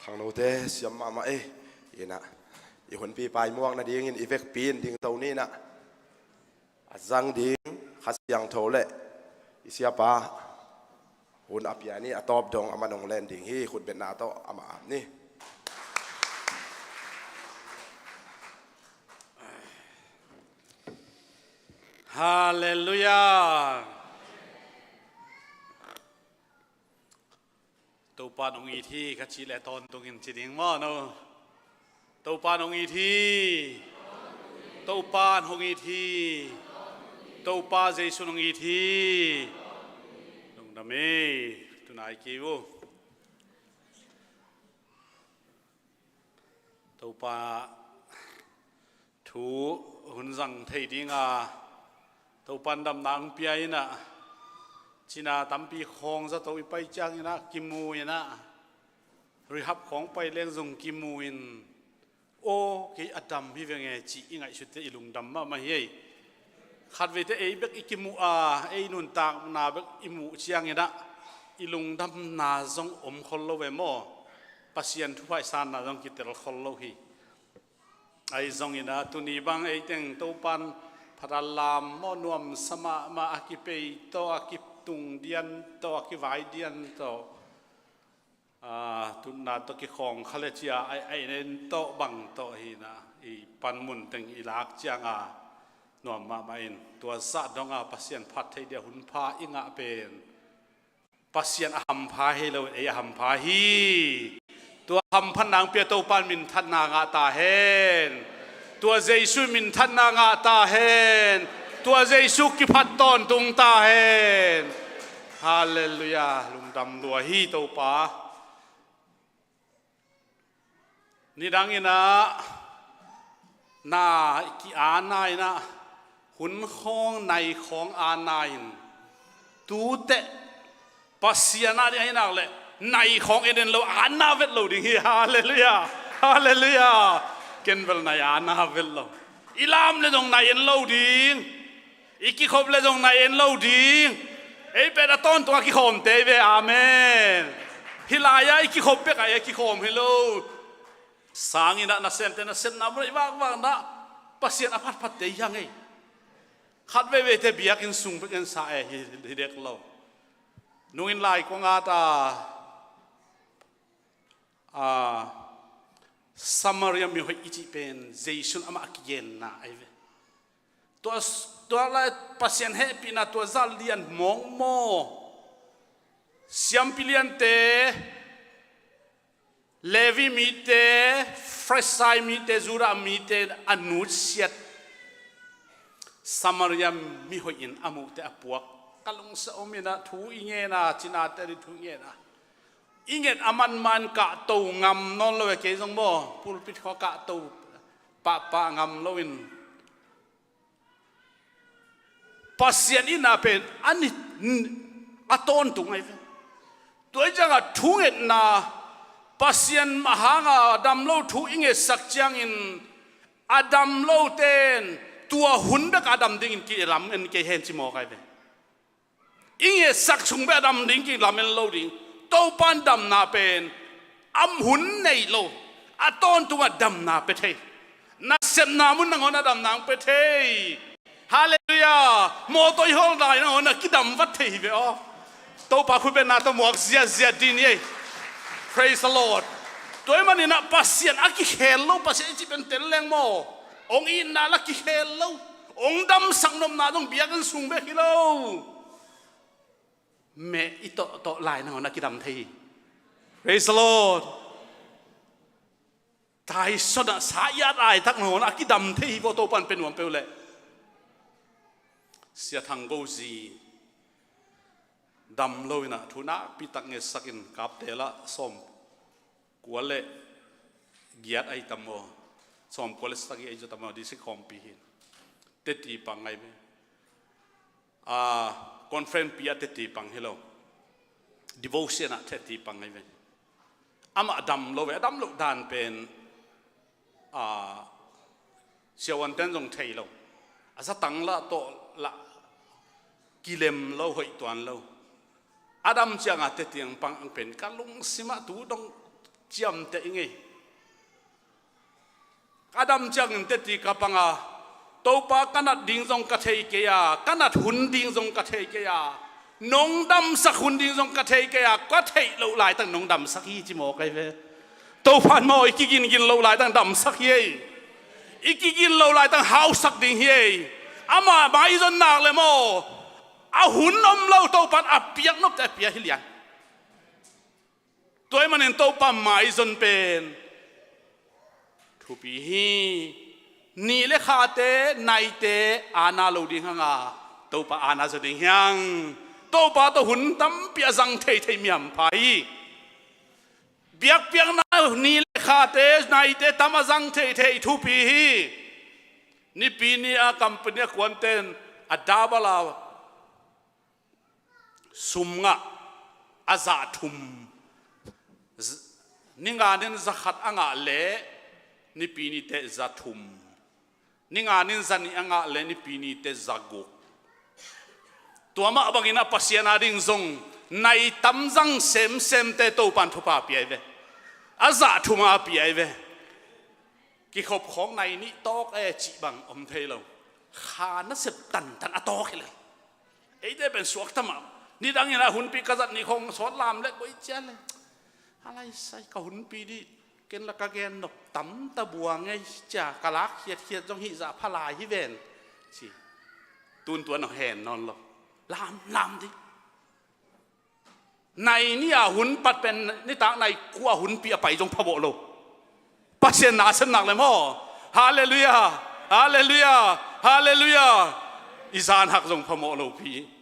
Khangnote siam mahmah ei. Inah i hunpi paimuak nadingin i vekpi in dingto ni inah, a zang ding Kha Siangtho le i siapa hun a pia ni. A tawp dong amah in hong len ding hi. Khutbetna tawh amah ap ni. Halleluiah. Topa in hong it hi, ka cih leh tawntungin ci ding maw no? Topa in hong it hi. Topa in hong it hi. Topa Jesu in hong it hi. Lungdam ei. Tuna i kei uh. Topa thu hun zang thei dinga Topa in damna hong pia inah, cina tampi khawng zato i pai ciang inah kimu inah, rehab khawng pai leng zong kimu in, aw, kei a dam hi veng e cih i ngaihsut teh i lungdam mahmah hi ei. Khatveite ei bek i kimuh a, ei nuntakna bek i muh ciang inah i lungdamna zong om khol lo ve maw? Pasian thupha i sanna zong kitel khol lo hi. Ahi zong inah tuni bang ei teng Topa in phat a lam maw, nuamsa mahmah, a kipei tawh, a kitung dian tawh, a kivai dian tawh, a, tutna tawh kikhawng kha le cia a, a inn tawh bang tawh hi inah, i panmun teng i lak cianga nuam mahmah in, tua zah donga Pasian phat thei dia hun pha i ngah pen Pasian a hampha hi lo, ei a hampha hi. Tua hamphatna hong pia Topa in minthanna ngah ta hen. Tua Jesu in minthanna ngah ta hen. Tua Jesu kiphat tawntung ta hen. Halleluiah. Lungdam lua hi Topa. Nidang inah na ki-ana inah, hun khawng nai khawng ana in, tute Pasian a ding ahi nak leh nai khawng en en lo, ana vet lo ding hi. Halleluiah. Halleluiah. Ken bel nai ana vet lo. I lam le zong nai en lo ding. I kikhop le zong nai en lo ding. Ei pen a tawntung a kikhawmte hi ve. Amen. Hih lai-a i kikhop pek a, ei a kikhawm hi lo. Sang inah nasemte nasepna mun ah i vakvakna Pasian a phatphatte hi hang ei. Khat veiveite biakinn sung pek en sa e, hi, hi dek lo. Nungin lai kong at a, a, Samaria mihoih i cih pen Jesu in amah a kigenna ahi ve. Tua, tua lai Pasian hehpihna tua zah lian mawk maw? Siampi liante, Levi mite, Farisai mite, Judah mite a nutsiat Samaria mihoih in a muhte a puak. Ka lungsa om inah thu i ngen a, cinate ding thu i ngen a, i nget a manman kahto ngam nawn lo e, kei zong maw, pulpit khawng kahto pahpah ngam loin, Pasian itna pen a ni, a tawntung ahi ve. Tua hi ciangah thungetna, Pasian a hanga dam lo thu i ngetsak ciangin, a dam lote in tua hun bek a dam dingin kilam en kei hen ci mawk ahi ve. I ngetsak sung bek a dam ding kilam en lo ding. Topa in damna pen a hun nei lo, a tawntungah damna pia thei. Nasepna mun nangawn a damna hong pia thei. Halleluiah. Mawtaw i hawl lai nangawn a kidam vat thei hi ve aw. Topa khutbetna tawh muak ziazia ding hi ei. Praise the Lord. Tua ahih manin ah Pasian a kikhel lo, Pasian i cih pen tel leng maw, hong itna la kikhel lo, hong damsak nopna dong biakinn sung bek hi lo. Meh i tawhtawh lai nangawn a kidam thei hi. Praise the Lord. Taisonah sa i at laitak nangawn a kidam thei hi vaw, Topa in pia nuam peuh leh. Sia Thang Go zi dam lo inah thu nakpi tak ngetsak in, kapte lah sawm kua le giat ahi tam maw, sawm kua le sagih ahi zaw tam maw, district khawmpi hi. Teti pang ahi ve. A, conference pi a teti pang hi lo. Devotion ah teti pang ahi ve. Amah a dam lo ve, a dam loh dan pen, a, siavuante'n zong thei lo. A zatang lah tawh lah kilem lo, hoih tuan lo. A dam ciangah teti ang pang ang pen ka lungsimah tu dong ciamteh i ngei. Ka dam ciangin teci ka pang a, Topa, ka nat ding zong ka thei kei a, ka nat hun ding zong ka thei kei a, nong damsak hun ding zong ka thei kei a, ka theih loh laitang nong damsak hi ci mawk ahi ve. Topa'n maw, i kigingin loh laitang damsak hi ei. I kigin loh laitang hausak ding hi ei. Amah maizon nak le maw, a hun om lo, Topa'n a piak nopte a pia hi lian. Tua ahih manin Topa maizon pen thupi hi. Ni le khate, naite aana lo ding hang a, Topa aana zaw ding hi hang. Topa tawh hun tampi a zang theithei mi hampha hi. Biakpiakna ni le khate, naite tam a zang theithei thupi hi. Nipi ni a company a kuante'n a double a sum ngah, a zah thum. Z-, ninga nin za khat a ngah leh Nipi ni teh za thum. Ninga nin za nih a ngah leh Nipi ni teh za guk. Tua mah bangin a Pasian a ding zong nai tam zang semsemte Topa'n thupha pia hi ve. A zah thum a pia hi ve. Kikhop khawng nai nih tawk e cih bang om thei lo. Kha nasep tantan a tawk hi lel. Eite pen suakta mah. Nidangin a hunpi ka zat nih khawng sawt lam le koi cia le, a lai sai ka hunpi dih, ken la ka gen nop tamta buang ei cia, ka lak khiatkhiat zong hih zah pha lai hi ven, ci. Tuntuan a hen nawn lo. Lam, lam dih. Nai nih a hun pat pen nitak nai kua hunpi a pai zong phamawh lo. Pasian na a sem nak le maw. Halleluiah. Halleluiah. Halleluiah. I zanhak zong phamawh lopi.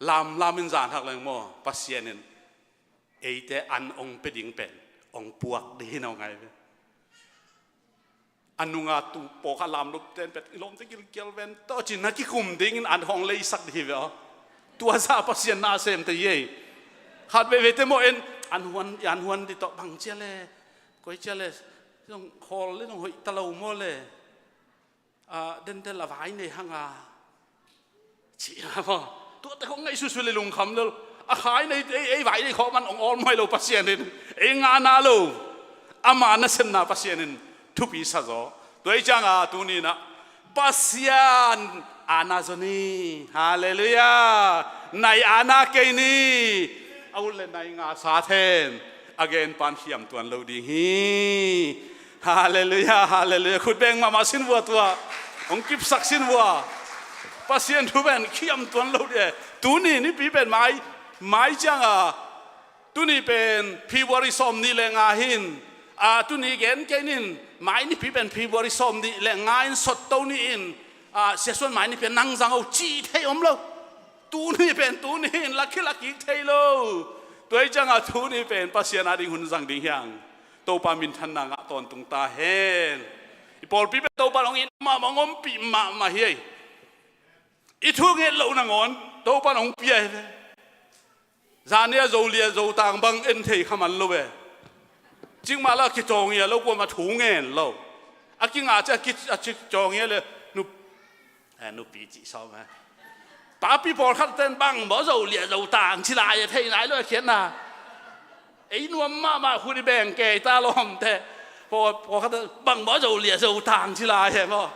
Lamlam in zanhak leng maw, Pasian in eite an hong pia ding pen hong puak ding hi nawn ngai ve. A nunga tu pawlkhat lamlum ten pen i lawmte gilkial ven tawh ci-in na kikum dingin an hong leisak ding hi ve aw. Tua zah Pasian na a semte hi ei. Khat veivei te maw, en an huan, an huan dih tawh bang cia le, koi cia le, zong khawl le zong hoih ta lo maw le. A, dendel a vai nei hang a, ci a maw. Tuate khong ngaihsutsuh le lungkham lo. A khai nei, ei, ei vai nei khawh man hong awl muai lo Pasian in. Ei ngahna lo. Ama nasemna Pasian in thupi sa zaw. Tua ahih ciangin tuni-in ah Pasian aana zaw ni. Halleluiah. Nai aana kei ni. A ut le nai ngah sa then a genpa'n khiam tuan lo ding hi. Halleluiah, halleluiah. Khut beng mahmah sin vua tua. Hong kipsak sin vua. Pasian thu pen khiam tuan lo dih e. Tuni nipi pen mai, mai ciangin, tuni pen February sawm nih le nga hi-in, a, tuni gen kei ning, mai nipi pen February sawm nih le nga in sawt to ni in, a, Sia Suan mai nipi nang zang o ci thei om lo. Tuni pen tuni in lakhi lakkik thei lo. Tua ahih ciangin tuni pen Pasian a ding hun zang ding hi hang. Topa minthanna ngah tawntung ta hen. I pawlpi pen Topa'n hong it mahmah, hong ompih mahmah hi ei. I thunget loh nangawn Topa'n hong pia hi ve. Zani a Zolia Zotang bang en thei kha man lo ve. Cikmah la kicawng hi a lo, kuamah thu ngen lo. A kingah ciang a ki, a kicawng hi a le, nup, eh, nupi cih sawm, eh. Papi pawlkhat ten bang maw Zolia Zotang ci lai a thei nai lo a khiatna. Ei nuam mahmah khut i beng kei ta lawmte. Pawl, pawlkhat ten bang maw Zolia Zotang ci lai a maw.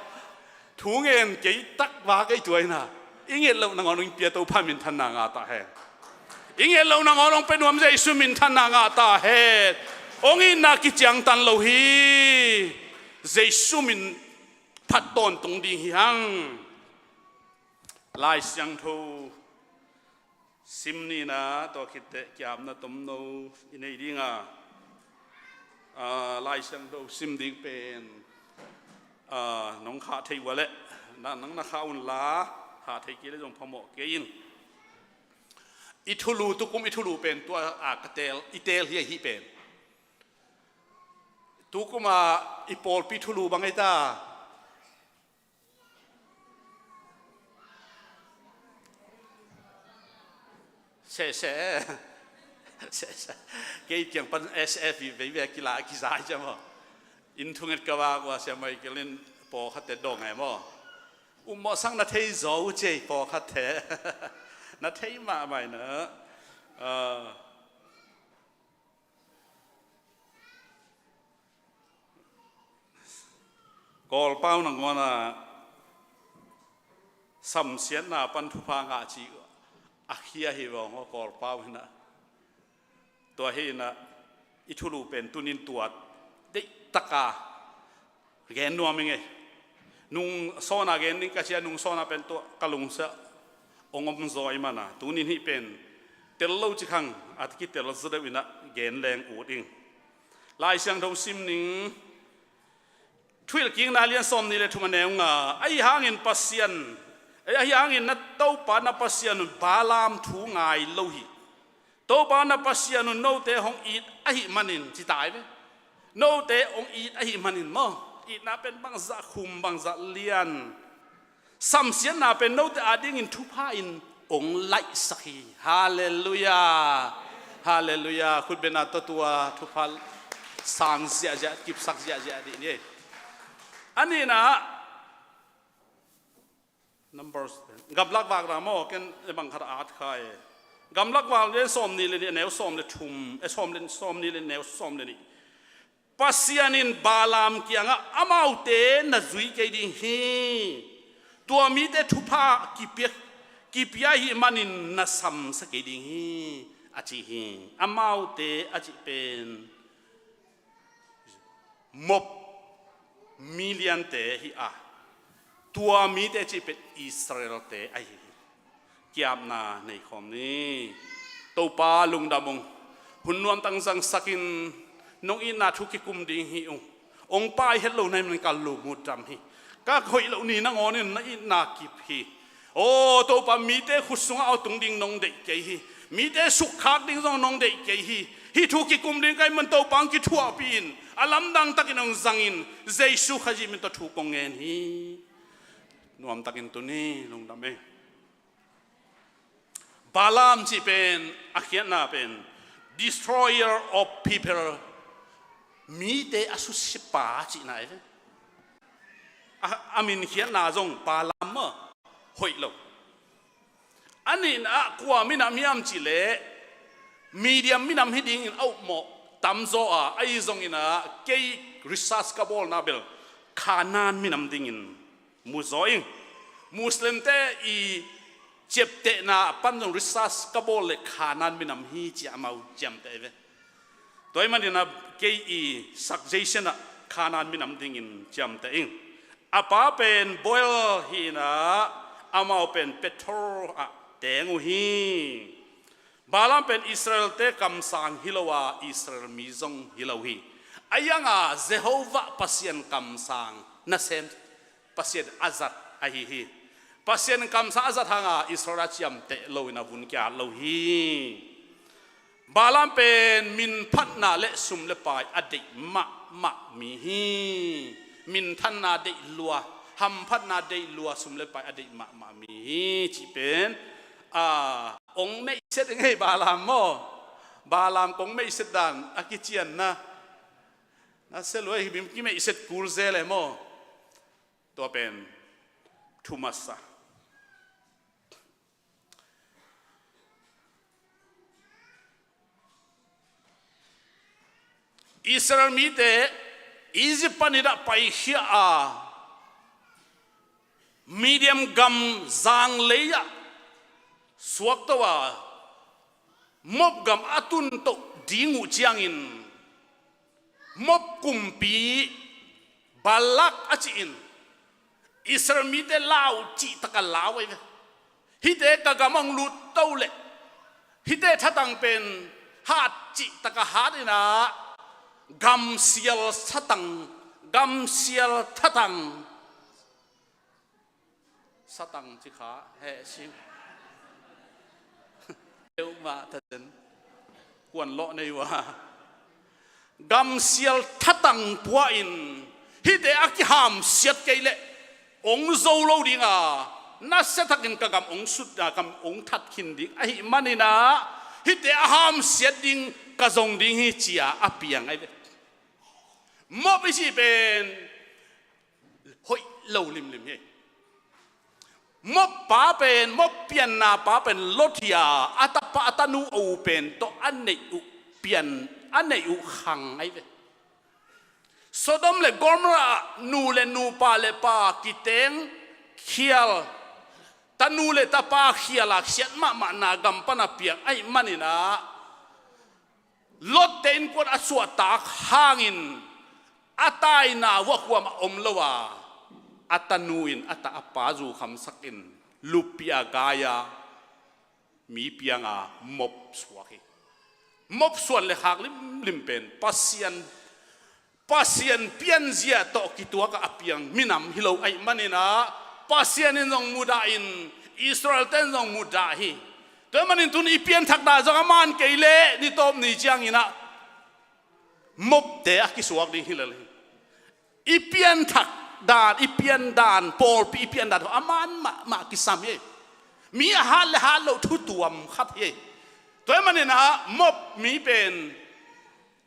Thu ngen kei tak va kei tua hi na. I nget loh nangawn hong pia Topa minthanna ngah ta hen. I nget loh nangawn hong pia nuam Jesu minthanna ngah ta hen. Hong itna kiciangtan lo hi. Jesu min phat tawntung ding hi hang. Lai Siangtho sim ni in ah, tua khit teh kiamna tomno i nei ding a, a, Lai Siangtho sim ding pen, a, nong khah thei uh a leh, na, nang na khah un la, khah thei kei leh zong phamawh kei in. I thulu, tukum i thulu pen tua a ka teel, i teel hi a hih pen. Tukum a i pawlpi thulu bang ei ta? Seh, seh. Seh, seh. Kei kiang pan S F i vei vei a kila a kiza i ciam aw. Inn thunget ka vak ua Sia Michael in pawlkhatte dong e maw. Um mawh sang na thei zaw uh cei pawlkhatte. Na thei mahmah in ah. Ah. Kawlpau nangawn ah samsiatna pan thupha ngah cih a khia hi vawng aw, Kawlpau hi na. Tua hi na, i thulu pen tunin tua deihtaka gen nuam ing ei. Nung sawna gen ding ka ci a, nung sawna pen tua ka lungsia hong om zaw ahih manin, tunin hih pen tel lo cih khang a kitel zaw deuh in a gen leng ut ing. Lai Siangtho sim ning. Thuhilhkikna lian sawmnih le thum a neu nga. Ahi hangin Pasian, ahi hangin na Topa na Pasian un Balaam thu ngai lo hi. Topa na Pasian un note hong it ahih manin, ci ta hi ve. Note hong it ahih manin maw, itna pen bangzah khum, bangzah lian. Samsiatna pen note adingin thupha in hong laihsak hi. Halleluiah. Halleluiah. Khutbetna tawh tua thupha sang ziahziah, kipsak ziahziah dih ni. A nihna, Numbers, Gamlak Vakna maw, ken e bang khat a at kha e. Gamlak Vakna sawmnih le nih, a neu sawm le thum, e, sawm le, sawmnih le neu sawm le nih. Pasian in Balaam kiangah, amaute na zui kei ding hi. Tua mite thupha kipia, kipia ahih manin na samsia kei ding hi, a ci hi. Amaute a cih pen Moab miliante hi a, tua mite cih pen Israelte ahi hi. Kiapna nei khawm ni. Topa lungdam ung. Hun nuamtak zangsakin nong itna thu kikum ding hi ung. Hong pai het lo na hih manin ka lung uh dam hi. Ka hoih loh ni nangawn in na itna kip hi. Aw Topa, mite khut sungah aw tung ding nong deih kei hi. Mite sukkhak ding zong nong deih kei hi. Hih thu kikum ding ka hih manin Topa hong kithuahpih in, a lamdang takin hong zangin, Jesu Khazih min tawh thu kong ngen hi. Nuamtakin tuni lungdam e. Balaam cih pen, a khiatna pen destroyer of people, mite a susia pa cihna hi ve. A, a min khiatna zong Balaam maw, hoih lo. A nihna ah kua minam hiam cih leh Midian minam hi dingin a upmawh tamzaw a, ahi zongin ah kei research ka bawlna bel Kanaan minam dingin muzaw ing. Muslimte i ciamtehna pan zong research ka bawl leh Kanaan minam hi ci-a amau ciamteh hi ve. Tua ahih manin ah kei i suggestion ah Kanaan minam dingin ciamteh ing. A pa pen Boaz hi in ah, amau pen Pethor ah teng uh hi. Balaam pen Israelte kamsang hi lo a, Israel mi zong hi lo hi. A hi hang a Jehovah Pasian kamsang nasem, Pasian a zat ahi hi. Pasian kamsang a zat hang a Israel a ciamteh lo in a vun kia lo hi. Balaam pen minphatna le sum le pai a deih mahmah mi hi. Minthanna deih lua, hamphatna deih lua, sum le pai a deih mahmah mi hi cih pen, a, hong meihset ngei Balaam maw. Balaam kong meihset dan a kicianna. Na se lua hi bim kimeihset kul zel e maw. Tua pen thu masa. Israel mite Egypt panin ah paikhia a, Midian gam zanglei ah suakto a, Moab gam a tuntoh ding uh ciangin, Moab kumpi Balak a cih in Israel mite lau cih taka lau ahi ve. Hihte ka gam hong lut to leh, hihte thatang pen hat cih taka hat in ah, gamsial satang, gamsial thatang, satang ci kha heh sing. Peuhmah thatang kuan lawh nei uh a. Gamsial thatang pua in, hihte a kihamsiat kei leh hong zo lo ding a, nasia takin ka gam hong sut a, gam hong that khin ding ahih manin ah, hihte a hamsiat ding ka zong ding hi ci-a a piang ahi ve. Moab i cih pen hoih lo limlim hi. Moab pa pen, Moab pianna pa pen Lot hi a, a tapa a tanu a u pen tawh a neih uh pian, a neih uh khang ahi ve. Sodom le Gomorrah ah nu le nupa le pa kiteng khial, tanu le tapa khial a siat mahmahna gam pan a piang ahih manin ah, Lot-te innkuan a suahtak hangin a taina vuah khuam a om lo a, a tanu in a ta a pa zu khamsak in lupi a gai a, mi piang a mob suak hi. Mob suan le khak limlim pen Pasian, Pasian pianzia tawh kituak a piang minam hi lo ahih manin ah, Pasian in zong mudah in, Israel-te in zong mudah hi. Tua ahih manin tun i pianthak dan zong a man kei leh ni tawp ni ciangin ah mobte a kisuak ding hi lel hi. I pianthak dan, i pian dan, pawlpi i pian dan a man mahmah kisam hi. Mi a hat le hat loh thu tuam khat hi. Tua ahih manin ah mob mi pen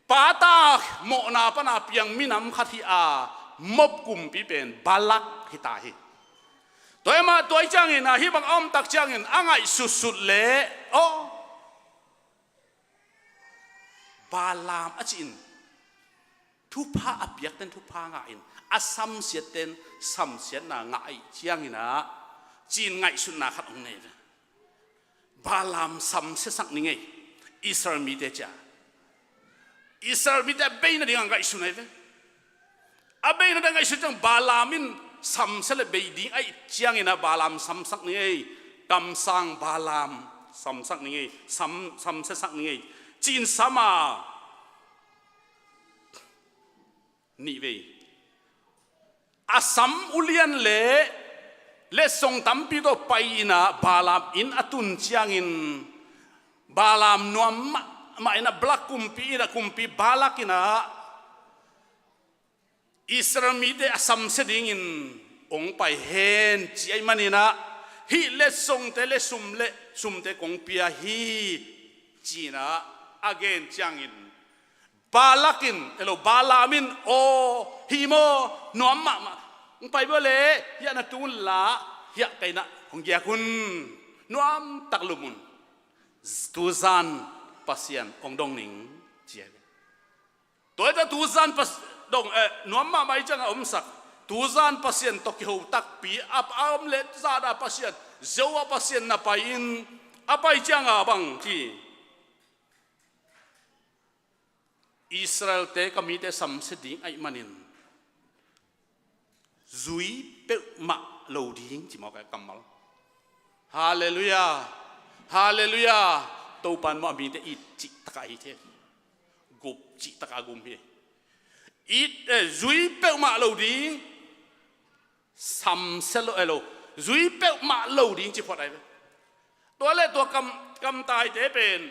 pata mawhna pan a piang minam khat hi a, mob kumpi pen Balak hi ta hi. Tua ahih mah tua ahih ciangin ah hih bang a om tak ciangin a ngaihsutsut leh, aw, Balaam a ci-in thupha a piakten thupha ngah in, a samsiatten samsiatna ngah ahih ciangin ah, ci-in ngaihsutna khat hong nei ve. Balaam samsiasak ning ei, Israel mite cia. Israel mite a bei nading a ngaihsun ahi ve. A bei nading a ngaihsun ciang Balaam in samsia le bei ding ahih ciangin ah Balaam samsak ning ei, kamsang Balaam samsak ning ei, sam, samsiasak ning ei, ci-in sam a, nih vei. A sam ulian le letsong tampi tawh pai in ah Balaam inn a tun ciangin Balaam nuam mahmah in ah Balak kumpi in ah kumpi Balak in ah Israel mite a samsia dingin hong pai hen ci ahih manin ah, hih letsongte le sum le sumte kong pia hi ci-in ah a gen ciangin Balak in, elo, Balaam in, aw, hih maw, nuam mahmah. Hong pai bua le, hiah na tun la, hiah kaina hong giak un. Nuam tak lum un. Tuzan Pasian hong dong ning ci a. Tua hi ta tuzan Pas-, dong, eh, nuam mahmah i ciang a omsak. Tuzan Pasian tawh kiho takpi a, a om le zada Pasian, Jehovah Pasian na pai in, a pai ciang a bang ci. Israel-te ka mite samsia ding ahih manin zui peuhmah lo ding ci mawk a kammal. Halleluiah. Halleluiah. Topan mawh a mite it cih takah hi thei. Gup cih takah gum hi. It, eh, zui peuhmah lo ding. Samsia lo, eh, lo. Zui peuhmah lo ding ci phot ahi ve. Tua le tua kam, kamtaite pen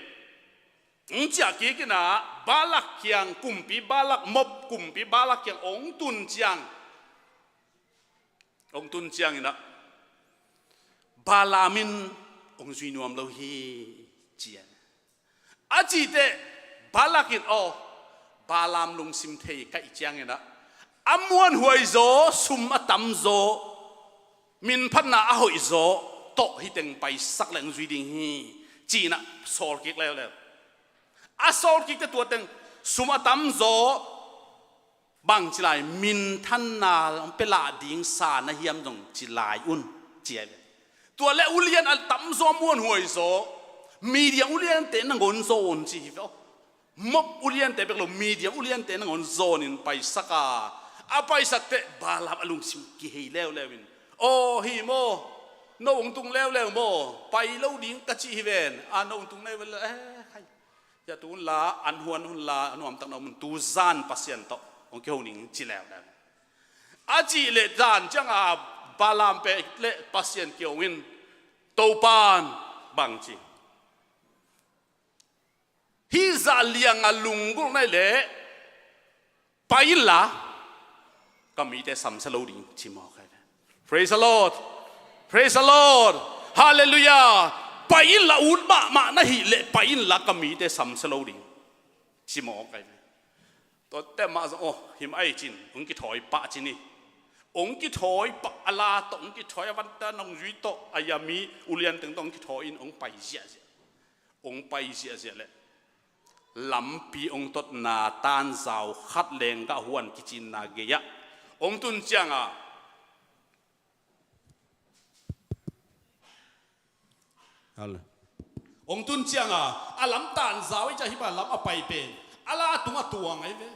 hong ciah kik in ah, Balak kiang kumpi Balak, Moab kumpi Balak kiang hong tun ciang, hong tun ciangin ah, Balaam in hong zui nuam lo hi, ci a. A cih teh Balak in, aw, Balaam lungsim thei ka hih ciangin ah, a muanhuai zaw, sum a tam zaw, minphatna a hoih zaw tawh hih teng paisak leng zui ding hi, ci-in ah sawl kik leuleu. A sawl kik teh tua teng sum a tam zaw, bang ci lai, minthanna hong pia lah ding sa na hiam zong ci lai un, ci a hi ve. Tua le ulian a tam zaw, muanhuai zaw, Midian uliante nangawn zawn ci hi ve aw. Moab uliante bek lo, Midian uliante nangawn zawnin paisak a, a paisak teh Balaam a lungsim kihei leuleu in, aw, hi maw, no hong tung leuleu maw, pai lo ding ka cih hi ven, a no hong tung leuleu, eh, khai. Hia tu hun la, an huan hun la, a nuamtak na om un, tu zan Pasian tawh hong kiho ning ci leuleu. A cih leh zan ciang a Balaam pen le Pasian kiho in, Topan bang ci. Hih zah liang a lunggulh na hih leh pai inla, ka mite samsia lo ding ci mawk ahi ve. Praise the Lord. Praise the Lord. Hallelujah. Pai inla, ut mahmah na hih leh pai inla, ka mite samsia lo ding ci mawk ahi ve. Tuate mah zong, aw, him ahi cin, hong kithawi pah cin hi. Hong kithawi pah, a la tawh hong kithawi, a vante nong zui tawh, a yami ulian teng tawh hong kithawi in hong pai ziahziah. Hong pai ziahziah leh lampi hong totna tanzau khat lenggah huan kicinna gei-ah hong tun cianga, hong tun cianga, a lam tanzau i ciah hih bang lam a pai pen a la tungah tuang ahi ve.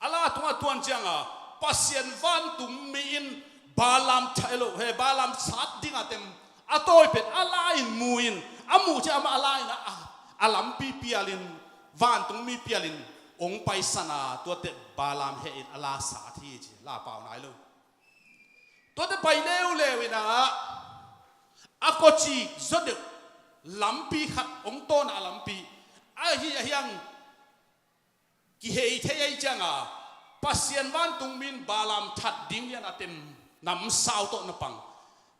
A la tungah tuan cianga Pasian vantungmi in Balaam tha-, elo, he, Balaam sat dinga tem a tawi pen a la in mu in, a muh ciah amah a la in a, a, a lampi pialin vantungmi pialin hong paisana tuate Balaam he in a la sat hi ci, la pau nai lo. Tuate pai leuleu inah a kawcik zaw deuh lampi khat hong tawn a lampi ahi a hiang kihei thei ahi cianga Pasian vantungmi in Balaam that ding lian a tem namsau tawh na pang.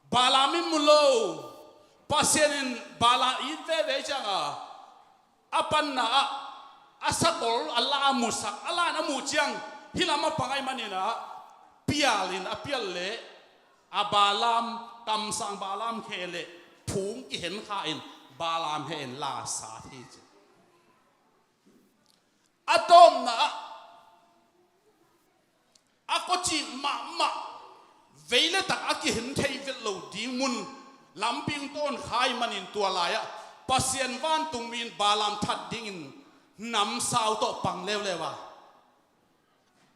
Balaam in mu lo. Pasian in Balaam it veve ahi cianga a panna ah a sakol a la a musak, a la in a muh ciang hih lam a pang ahi maninah pialin a pial leh a Balaam, kamsang Balaam khe leh phung kihen kha in Balaam he in la sat hi ci. A tawpna ah a kawcik mahmah vei le tak a kihen thei vet lo ding mun lampi hong tawn kha ahi manin tua lai-ah Pasian vantungmi in Balaam that dingin namsau tawh pang leuleu a,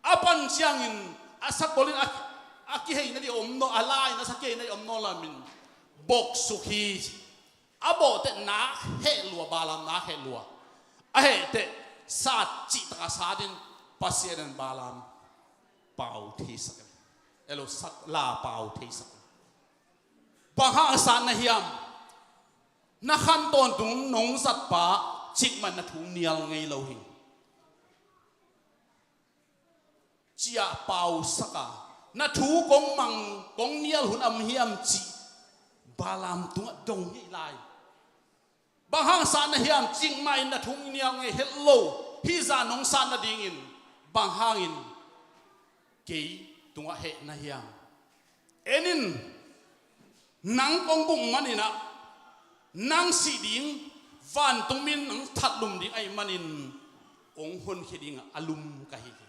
a pan ciangin a sakol in a, a kiheina ding om nawn, a la in a sa kiheina ding om nawn lamin boksuk hi ci. A bawh teh nak heh lua, Balaam nak heh lua. A heh teh sat cih taka sat in Pasian in Balaam pau theisak in, elo, sak la pau theisak in. Bang hang a sat na hiam? Na khan tawntung nong zatpa cikmah na thu nial ngei lo hi. Ciah pausaka na thu kong mang kong nial hun am hiam cih Balaam tungah dong hi lai. Bang hang sat na hiam? Cikmah in na thu nial ngei het lo. Hih zah nong sat nadingin bang hangin kei tungah heh na hiam? En in, nang kong buk maninah nang sih ding, vantungmi in nang thatlum ding ahih manin hong honkhia dingah a lum ka hi hi.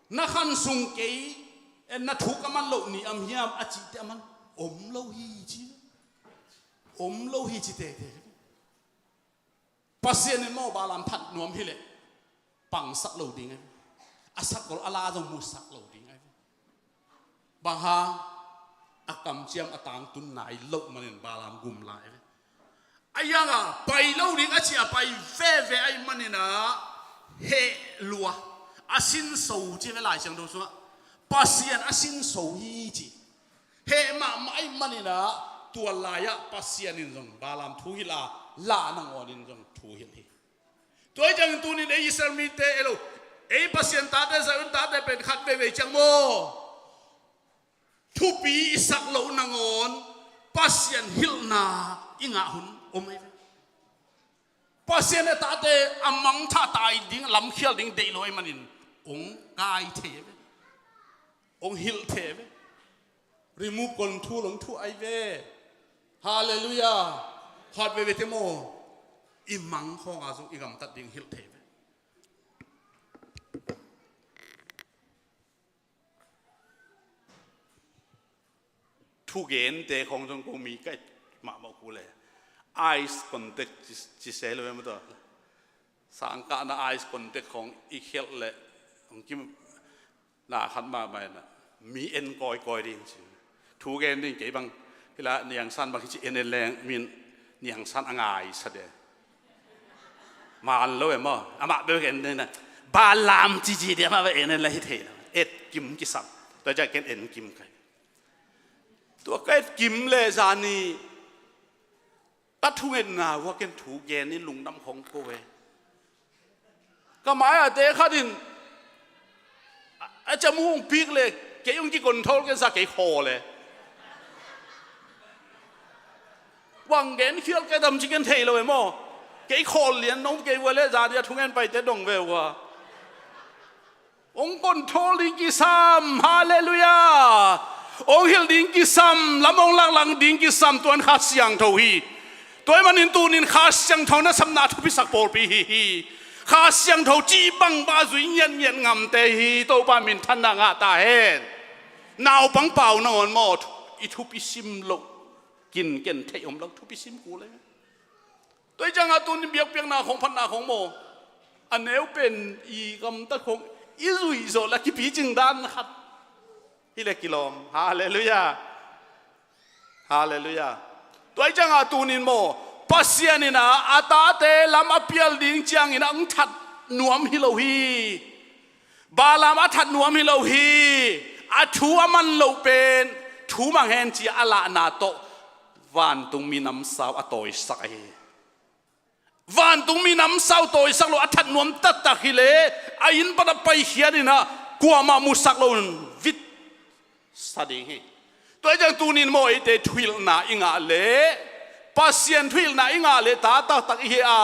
Na khan sung kei, eh, na thu ka man loh ni am hiam a cihte a man om lo hi ci. Om lo hi ci tete. Pasian in maw Balaam that nuam hileh pangsak lo ding ahi ve. A sakol a la zong musak lo ding ahi ve. Bang hang? A kamciam a tangtun nai loh manin Balaam gum lai ve. A hianga pai lo ding a ci a pai veve ahih maninah heh lua. A sinso ci ve Lai Siangtho sungah. Pasian a sinso hi ci. Heh mahmah ahih maninah tua lai-ah Pasian in zong Balaam thuhilh a, la nangawnin zong thuhilh hi. Tua hi ciangin tunin ei Israel mite elo, ei Pasian tate, Zion tate pen khat veivei ciang maw thupi i sak loh nangawn Pasian hilhna i ngah hun om ahi ve. Pasian a tate a mangthah tai ding, lamkhial ding deih lo ahih manin hong kai thei ve. Hong hilh thei ve. Remote control hong thuh ahi ve. Halleluiah. Khat veivei te maw i mang khawnga zong i gamtat ding hilh thei ve. Thugente khawng zong ko mi ka et mahmah kule. Eye contact ci, ci se lo em tawh. Sangkahna eye contact khawng i khelh leh hong kim na khat mahmah inah mi en kawikawi ding ci. Thugen ding kei bang hila niangsan bang hici en en leng min niangsan a ngai sa de. Man lo em aw, amah bek en ding na. Balaam cici ding amah bek en en la hi thei lo. Et kim kisam. Tua ciah ken en kim kai. Tua ka et kim le zani ka thungetna uh a ken thugen in lungdam khong ko ve. Ka mai-ah te khat in a, a camu hong pik le kei hong kikonthol ken sa kei khaw le. Wang gen khial kei dam ci ken thei lo em aw. Kei khawl lian nong kei vua le zani a thungen paite dong ve ua. Hong control ding kisam. Halleluiah. Hong hilh ding kisam, lam hong laklang ding kisam, tuan Kha Siangtho hi. Tua ahih manin tunin Kha Siangtho nasepna thupisak pawlpi hi hi. Kha Siangtho cih bang bang a zui ngiatngiat ngamte hi Topa minthanna ngah ta hen. Naupang pau nangawn maw, i thupi sim loh, kinken theih om lo, thupi sim kul e. Tua hi ciangah tunin biakpiakna khong phatna khong maw, a neu pen i gamtat khong i zuih zawh le a kipicing dan khat hi le kilawm. Halleluiah. Halleluiah. Tua hi ciangah tunin maw, Pasian in a, a tate lam a pial ding ciangin a hong that nuam hi lo hi. Balaam a that nuam hi lo hi. A thu a man loh pen thu mang hen ci-a a lahna tawh vantung minam sau a tawisak ahi hi. Vantung minam sau tawisak lo a that nuam taktak hi leh a inn pan a paikhiat in a, kuamah musak loin vit sa ding hi. Tua hi ciang tunin maw, eite thuhilhna i ngah leh, Pasian thuhilhna i ngah leh, ta taktak i hi a.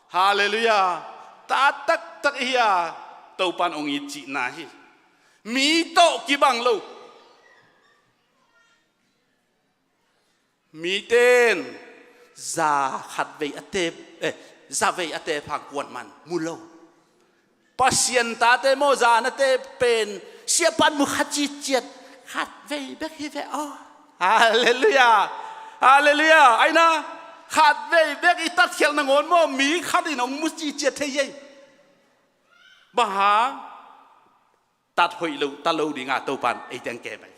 Halleluiah. Ta taktak i hi a, Topan hong it cihna hi. Mi tawh kibang lo. Mite in za khat vei a tep, eh, za vei a tep hang kuaman mu lo. Pasian tate maw, za na tep pen siapa'n mu kha citciat, khat vei bek hi ve aw. Halleluiah. Halleluiah. Aina, khat vei bek i tatkhialh nangawn maw, mi khat in hong mu citciat thei hi. Bang hang? Tat hoih lo, ta lo dinga Topan eite hong kem hi.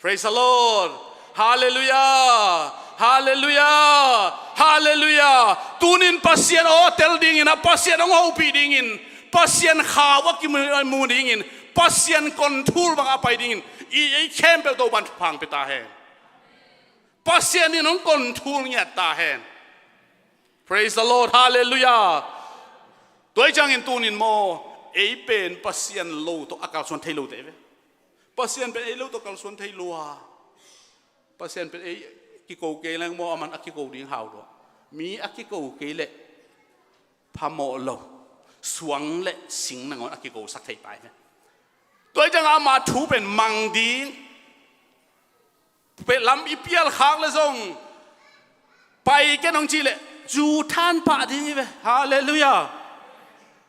Praise the Lord. Halleluiah. Halleluiah. Halleluiah. Tunin Pasian aw tel dingin a, Pasian hong hopih dingin, Pasian khau a kimu dingin, Pasian control bang a pai dingin i, ei khempeuh Topan thupha hong pia ta hen. Pasian in hong control ngiat ta hen. Praise the Lord. Halleluiah. Tua hi ciangin tunin maw, ei pen Pasian lo tawh a kalsuan thei lote ve. Pasian pen ei lo tawh kalsuan thei lua. Pasian pen ei kiko kei leng maw, aman a kiko ding hau lua. Mi a kiko kei leh phamawh lo, suang le sing nangawn a kikosak thei pai ve. Tua hi ciangah ama thu pen mang ding. Pen lam i pial khak le zong pai ken hong cih leh zu than pah ding hi ve. Halleluiah.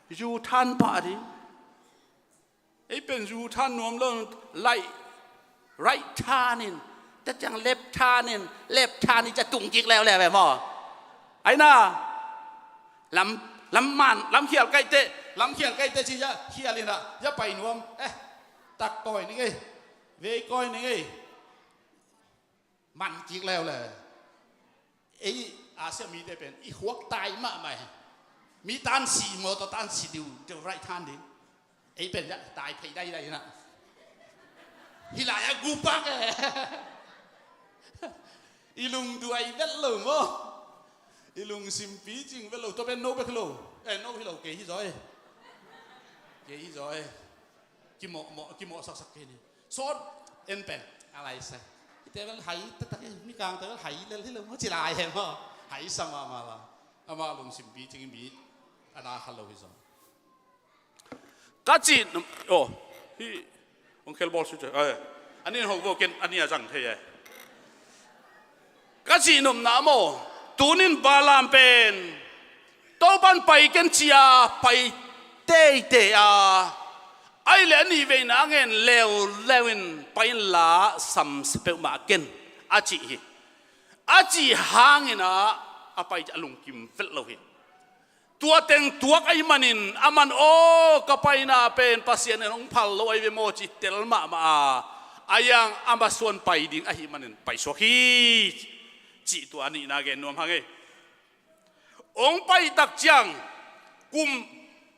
Zu than pah ding. Ei pen zu than nuam lo, right, right than in, tua ciang left than in, left than in, ca tung kik leuleu ve maw. Aina, lam, lam man, lam khial kaihte, lam khial kaihte ci ya, khial in a, ya pai nuam, eh, tak kawi ning ei, vei kawi ning ei. Man kik leuleu. Ei Asia mite pen i khuak tai mahmah hi. Mi tan si maw, tua tan si diu, diu right than ding. Ei pen ya tai phei daidai na. Hi lai a gupak e. I lungduai vet lo maw. I lungsim picing vet lo. Tua pen no bek hi lo. Eh, no hi lo, kei hi zaw e. Kei hi zaw e. Kimawh, mawh, kimawh saksak kei ni. Sawt en pen a lai sa. Hihte bel hai taktak hi, mikangte bel hai lel hi lo maw, ci lai hi maw. Hai sa mahmah la. Amah lungsim picing mi a na kha lo hi zaw. Ka cih, oh, hih hong khelbawl sut, eh, a nih hong vo ken a nih a zang thei e. Ka cih nopna maw, tunin Balaam pen Topan pai ken ci-a pai teitei a, ahih leh a nih veina a ngen leuleu in pai inla samsia peuhmah ken a cih hi. A cih hangin ah a pai a lungkim velh lo hi. Tua teng tuak ahih manin aman aw ka paina pen Pasian in hong phal lo ahi ve maw ci tel mahmah a, a yang a masuan pai ding ahih manin paisuak hi. Cih tua a nihna gen nuam hang ei. Hong pai tak ciang kum,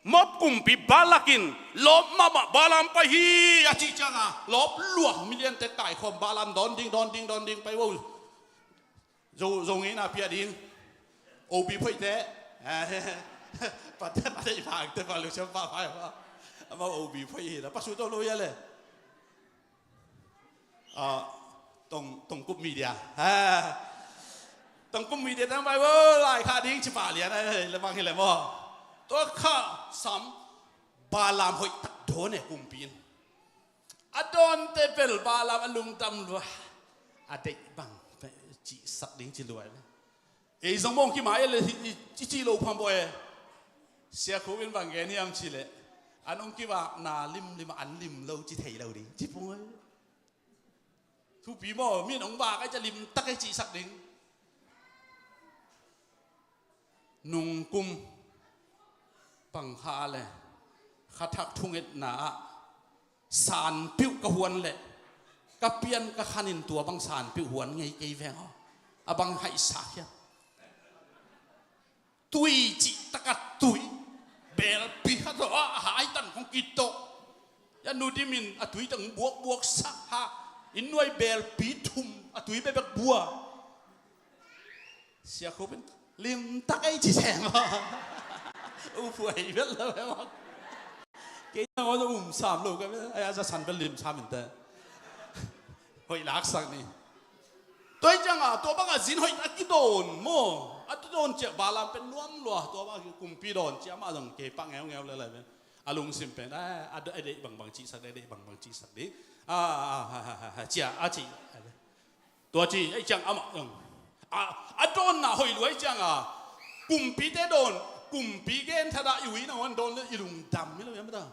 Moab kumpi Balak in lawp mahmah, Balaam pai hi a cih ciangin lawp luak, miliante kaikhawm, Balaam dawn ding, dawn ding, dawn ding, pai vo. Zo, zo ngeina pia ding. Obi phoihte. Pate, pate i phangte pa lu siam pa phai pa. Amau obi phoih hi la. Pasu to lo ya le. Ah, tong, tong kup media. Ha. Tong kup media tang pai vo, lai kha ding ci pa lian ai, le mang hi le maw. Tua kha sam Balaam hoih tak dawn e kumpi in. A dawnte bel Balaam a lungdam lua. A deih bang cihsak ding ci lua. Ei zong mawng kimai e le, i, i, i cih lo pham bawh e. Sia Khup in bang gen hiam cih leh, an hong kivakna limlim ah an lim lo ci thei lo ding ci pung e. Thupi maw, min hong vak ai ciah limtak ei cihsak ding. Nungkum pang kha le kha thak thungetna ah sanpiuh ka huan leh ka pian ka khanin tua bang sanpiuh huan ngei kei veng aw. A bang haihsak hiam? Tui cih takah tui, belpi khat tawh a haitan khong kitawh. Ya nu dimin a tui tang buakbuak sak ha. Inn nuai belpi thum a tui bekbek bua. Sia Khup in limtak ei ci seng aw. U phuai vel lo e maw. Kei nangawn um sam lo ka ve. Ai a za san bel lim sam in te. Hoih laksak ni. Tua hi cianga tua banga zin hoih a kidawn maw? A kidawn ciah Balaam pen nuam lua, tua banga kumpi dawn ciah amah zong kei pah ngeungeu le lai pen. A lungsim pen a, a deih bangbang cihsak ding, a deih bangbang cihsak ding. A, a, a, a, a, ciah a cih. Tua ci ei ciang amah zong a, a dawnna hoih lua ei cianga kumpite dawn, kumpi gen thatah i ui nangawn dawn le i lungdam hi lo hiam ta.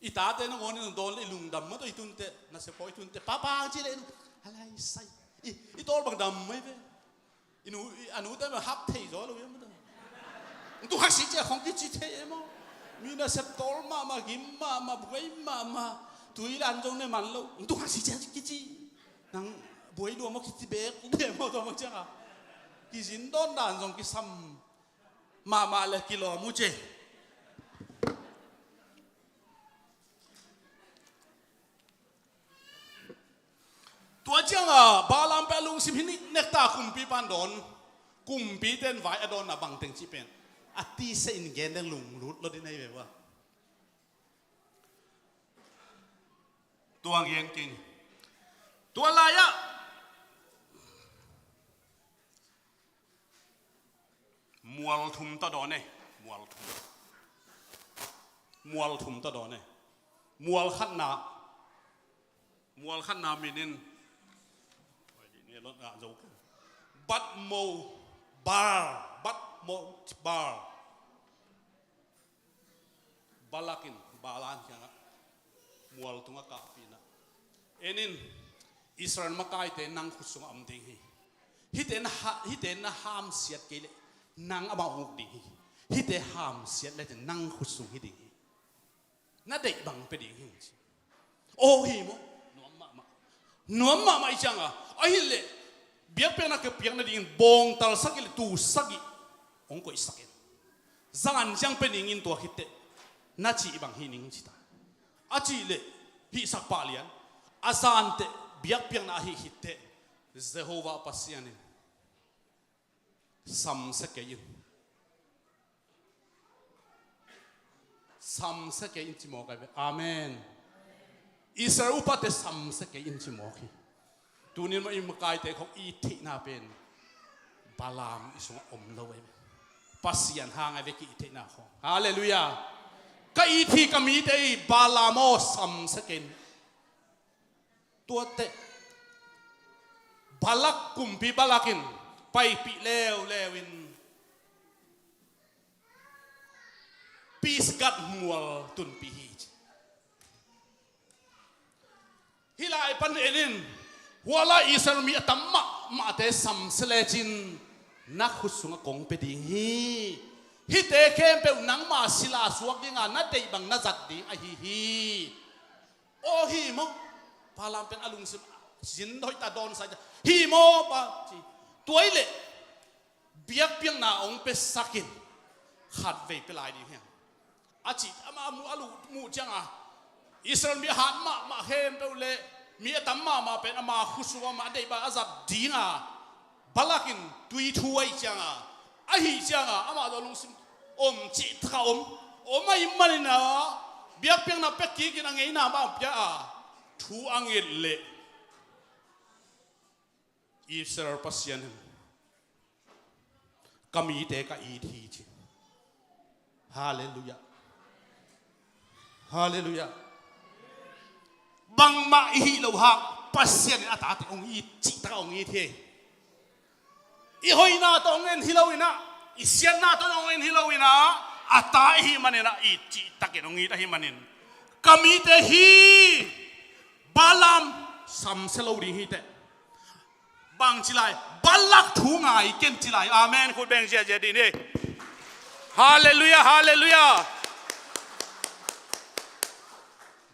I tate nangawn in dawn le i lungdam mah tawh i tunte, nasep pawl i tunte, papa ci le in, a lai sai. I, i tawl bang dam mai ve. I nu, i, a nute mah hap thei zaw lo hiam mah tawh. Ntu hak si cia khong kici thei e maw. Mi nasep tawl mahmah, gim mahmah, buai mahmah. Tui lan zong ne man lo. Ntu hak si cia kici. Nang buai lua maw kici bek. Bek maw tawh maw cianga. Kizin dawn dan zong kisam mahmah le kilawm uh ci. Tua cianga Balaam pen a lungsim hi niknek ta kumpi pan dawn. Kumpite in vai a dawnna bangteng cih pen a tisa in gen deng lunglut lo ding nei ve ua. Tua gen kei ni. Tua lai-ah Mual thum tawh dawn e. Mual thum. Mual thum tawh dawn e. Mual khatna. Mual khatna min in Batmo Bar. Batmo Bar. Balak in Balaam kiangah mual tungah kahpih inah, en in, Israel makaite nang khut sungah om ding hi. Hihte na ha-, hihte na hamsiat kei leh nang amau uk ding hi. Hihte hamsiat leh nang khut sung hi ding hi. Na deih bang pia ding hi, ci. Aw hi maw? Nuam mahmah. Nuam mahmah i cianga ahih leh biakpiakna ka piak nadingin bawngtal sagih le tuu sagih hong koihsak in, zan ciang pia dingin tua khit teh na cih bang hi ning, ci ta. A cih leh hihsak pah lian, a zan teh biakpiakna ahih khit teh Jehovah Pasian in samsia kei in. Samsia kei in ci mawk ai ve. Amen. Israel upate samsia kei in ci mawk hi. Tunin mah i makaite khong i theihna pen Balaam i sungah om lo ai ve. Pasian hang ai ve ki i theihna khong. Halleluiah. Ka it hi ka mite i Balaam aw samsia kei in. Tuate Balak, kumpi Balak in paipih leuleu in Pisgat mual tunpih hi, ci. Hih lai pan en in, hua lai Israel mi a tam mahmahte samsia lecin na khut sungah kong pia ding hi. Hihte khempeuh nangma sila suak dinga na deih bang na zat ding ahi hi. Aw hi maw? Balaam pen a lungsim zin hoih ta dawn sa hi maw pa, ci. Tua hi leh biakpiakna hong piasak in khatvei pia lai ding hiam, a ci. Ama muh a luh muh cianga Israel mi a hat mahmah khempeuh le mi a tam mahmah pen ama khut sungah ama deih bang a zat dinga Balak in tui thu ahi cianga, ahi cianga amah zong lungsim om cih taka om, om ahi manina biakpiakna pia kikin a ngeina mah pia a thu a nget leh Israel Pasian in ka mite ka it hi, ci. Halleluiah. Halleluiah. Bangmah i hih loh hang Pasian in a tate hong it cih taka hong it hi. I hoihna tawh hong en hi lo in ah, i siatna tawh hong en hi lo in ah, a ta i hih manin ah, i cihtakin hong it ahih manin, ka mite hi, Balaam samsia lo ding hi teh. Bang ci lai, Balak thu ngai ken ci lai. Amen. Khut beng ziazia dih ni. Halleluiah, halleluiah.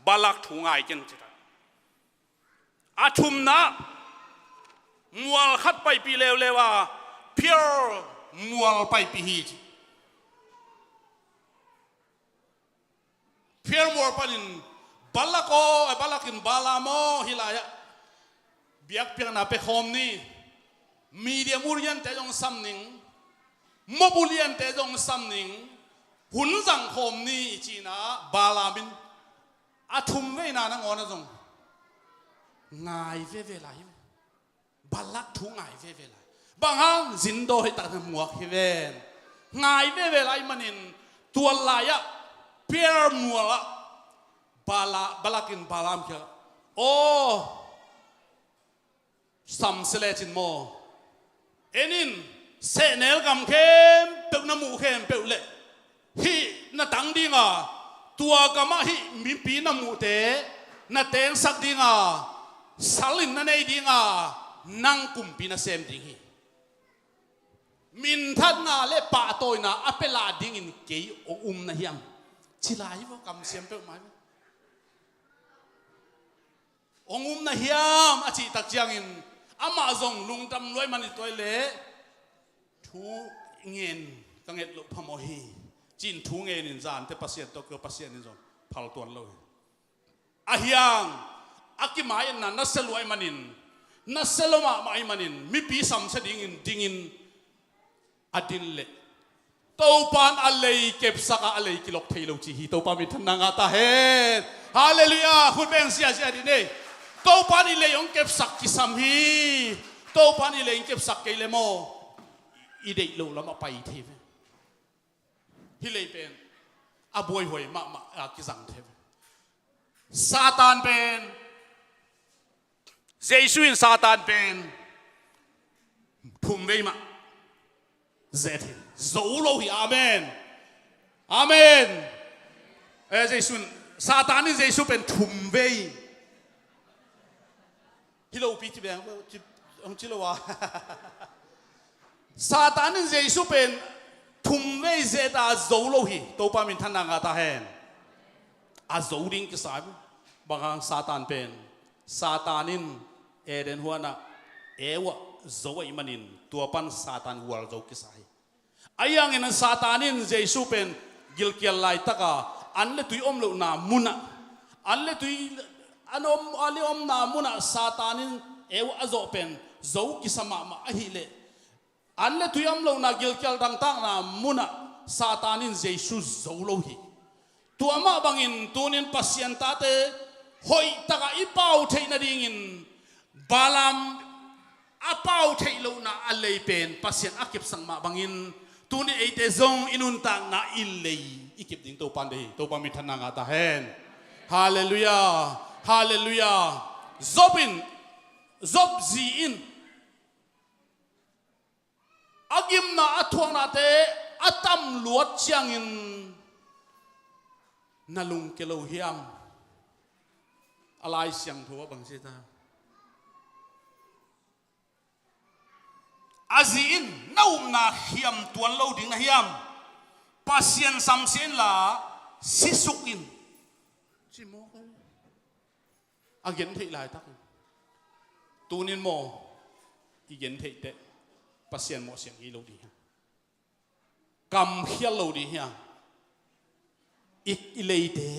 Balak thu ngai ken ci lai. A thumna, mual khat paipih leuleu a, Peor mual paipih hi ci. Peor mual panin, Balak aw, Balak in Balaam aw, hih lai-ah biakpiakna pia khawm ni. Midian u liante zong sam ning, Moab u liante zong sam ning, hun zang khawm ni, ci-in ah Balaam in a thum veina nangawn ah zong ngai veve lai hi ve. Balak thu ngai veve lai. Bang hang, zin daw hi tak na muak hi ven. Ngai veve lai manin, tua lai-ah Peor mual ah Bala-, Balak in Balaam kiangah, aw, samsia lecin maw, en in, sehnel gam khempeuh na muh khempeuh leh, hih na tang ding a, tua gamah hih mipi na muhte na tengsak ding a, sal in na nei ding a, nang kumpi na sem ding hi. Minthanna le pahtawina a pia lah dingin kei hong um na hiam? Ci lai hi vaw, kamsiam peuhmah hi. Hong um na hiam a cih tak ciangin, amah zong lungdam luai man i tuai leh, thu ngen ka nget loh phamawh hi, ci-in thu ngenin zante Pasian tawh kio, Pasian in zong phal tuan lo hi. A hiang, a kimainna nasia luai manin, nasia lo mahmah ahih manin, mipi samsia dingin dingin a din leh, Topa in a lei kepsak a, a lei kilok thei lo ci hi. Topa minthanna ngah ta hen. Halleluiah. Khut beng ziazia dih ni. Topa in i lei hong kepsak kisam hi. Topa in i lei hong kepsak kei leh maw, i deih loh lamah pai thei ve. Hih lei pen a buaihuai mahmah a kizang thei ve. Satan pen, Jesu in Satan pen thum vei mah ze thei, zo lo hi. Amen. Amen. Eh, Jesu in, Satan in Jesu pen thum vei. Hi lopi ci beng, ci, hong ci lo a. Satan in Jesu pen thum vei ze ta, zo lo hi. Topa minthanna ngah ta hen. A zo ding kisa hi. Bang hang, Satan pen, Satan in Eden huanah Eva zo ahih manin, tua pan Satan gualzo kisa hi. Ahi hangin Satan in Jesu pen gilkial laitaka an le tui om lohna munah, an le tui, an om, an le omna munah Satan in Eva a zawh pen zo kisa mahmah ahih leh, an le tui om lohna gilkial dangtakna munah Satan in Jesu zo lo hi. Tua mah bangin tunin Pasian tate hoih takah i pau theih nadingin Balaam a pau theih lohna a lei pen Pasian a kepsak mah bangin tunin eite zong i nuntakna i lei i kep ding Topa in deih hi. Topa minthanna ngah ta hen. Halleluiah. Halleluiah. Job in, Job zi in a gimna, a thuaknate a tam luat ciangin na lungkia lo hiam? A Lai Siangtho ah bang ci ta? A zi in, na upna khiam tuan lo ding na hiam? Pasian samsia inla, sisuk in, ci mawk hi. A gentheih laitakin, tunin maw, i gentheih teh Pasian mawhsiang hi lo ding hi. Kamkhial lo ding hi a, i, i leite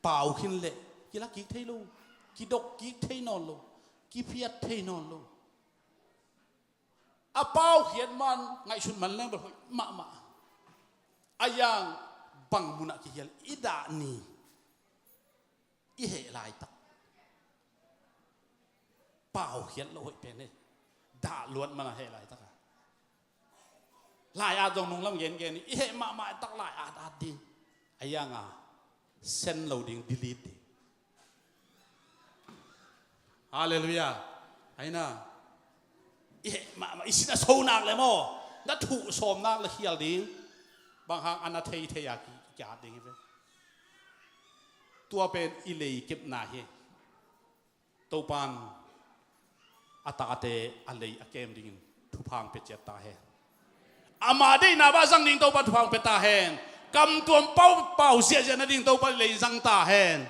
pau khin leh kilak kik thei lo, kidok kik thei nawn lo, kiphiat thei nawn lo. A paukhiat man ngaihsut man leng bel hoih mahmah. A yang bang munah kihial i dah ni. I heh laitak paukhiat loh hoih pen hi. Dah luat mana heh laitak a, lai-at zong nunglam gengen hi. I heh mahmah tak lai-at at ding. A yanga sen lo ding, delete ding. Halleluiah. Aina, i heh mahmah, i sin a so nak le maw, na thuh sawm nak le khial ding. Bang hang a na thei thei a ki, ki at ding hi ve. Tua pen i lei kepna hi. Topan a tate a lei a kem dingin thupha hong pia ciat ta hen. Ama deihna bah zang ding Topan thupha hong pia ta hen. Kamtuam pau pau ziahziah na ding Topan lei zang ta hen.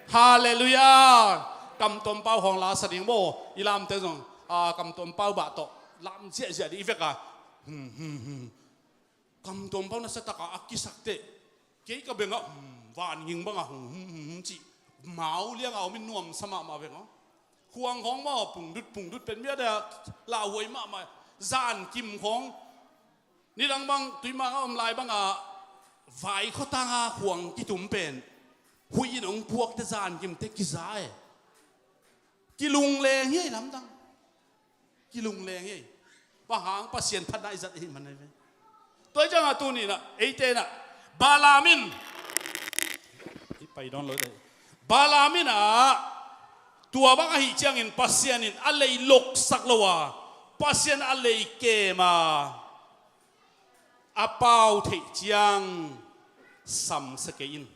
Halleluiah. Kamtuam pau hong la sa ding maw, i lamte zong, a, kamtuam pau bah tawh lam ziahziah ding i vek a. Hmm, hmm, hmm. Kamtuam pau na sa tak a, a kisak teh, kei ka beng ah, hmm, van ging bang a, hmm, hmm, hmm, hmm, cih mau liang a om in nuamsa mahmah veng aw. Khuang khawng maw, pungdut pungdut pen mi a dia lauhuai mahmah. Zankim khawng, nidang bang tuimang a om lai bang a, vai khuatang a khuang kitum pen huih in hong puak teh zankim teh kiza e. Kilungleng hi ei lamdang. Kilungleng hi. Bang hang, Pasian phatna i zat ahih man ahi ve. Tua hi ciangah tuni-in ah, eite in ah, Balaam in, i pai dawn lo dai. Balaam in ah, tua bang ahih ciangin Pasian in a lei loksak lo a, Pasian a lei kem a, a pau theih ciang samsia kei in,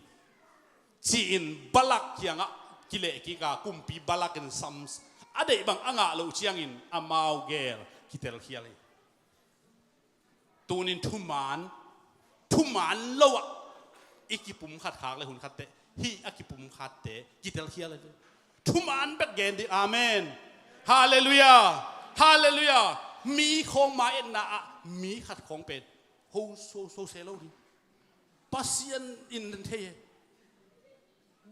ci-in Balak kiangah kileh kik a, kumpi Balak in sam, a deih bang a ngah loh ciangin amau gel kitelkhial hi. Tunin thuman, thuman lo ah i kipumkhat khak le hun khatte, hih a kipumkhatte kitelkhial hi. Thuman bek gen ding. Amen. Halleluiah. Halleluiah. Mi khawng ma etna ah mi khat khawng pen ho so so se lo ding. Pasian in thei e.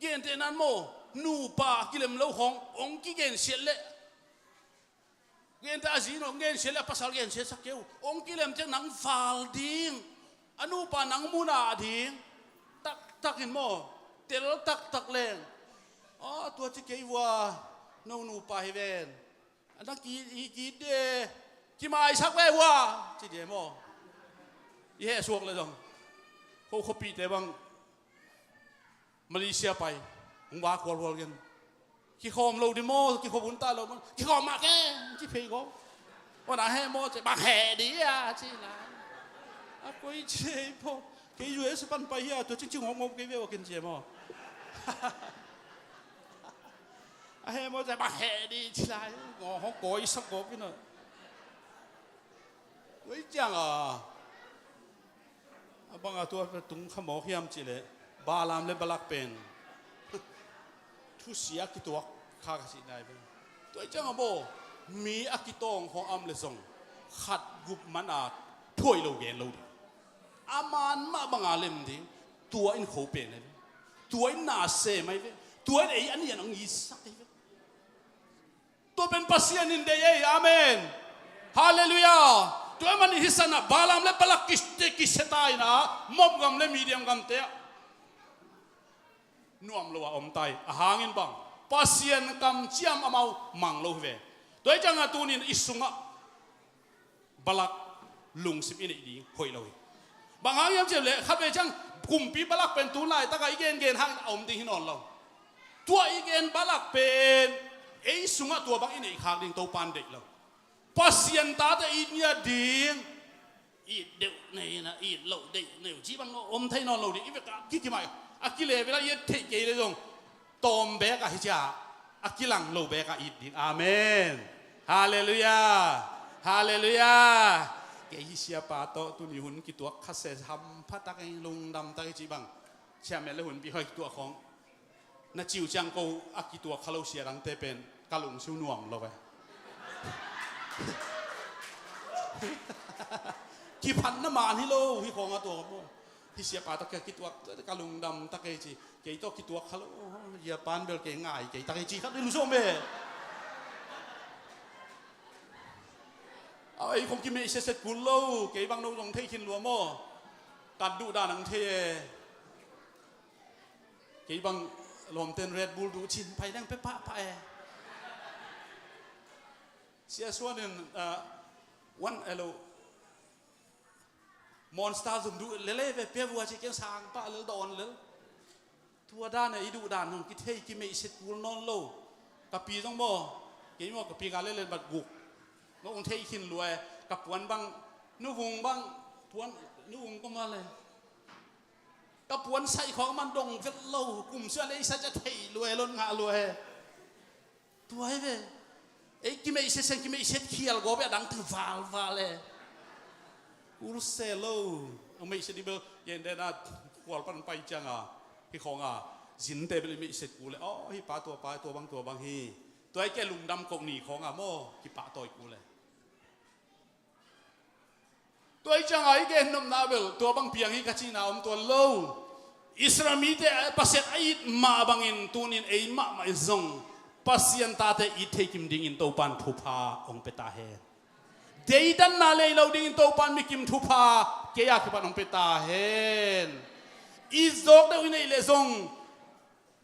Gentehna-in maw, nupa kilem lo khawng hong kigensiat leh, gente a zi in hong gensiat leh a pasal gensiatsak kei uh. Hong kilem ciang nang val ding, a nupa nang mu nah ding. Taktak in maw, tel taktak leng, a, tua ci kei vua, no nupa hi ven. A na ki, i ki de, kimaisak ve vua, ci de maw. I heh suak le zong, ko khuapihte bang Malaysia pai, hong vak hualhual gen. Kikhawm lo ding maw, kikhawm hun ta lo maw, kikhawm mah keng, ci phei ko. Ua na heh maw ci, bang heh ding a ci lai. A koi ci ei maw. Kei U S pan pai hi a, tua cingcing hong om kei ve ua ken ci ei maw. A heh maw ci, bang heh ding ci lai. Ngawng hong kawi sak gawp in a. Tua hi ciang a, a bang a tua tung kha mawk hiam cih leh, Balaam le Balak pen thusia kituak kha ka cih nai pen. Tua hi ciang a maw, mi a kitawng khawng a om le zong, khat gup man a thuhoih lo gen lo ding. A man mah bang a lem ding, tua in kho pen ahi ve. Tua in na sem ahi ve. Tua in ei a nian hong itsak ahi ve. Tua pen Pasian in deih ei. Amen. Halleluiah. Tua ahih manin hih sanah Balaam le Balak kis-, kisia ta in ah, Moab gam le Midian gamte ah nuam lo a om ta hi. A hangin bang, Pasian kamciam amau mang lo hi ve. Tua hi ciangah tunin i sungah Balak lungsim i neih ding hoih lo hi. Bang hang hiam cih leh, khatvei ciang kumpi Balak pen tu laitakah i gengen hangin a om ding hi nawn lo. Tua i gen Balak pen ei sungah tua bang i neih khak ding Topan deih lo. Pasian tate it ngiat ding. It deuh nei in a, it loh deih nei uh cih bang om thei nawn lo ding. I vekah kikim a, a kilevel a i et theih kei le zong, tawm bekah hi ciah, a kilang lo bekah it ding. Amen. Halleluiah. Halleluiah. Kei hih siapa tawh tuni hun kituak kha se hampha tak ei, lungdam tak ei cih bang, chairman le hunpi hoih kituak khawng na ci uh ciang, ko a kituak kha lo sia dangte pen ka lungsim nuam lo ve. Kiphatna man hi lo, hih khawng a tua maw. Hih siapa tawh kei kituak, ka lungdam tak ei ci. Kei tawh kituak kha lo, hih a pan bel kei ngai kei tak ei ci khat i lungsim om ve. A, ei khong kimeih setset kul lo, kei bang no zong thei khin lua maw. Kan duh dan ang thei e. Kei bang lawmten Red Bull duh cin pai leng pia pahpah e. Sia Suan in, ah, one elo Monster zong duh lel e ve, pia vua ci keng sang pah lel dawn lel. Tua dan e, i duh dan hong kithei kimeih set kul nawn lo. Ka pi zong maw, kei maw ka pi ka lel lel bat guk. Nong thei khin lua e, ka puan bang, nuvung bang, puan, nuvung ko ma le. Ka puan saih khawng man dong vet lo, kum sia le i sa cia thei lua e, lon ngah lua e. Tua hi ve. Ei kimeihset siang, kimeihset khial gawp e, a dang ting valval e. Ul se lo. A meihset ding bel, yen den a, kual pan pai ciang a, hi khawng a, zinte bel i meihset kul e. Aw, hi pa tua pa, tua bang, tua bang hi. Tua i ke lungdam kok ni khawng a maw, kipahtawi kul e. Tua i ciang a i gen nopna bel, tua bang piang hi ka cihna om tuan lo. Israel mite Pasian a it mah bangin tunin ei mahmah in zong Pasian tate it thei kim dingin Topan thupha hong pia ta hen. Deidanna lei lo dingin Topan mikim thupha kei a kipan hong pia ta hen. It zawk deuh i neih leh zong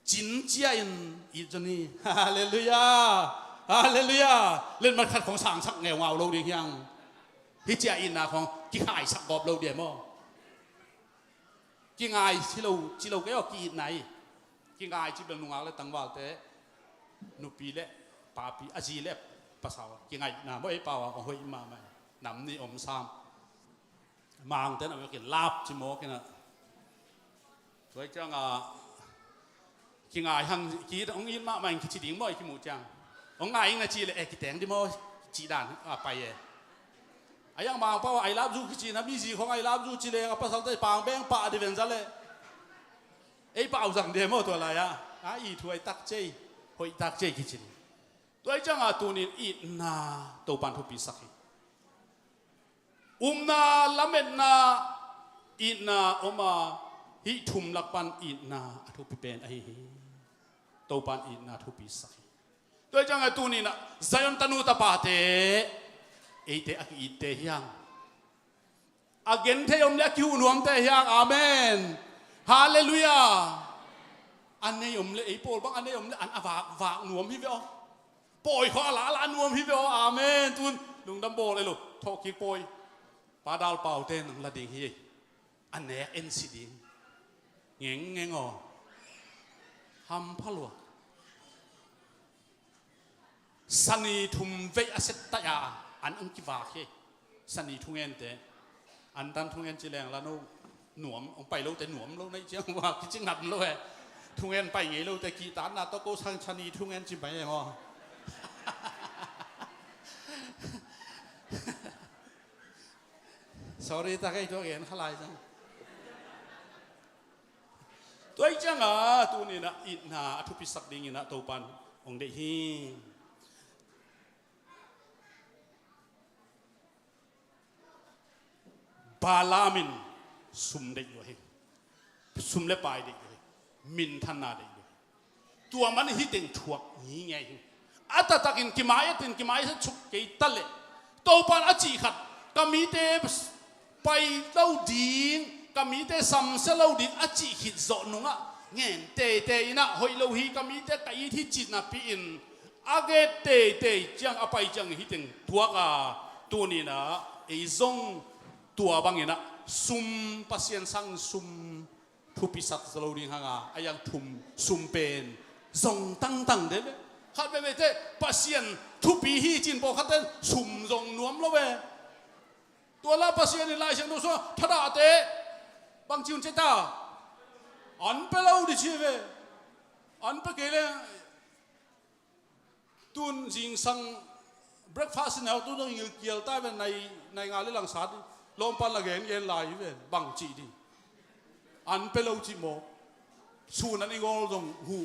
cincia in it zaw ni. Halleluiah. Halleluiah. Letmat khat khawng sangsak ngeungau lo ding hiang. Hi cia itna khawng kikhaisak gawp lo dia maw? Kingai ci lo, ci lo kei aw, ki-itna hi. Kingai ci bel nungak le tangvalte, nupi le papi, a zi le pasal kingaihna maw, ei pau a kong hoih mahmah. Nam ni om sam. Mangte na kin lap ci mawk ina. Tua i ciang a kingai hang, ki hong it mahmah in kici ding maw, i kimuh ciang. Hong ngai ing na ci le, e, kiteng di maw, ci dan a pai e. A yang Mangpau a I love you kici na, mi zi khong I love you ci le, a pasalte pang beng pah di ven za le. Ei pau zang di maw tua lai a. A, i thuai tak cei, hoih tak cei kici. Tua i ciang a tunin itna Topan thupi sak hi. Upna, lametna, itna om a, hih thum lak pan itna a thupi pen ahi hi. Topan itna thupi sak hi. Tua i ciang a tunin a Zion tanu tapate eite a ki-itte hiang. A genthei om le a kihuh nuamte hiang. Amen. Halleluiah. A nei om le, ei pawl bang a nei om le an a vak, vak nuam hi ve aw. Pawi khawng a la, a la nuam hi ve aw. Amen. Tun lungdam bawl ei lo, thawhkik pawi. Pa Dal Pau te nang la ding hi. A nek en si ding. Ngeng ngeng aw. Hampha lua. Sani thum vei a set taih a an ang kivak hi. Sani thungente. Antan thungen ci leng la no nuam, hong pai lote nuam lo na i ciang ua kici ngat lo e. Thungen pai ngei lote kihtanna tawh ko sang sani thungen ci pai eng aw. Sorry ta kei tua gen khalai zang. Tua i ciang a tunin a itna a thupi sak dingin a Topan hong deih hi. Balaam in sum deih lua hi. Sum le pai deih lua hi. Minthanna deih lua hi. Tua man hih teng thuak ngingei hi. A taktakin kimai a tin kimai a suk kei ta leh Topan a cih khat, ka mite pai lo ding, ka mite samsia lo ding a cih khit zawh nungah ngen teitei inah hoih lo hi, ka mite ka it hi cih napi-in a nget teitei ciang a pai ciang hih teng thuak a, tuninah ei zong tua banginah sum, Pasian sang sum thupisak zo lo ding hanga a yang thum sum pen zong tangtang de ve. Khat veve teh Pasian thupi hi cin pawlkhat ten sum zong nuam lo ve. Tua la Pasian in Lai Siangtho sungah thadahte bangci un ceta an pe lo di ci ve. An pe kei le tun zingsang breakfast in hau tu zong ngilkial ta ve, nai, nai nga le lang sa di lawmpan la gen gen lai ve bangci di. An pe lo ci maw? Sun an i ngawl zong hu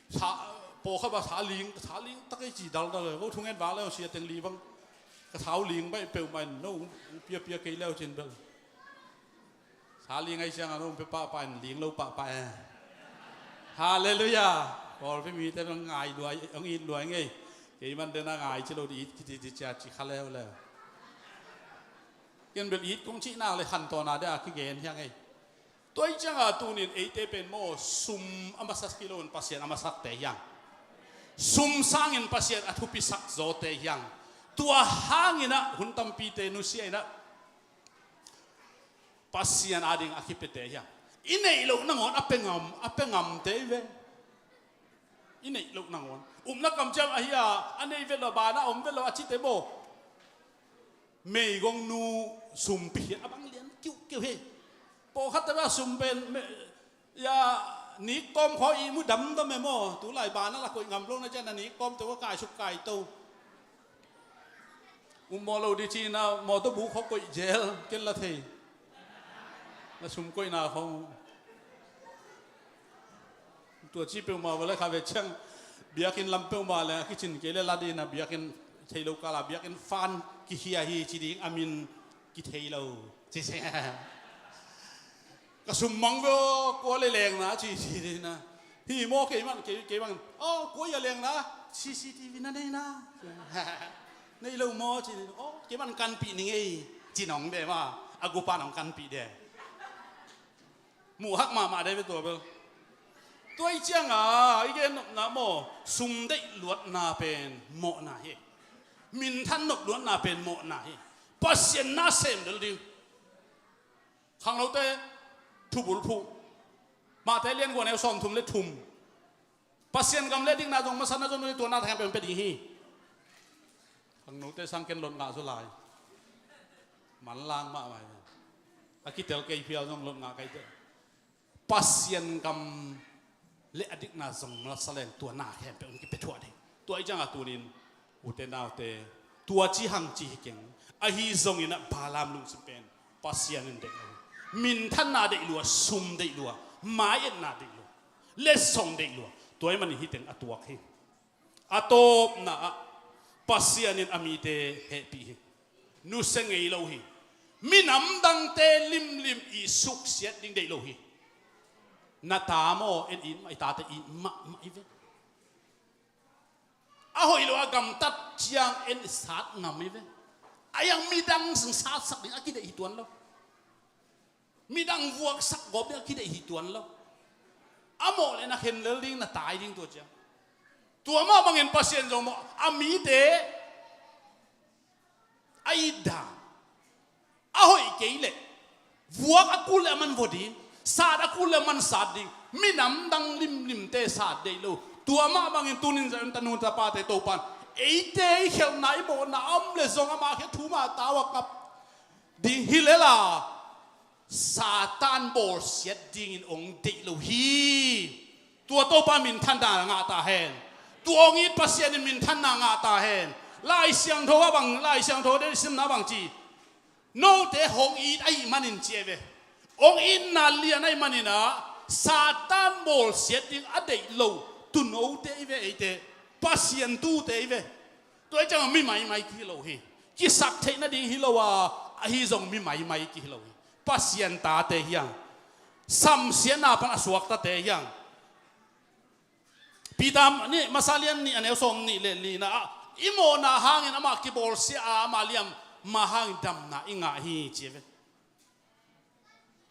sa, pawlkhat ba sa ling, sa ling tak ei ci daldal e. Ko thungen vak leu sia teng li bang ka thau ling baih peuhmah in no piapia kei leu cin bel. Sa ling ai siang an hong pe pahpah in ling lo pahpah e. Halleluiah. Pawlpi mite bel ngai luai, hong it luai ngei. Kei man dena ngai ci lo di it kiti ti cia ci kha leu leu. Ken bel it kong cih nak le khantawn a de a kigen hiang ei. Tua i cianga tunin eite pen maw sum a masak hi loin Pasian a masakte hiang. Sum sangin Pasian a thupisak zawte hiang. Tua hanginah hun tampite nusia inah Pasian ading a kipete hiang. I neih loh nangawn a pe ngam, a pe ngamte i ve. I neih loh nangawn upna kamciam ahi a, a nei vet lo, bana om vet lo a cite maw? Meigong nu sum pia hi a bang lian kiuhkiuh hi. Pawlkhatte bang sum pen me, ya, nikkawm khaw ihmu damdam e maw. Tulai bank ah la koih ngam lo na ciang na nikkawmte khaw kaisuk kaito. Um mawh lo ding ci-in a mawtaw bu khaw koih zel ken la thei. Na sum koihna khaw. Tua ci peuhmah vawlei kha ve ciang biakinn lam peuhmah le a kicin kei le la ding a biakinn thei lo kala biakinn fan kikhia hi ci ding a min kithei lo. Ci se. Ka sum mang ve aw, kua le lengna ci ci ding a. Hi maw kei man kei, kei bang. Aw, kua ia lengna? C C T V na nei na. Nei lo maw ci ding. Aw, kei man kanpih ning ei. Ci nong de ma. A gupa nong kanpih de. Muhhak mahmah dai ve tua bel. Tua i cianga i gen nopna maw, sum deih luatna pen mawhna hi. Minthan nop luatna pen mawhna hi. Pasian na sem del ding. Khangnote thubul phuh. Mate lian guan eu sawm thum le thum. Pasian gam le dikna zong masa na zong nute tua na thang peuh pia ding hi. Khangnote sang ken lot ngah zaw lai. Manlang mahmah hi. A kitel kei phial zong lot ngah kai te. Pasian gam le a dikna zong masa leng tua na khempeuh hong kipia thuah ding. Tua i cianga tunin ute naute tua ci hang ci hi keng. Ahi zongin a Balaam lungsim pen Pasian in deih lo. Minthanna deih lua, sum deih lua, mai-etna deih lua, letsong deih lua. Tua i manin hih teng a tuak hi. A tawpna ah Pasian in a mite hehpih hi. Nusia ngei lo hi. Minam dangte limlim i suksiat ding deih lo hi. Na ta maw en it mah, i tate it mahmah i ve. A hoih lo a gamtat ciang en i sat ngam i ve. A iang midang sing satsak ding a kideih hi tuan lo. Midang vuaksak gawp ding a kideih hi tuan lo. A mawh le na khen lel ding na tai ding tua ciang. Tua mah bangin Pasian zong maw a mite a it dan a hoih kei leh vuak a kul le a man vua ding, sat a kul le a man sat ding, minam dang limlimte sat deih lo. Tua mah bangin tunin Zion tanu tapate Topan eite i khelhna i mawhna a om le zong ama khia thu mah tau a kap ding hi lela Satan bawlsiat dingin hong deih lo hi. Tua Topa minthanna ngah ta hen. Tua hong it Pasian in minthanna ngah ta hen. Lai Siangtho a bang, Lai Siangtho de simna bang ci. Note hong it ahih manin ci e ve. Hong itna lian ahih manin ah Satan bawlsiat ding a deih lo tunote i ve eite. Pasian tute i ve. Tua i ciangah mi maimai kihi lo hi. Kisak theih nading hi lo a, ahi zong mi maimai kihi lo hi. Pasian tate hiang. Samsiatna pan a suaktate hiang. Peter nih masa lian nih a neu sawm nih le lina ah i mawhna hangin amah kibawlsia a, amah liam ma hangin damna i ngah hi ci ve.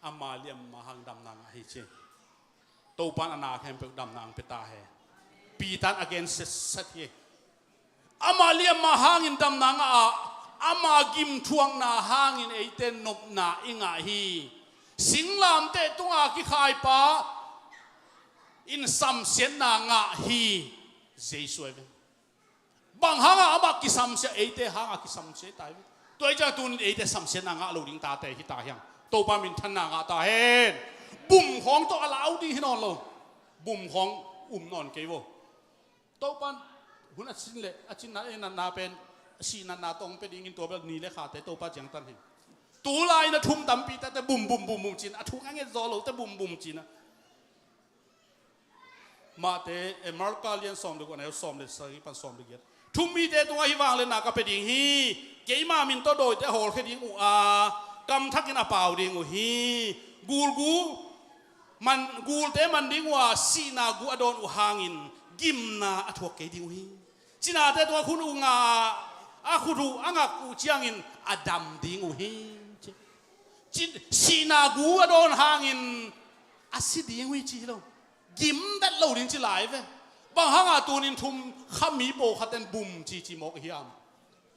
Ama liam ma hang damna ngah hi ci. Topan a na khempeuh damna ang pia ta he. Peter in a gen setset hi. Ama liam ma hangin damna ngah a, ama gimthuakna hangin eite nopna i ngah hi. Singlamteh tunga kikhaipa in samsiatna ngah hi. Jesu e ve. Bang hanga amah kisamsia, eite hanga kisamsia ta hi. Tua i ciang tunin eite samsiatna ngah lo ding tate hi ta hiang. Topa minthanna ngah ta hen. Bum khawng tawh a lau ding hi nawn lo. Bum khawng um nawn kei vo. Topan hun a cin le a cinna ei natna pen a sih natna tawh hong pia dingin tua bel ni le khate Topa ciangtan hi. Tulai na thum tampi tate bum bum bum bum cin a thuk a nget zaw lote bum bum cin a. Mate, eh, Marka lian sawm le guk a neu sawm le sagih pan sawm le giat. Thu-um mite tungah hih vangliatna ka pia ding hi. Keima min tawh dawite a hawlkhia ding uh a, kamthakin a pau ding uh hi. Gulgu man, gulte man ding uh a, sihna gu a dawn uh hangin gimna a thuak kei ding uh hi. Cinate tungah khut uh nga a, khut uh a ngak uh ciangin a dam ding uh hi. Ci, sihna gu a dawn hangin a si ding uh hi ci hi lo. Gim vet lo ding ci lai ve. Bang hanga tunin thum kha mi pawlkhatten bum cici mawk hiam?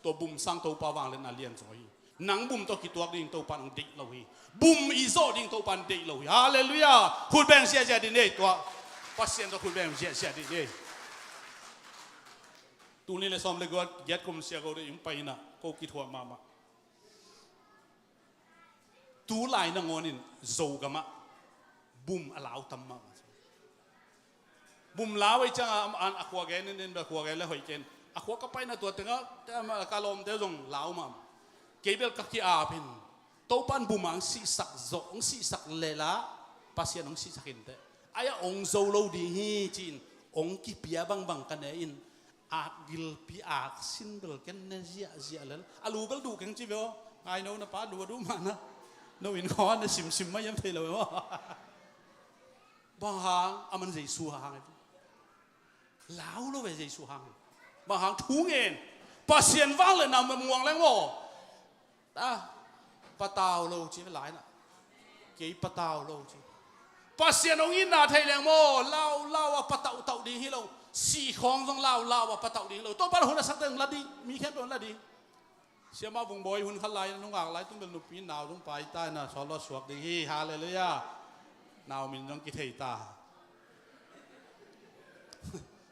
Tua bum sang Topa vangliatna lianzaw hi. Nang bum tawh kituak ding Topa nang deih lo hi. Bum i zawh ding Topa nang deih lo hi. Halleluiah. Khut beng ziahziah ding ei tua. Pasian tawh khut beng ziahziah ding ei. Tuni le sawm le giat kum sia ko ding pai inah ko kithuah mahmah. Tu lai nangawn in Zogam ah bum a lau tam mahmah. Bum lau ei ciang a, a, a khua gen in, in bel khua gen le hoih ken. A khua ka paina tua tengah, te, a, ka lawmte zong lau mahmah. Kei bel ka ki-ap in. Topan bum ah hong sihsak zawh, hong sihsak lel ah Pasian hong sihsak in teh. Ai-ah hong zo lo ding hi ci-in hong kipia bangbang ka ne in. Ak gilpi ak sin bel ken ne ziahziah lel. A lu bel duh keng ci ve aw. Ngai no na pa lu a duh mahna. No in khaw a ne simsim mah hiam thei lo ve aw. Bang hang, aman Jesu hang e. Lau lo ve Jesu hang e. Bang hang thu ngen. Pasian vang le na muang leng maw. Ta, patau lo ci ve lai na. Kei patau lo ci. Pasian hong itna thei leng maw, lau lau a patauhtauh ding hi lo. Sih khawng zong lau lau a patauh ding hi lo. Topan hun a sak teng la ding, mi khempeuh hun la ding. Siamah Vung Bawi hun khat lai, nungak lai tung bel nupi nau zong pai ta ina, sawt lo suak ding hi, halleluiah. Nau min zong kithei ta.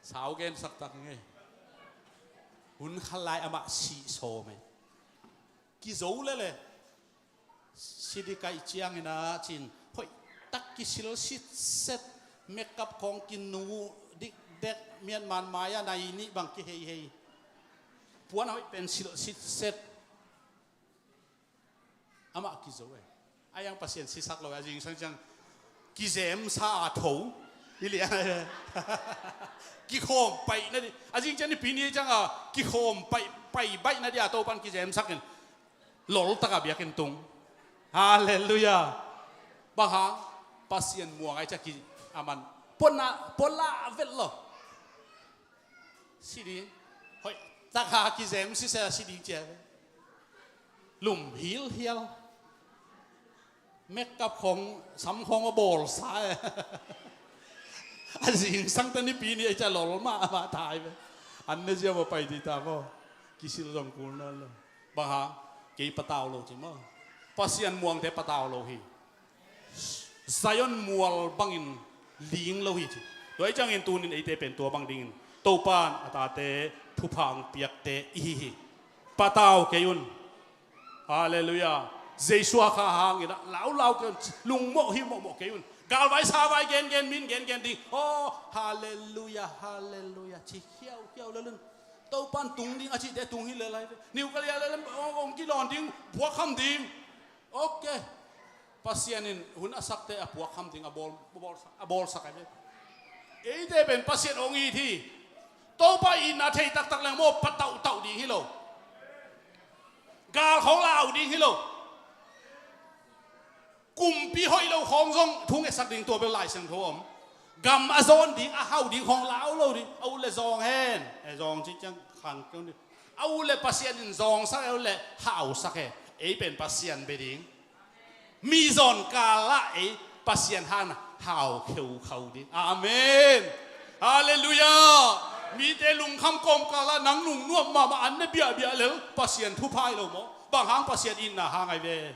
Sau gen sak tak ngei. Hun khat lai amah sih sawm ei. Kizo lele. Sidi kaih ciangin a cin hoih tak kisil sitset, makeup khawng kinu dikdek, Myanmar mai-ah nai nih bang kiheihei. Puan a hoih pen sil sitset. Amah kizo e. A yang Pasian sisak lo e, a zingsang ciang kizemsa a tho. Hi liang. Kikhawm paih na di. A zing ciang nipi ni ciang a kikhawm paih, paih baih na di a Topan kizemsak in. Lol taka biakinn tung. Halleluiah. Bang hang, Pasian muang ai ciah ki aman. Puan na, puan la vet lo. Si ding. Hoih taka kizem sisel si ding cia. Lum hilhial. Makeup khawng, sam khawng a bawlsa e. A zingsang ta nipi ni a i ca lol mahmah ta ai ve. An ne zia maw pai dih ta maw. Kisil zong kul nawn lo. Bang hang, kei patau lo ci maw. Pasian muangte patau lo hi. Zion mual bangin ling lo hi ci. Tua i ciangin tunin eite pen tua bang dingin Topan a tate thupha hong piakte i hi hi. Patau kei un. Halleluiah. Jesu a kha hangin a laulau kei un, lungmawh hi mawhmawh kei un. Galvai savai gengen min gengen ding. Oh, halleluiah, halleluiah. Ci khiauhiau lel un. Topan tung ding a cihte tung hi lel ai ve. Nuclear lel ong kilawn ding, puakkham ding. Ok. Pasian in hun a sakte a puakkham ding a bawl, a bawlsak ai ve. Eite pen Pasian ong it hi. Topa itna thei taktak leng maw patauhtauh ding hi lo. Gal khawng lau ding hi lo. Kumpi hoih lo khawng zong thu ngetsak ding tua bel Lai Siangtho om. Gam a zawn ding, a hau ding khawng lau lo ding. A ut le zawng hen. E zawng cih ciang khang keu ding. A ut le Pasian in zawngsak e, a ut le hausak e. Ei pen Pasian bia ding. Mi zawn kalah ei Pasian hana hau kheukhau ding. Amen. Halleluiah. Mite lungkham kawmkalah nang lungnuam mahmah an ne biahbiah lel Pasian thupha hi lo maw. Bang hang Pasian itna hang ai ve.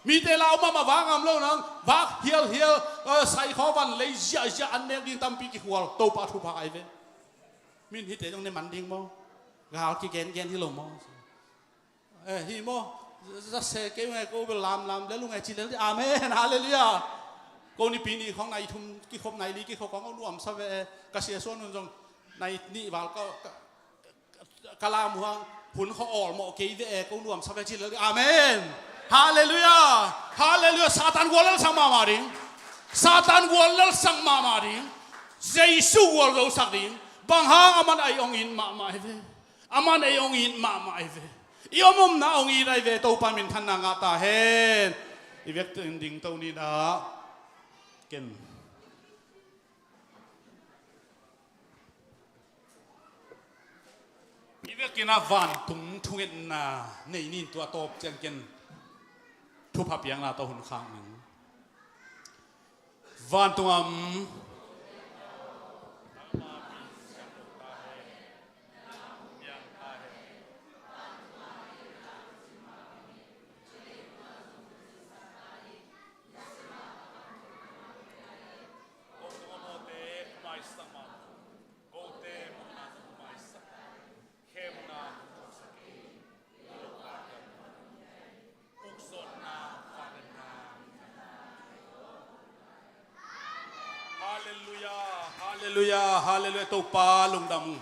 Mite lau mahmah vak ngam lo nang vak hialhial, eh, saikhaw van lei ziahziah an nek ding tampi kikhual Topa thupha ai ve. Min hite zong ne man ding maw. Gal kigengen hi lo maw. Eh, hi maw. Zase kei unge ko bel lamlam lel unge ci lel di. Amen. Halleluiah. Ko nipi ni khawng nai thum kikhop nai li kikhop khawng ko nuamsa ve. Ka sia suan hun zong nai nih val ka, ka, ka lam huang hun khaw awlmawh kei ve e ko nuamsa ve ci lel ding. Amen. Halleluiah. Halleluiah. Satan gual lelsak mahmah ding. Satan gual lelsak mahmah ding. Jesu gual zosak ding. Bang hang aman ai ong it mahmah hi ve. Aman ei ong it mahmah ai ve. I om omna ong it ai ve. Topa minthanna ngah ta hen. I vek ding to ni dah. Ken i vekin a vantung thungetna nei nin tua tawp ciang ken thupha piakna tawh hun khak ning. Vantung am. Halleluia, halleluia, Topa lungdam.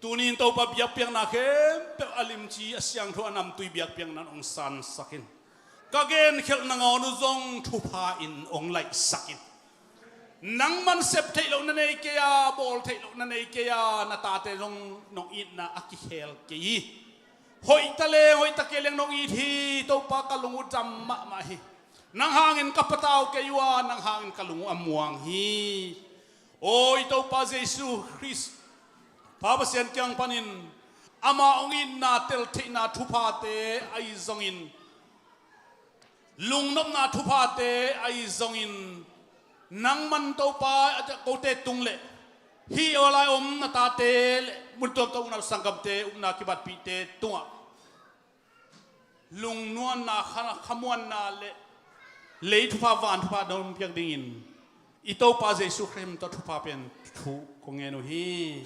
Tuni in Topa biakpiakna khempeuh a limci a siangtho a namtui biakpiakna in hong sansak in. Ka genkhelh nangawn uh zong thupha in hong laihsak in. Nangman sep theih loh na nei kei a, bawl theih loh na nei kei a, na tate zong nong itna a kikhel kei hi. Hoih ta leng, hoih ta kei leng nong it hi, Topa ka lung uh dam mahmah hi. Nang hangin ka patau kei uh a, nang hangin ka lung uh a muang hi. Aw i Topa Jesu Khrist, Pa Pasian kiang panin, ama hong itna teltheihna thuphate ahi zongin, lungnopna thuphate ahi zongin, nangman Topa a kote tung le hih aw lai om na tate le mun tuamtuam upna sanggamte upna kibatpihte tungah lungnuamna, kha-, khamuanna le lei thupha van thupha dong piak dingin i Topa Jesu Khrih tawh thupha pen thu kong ngen uh hi.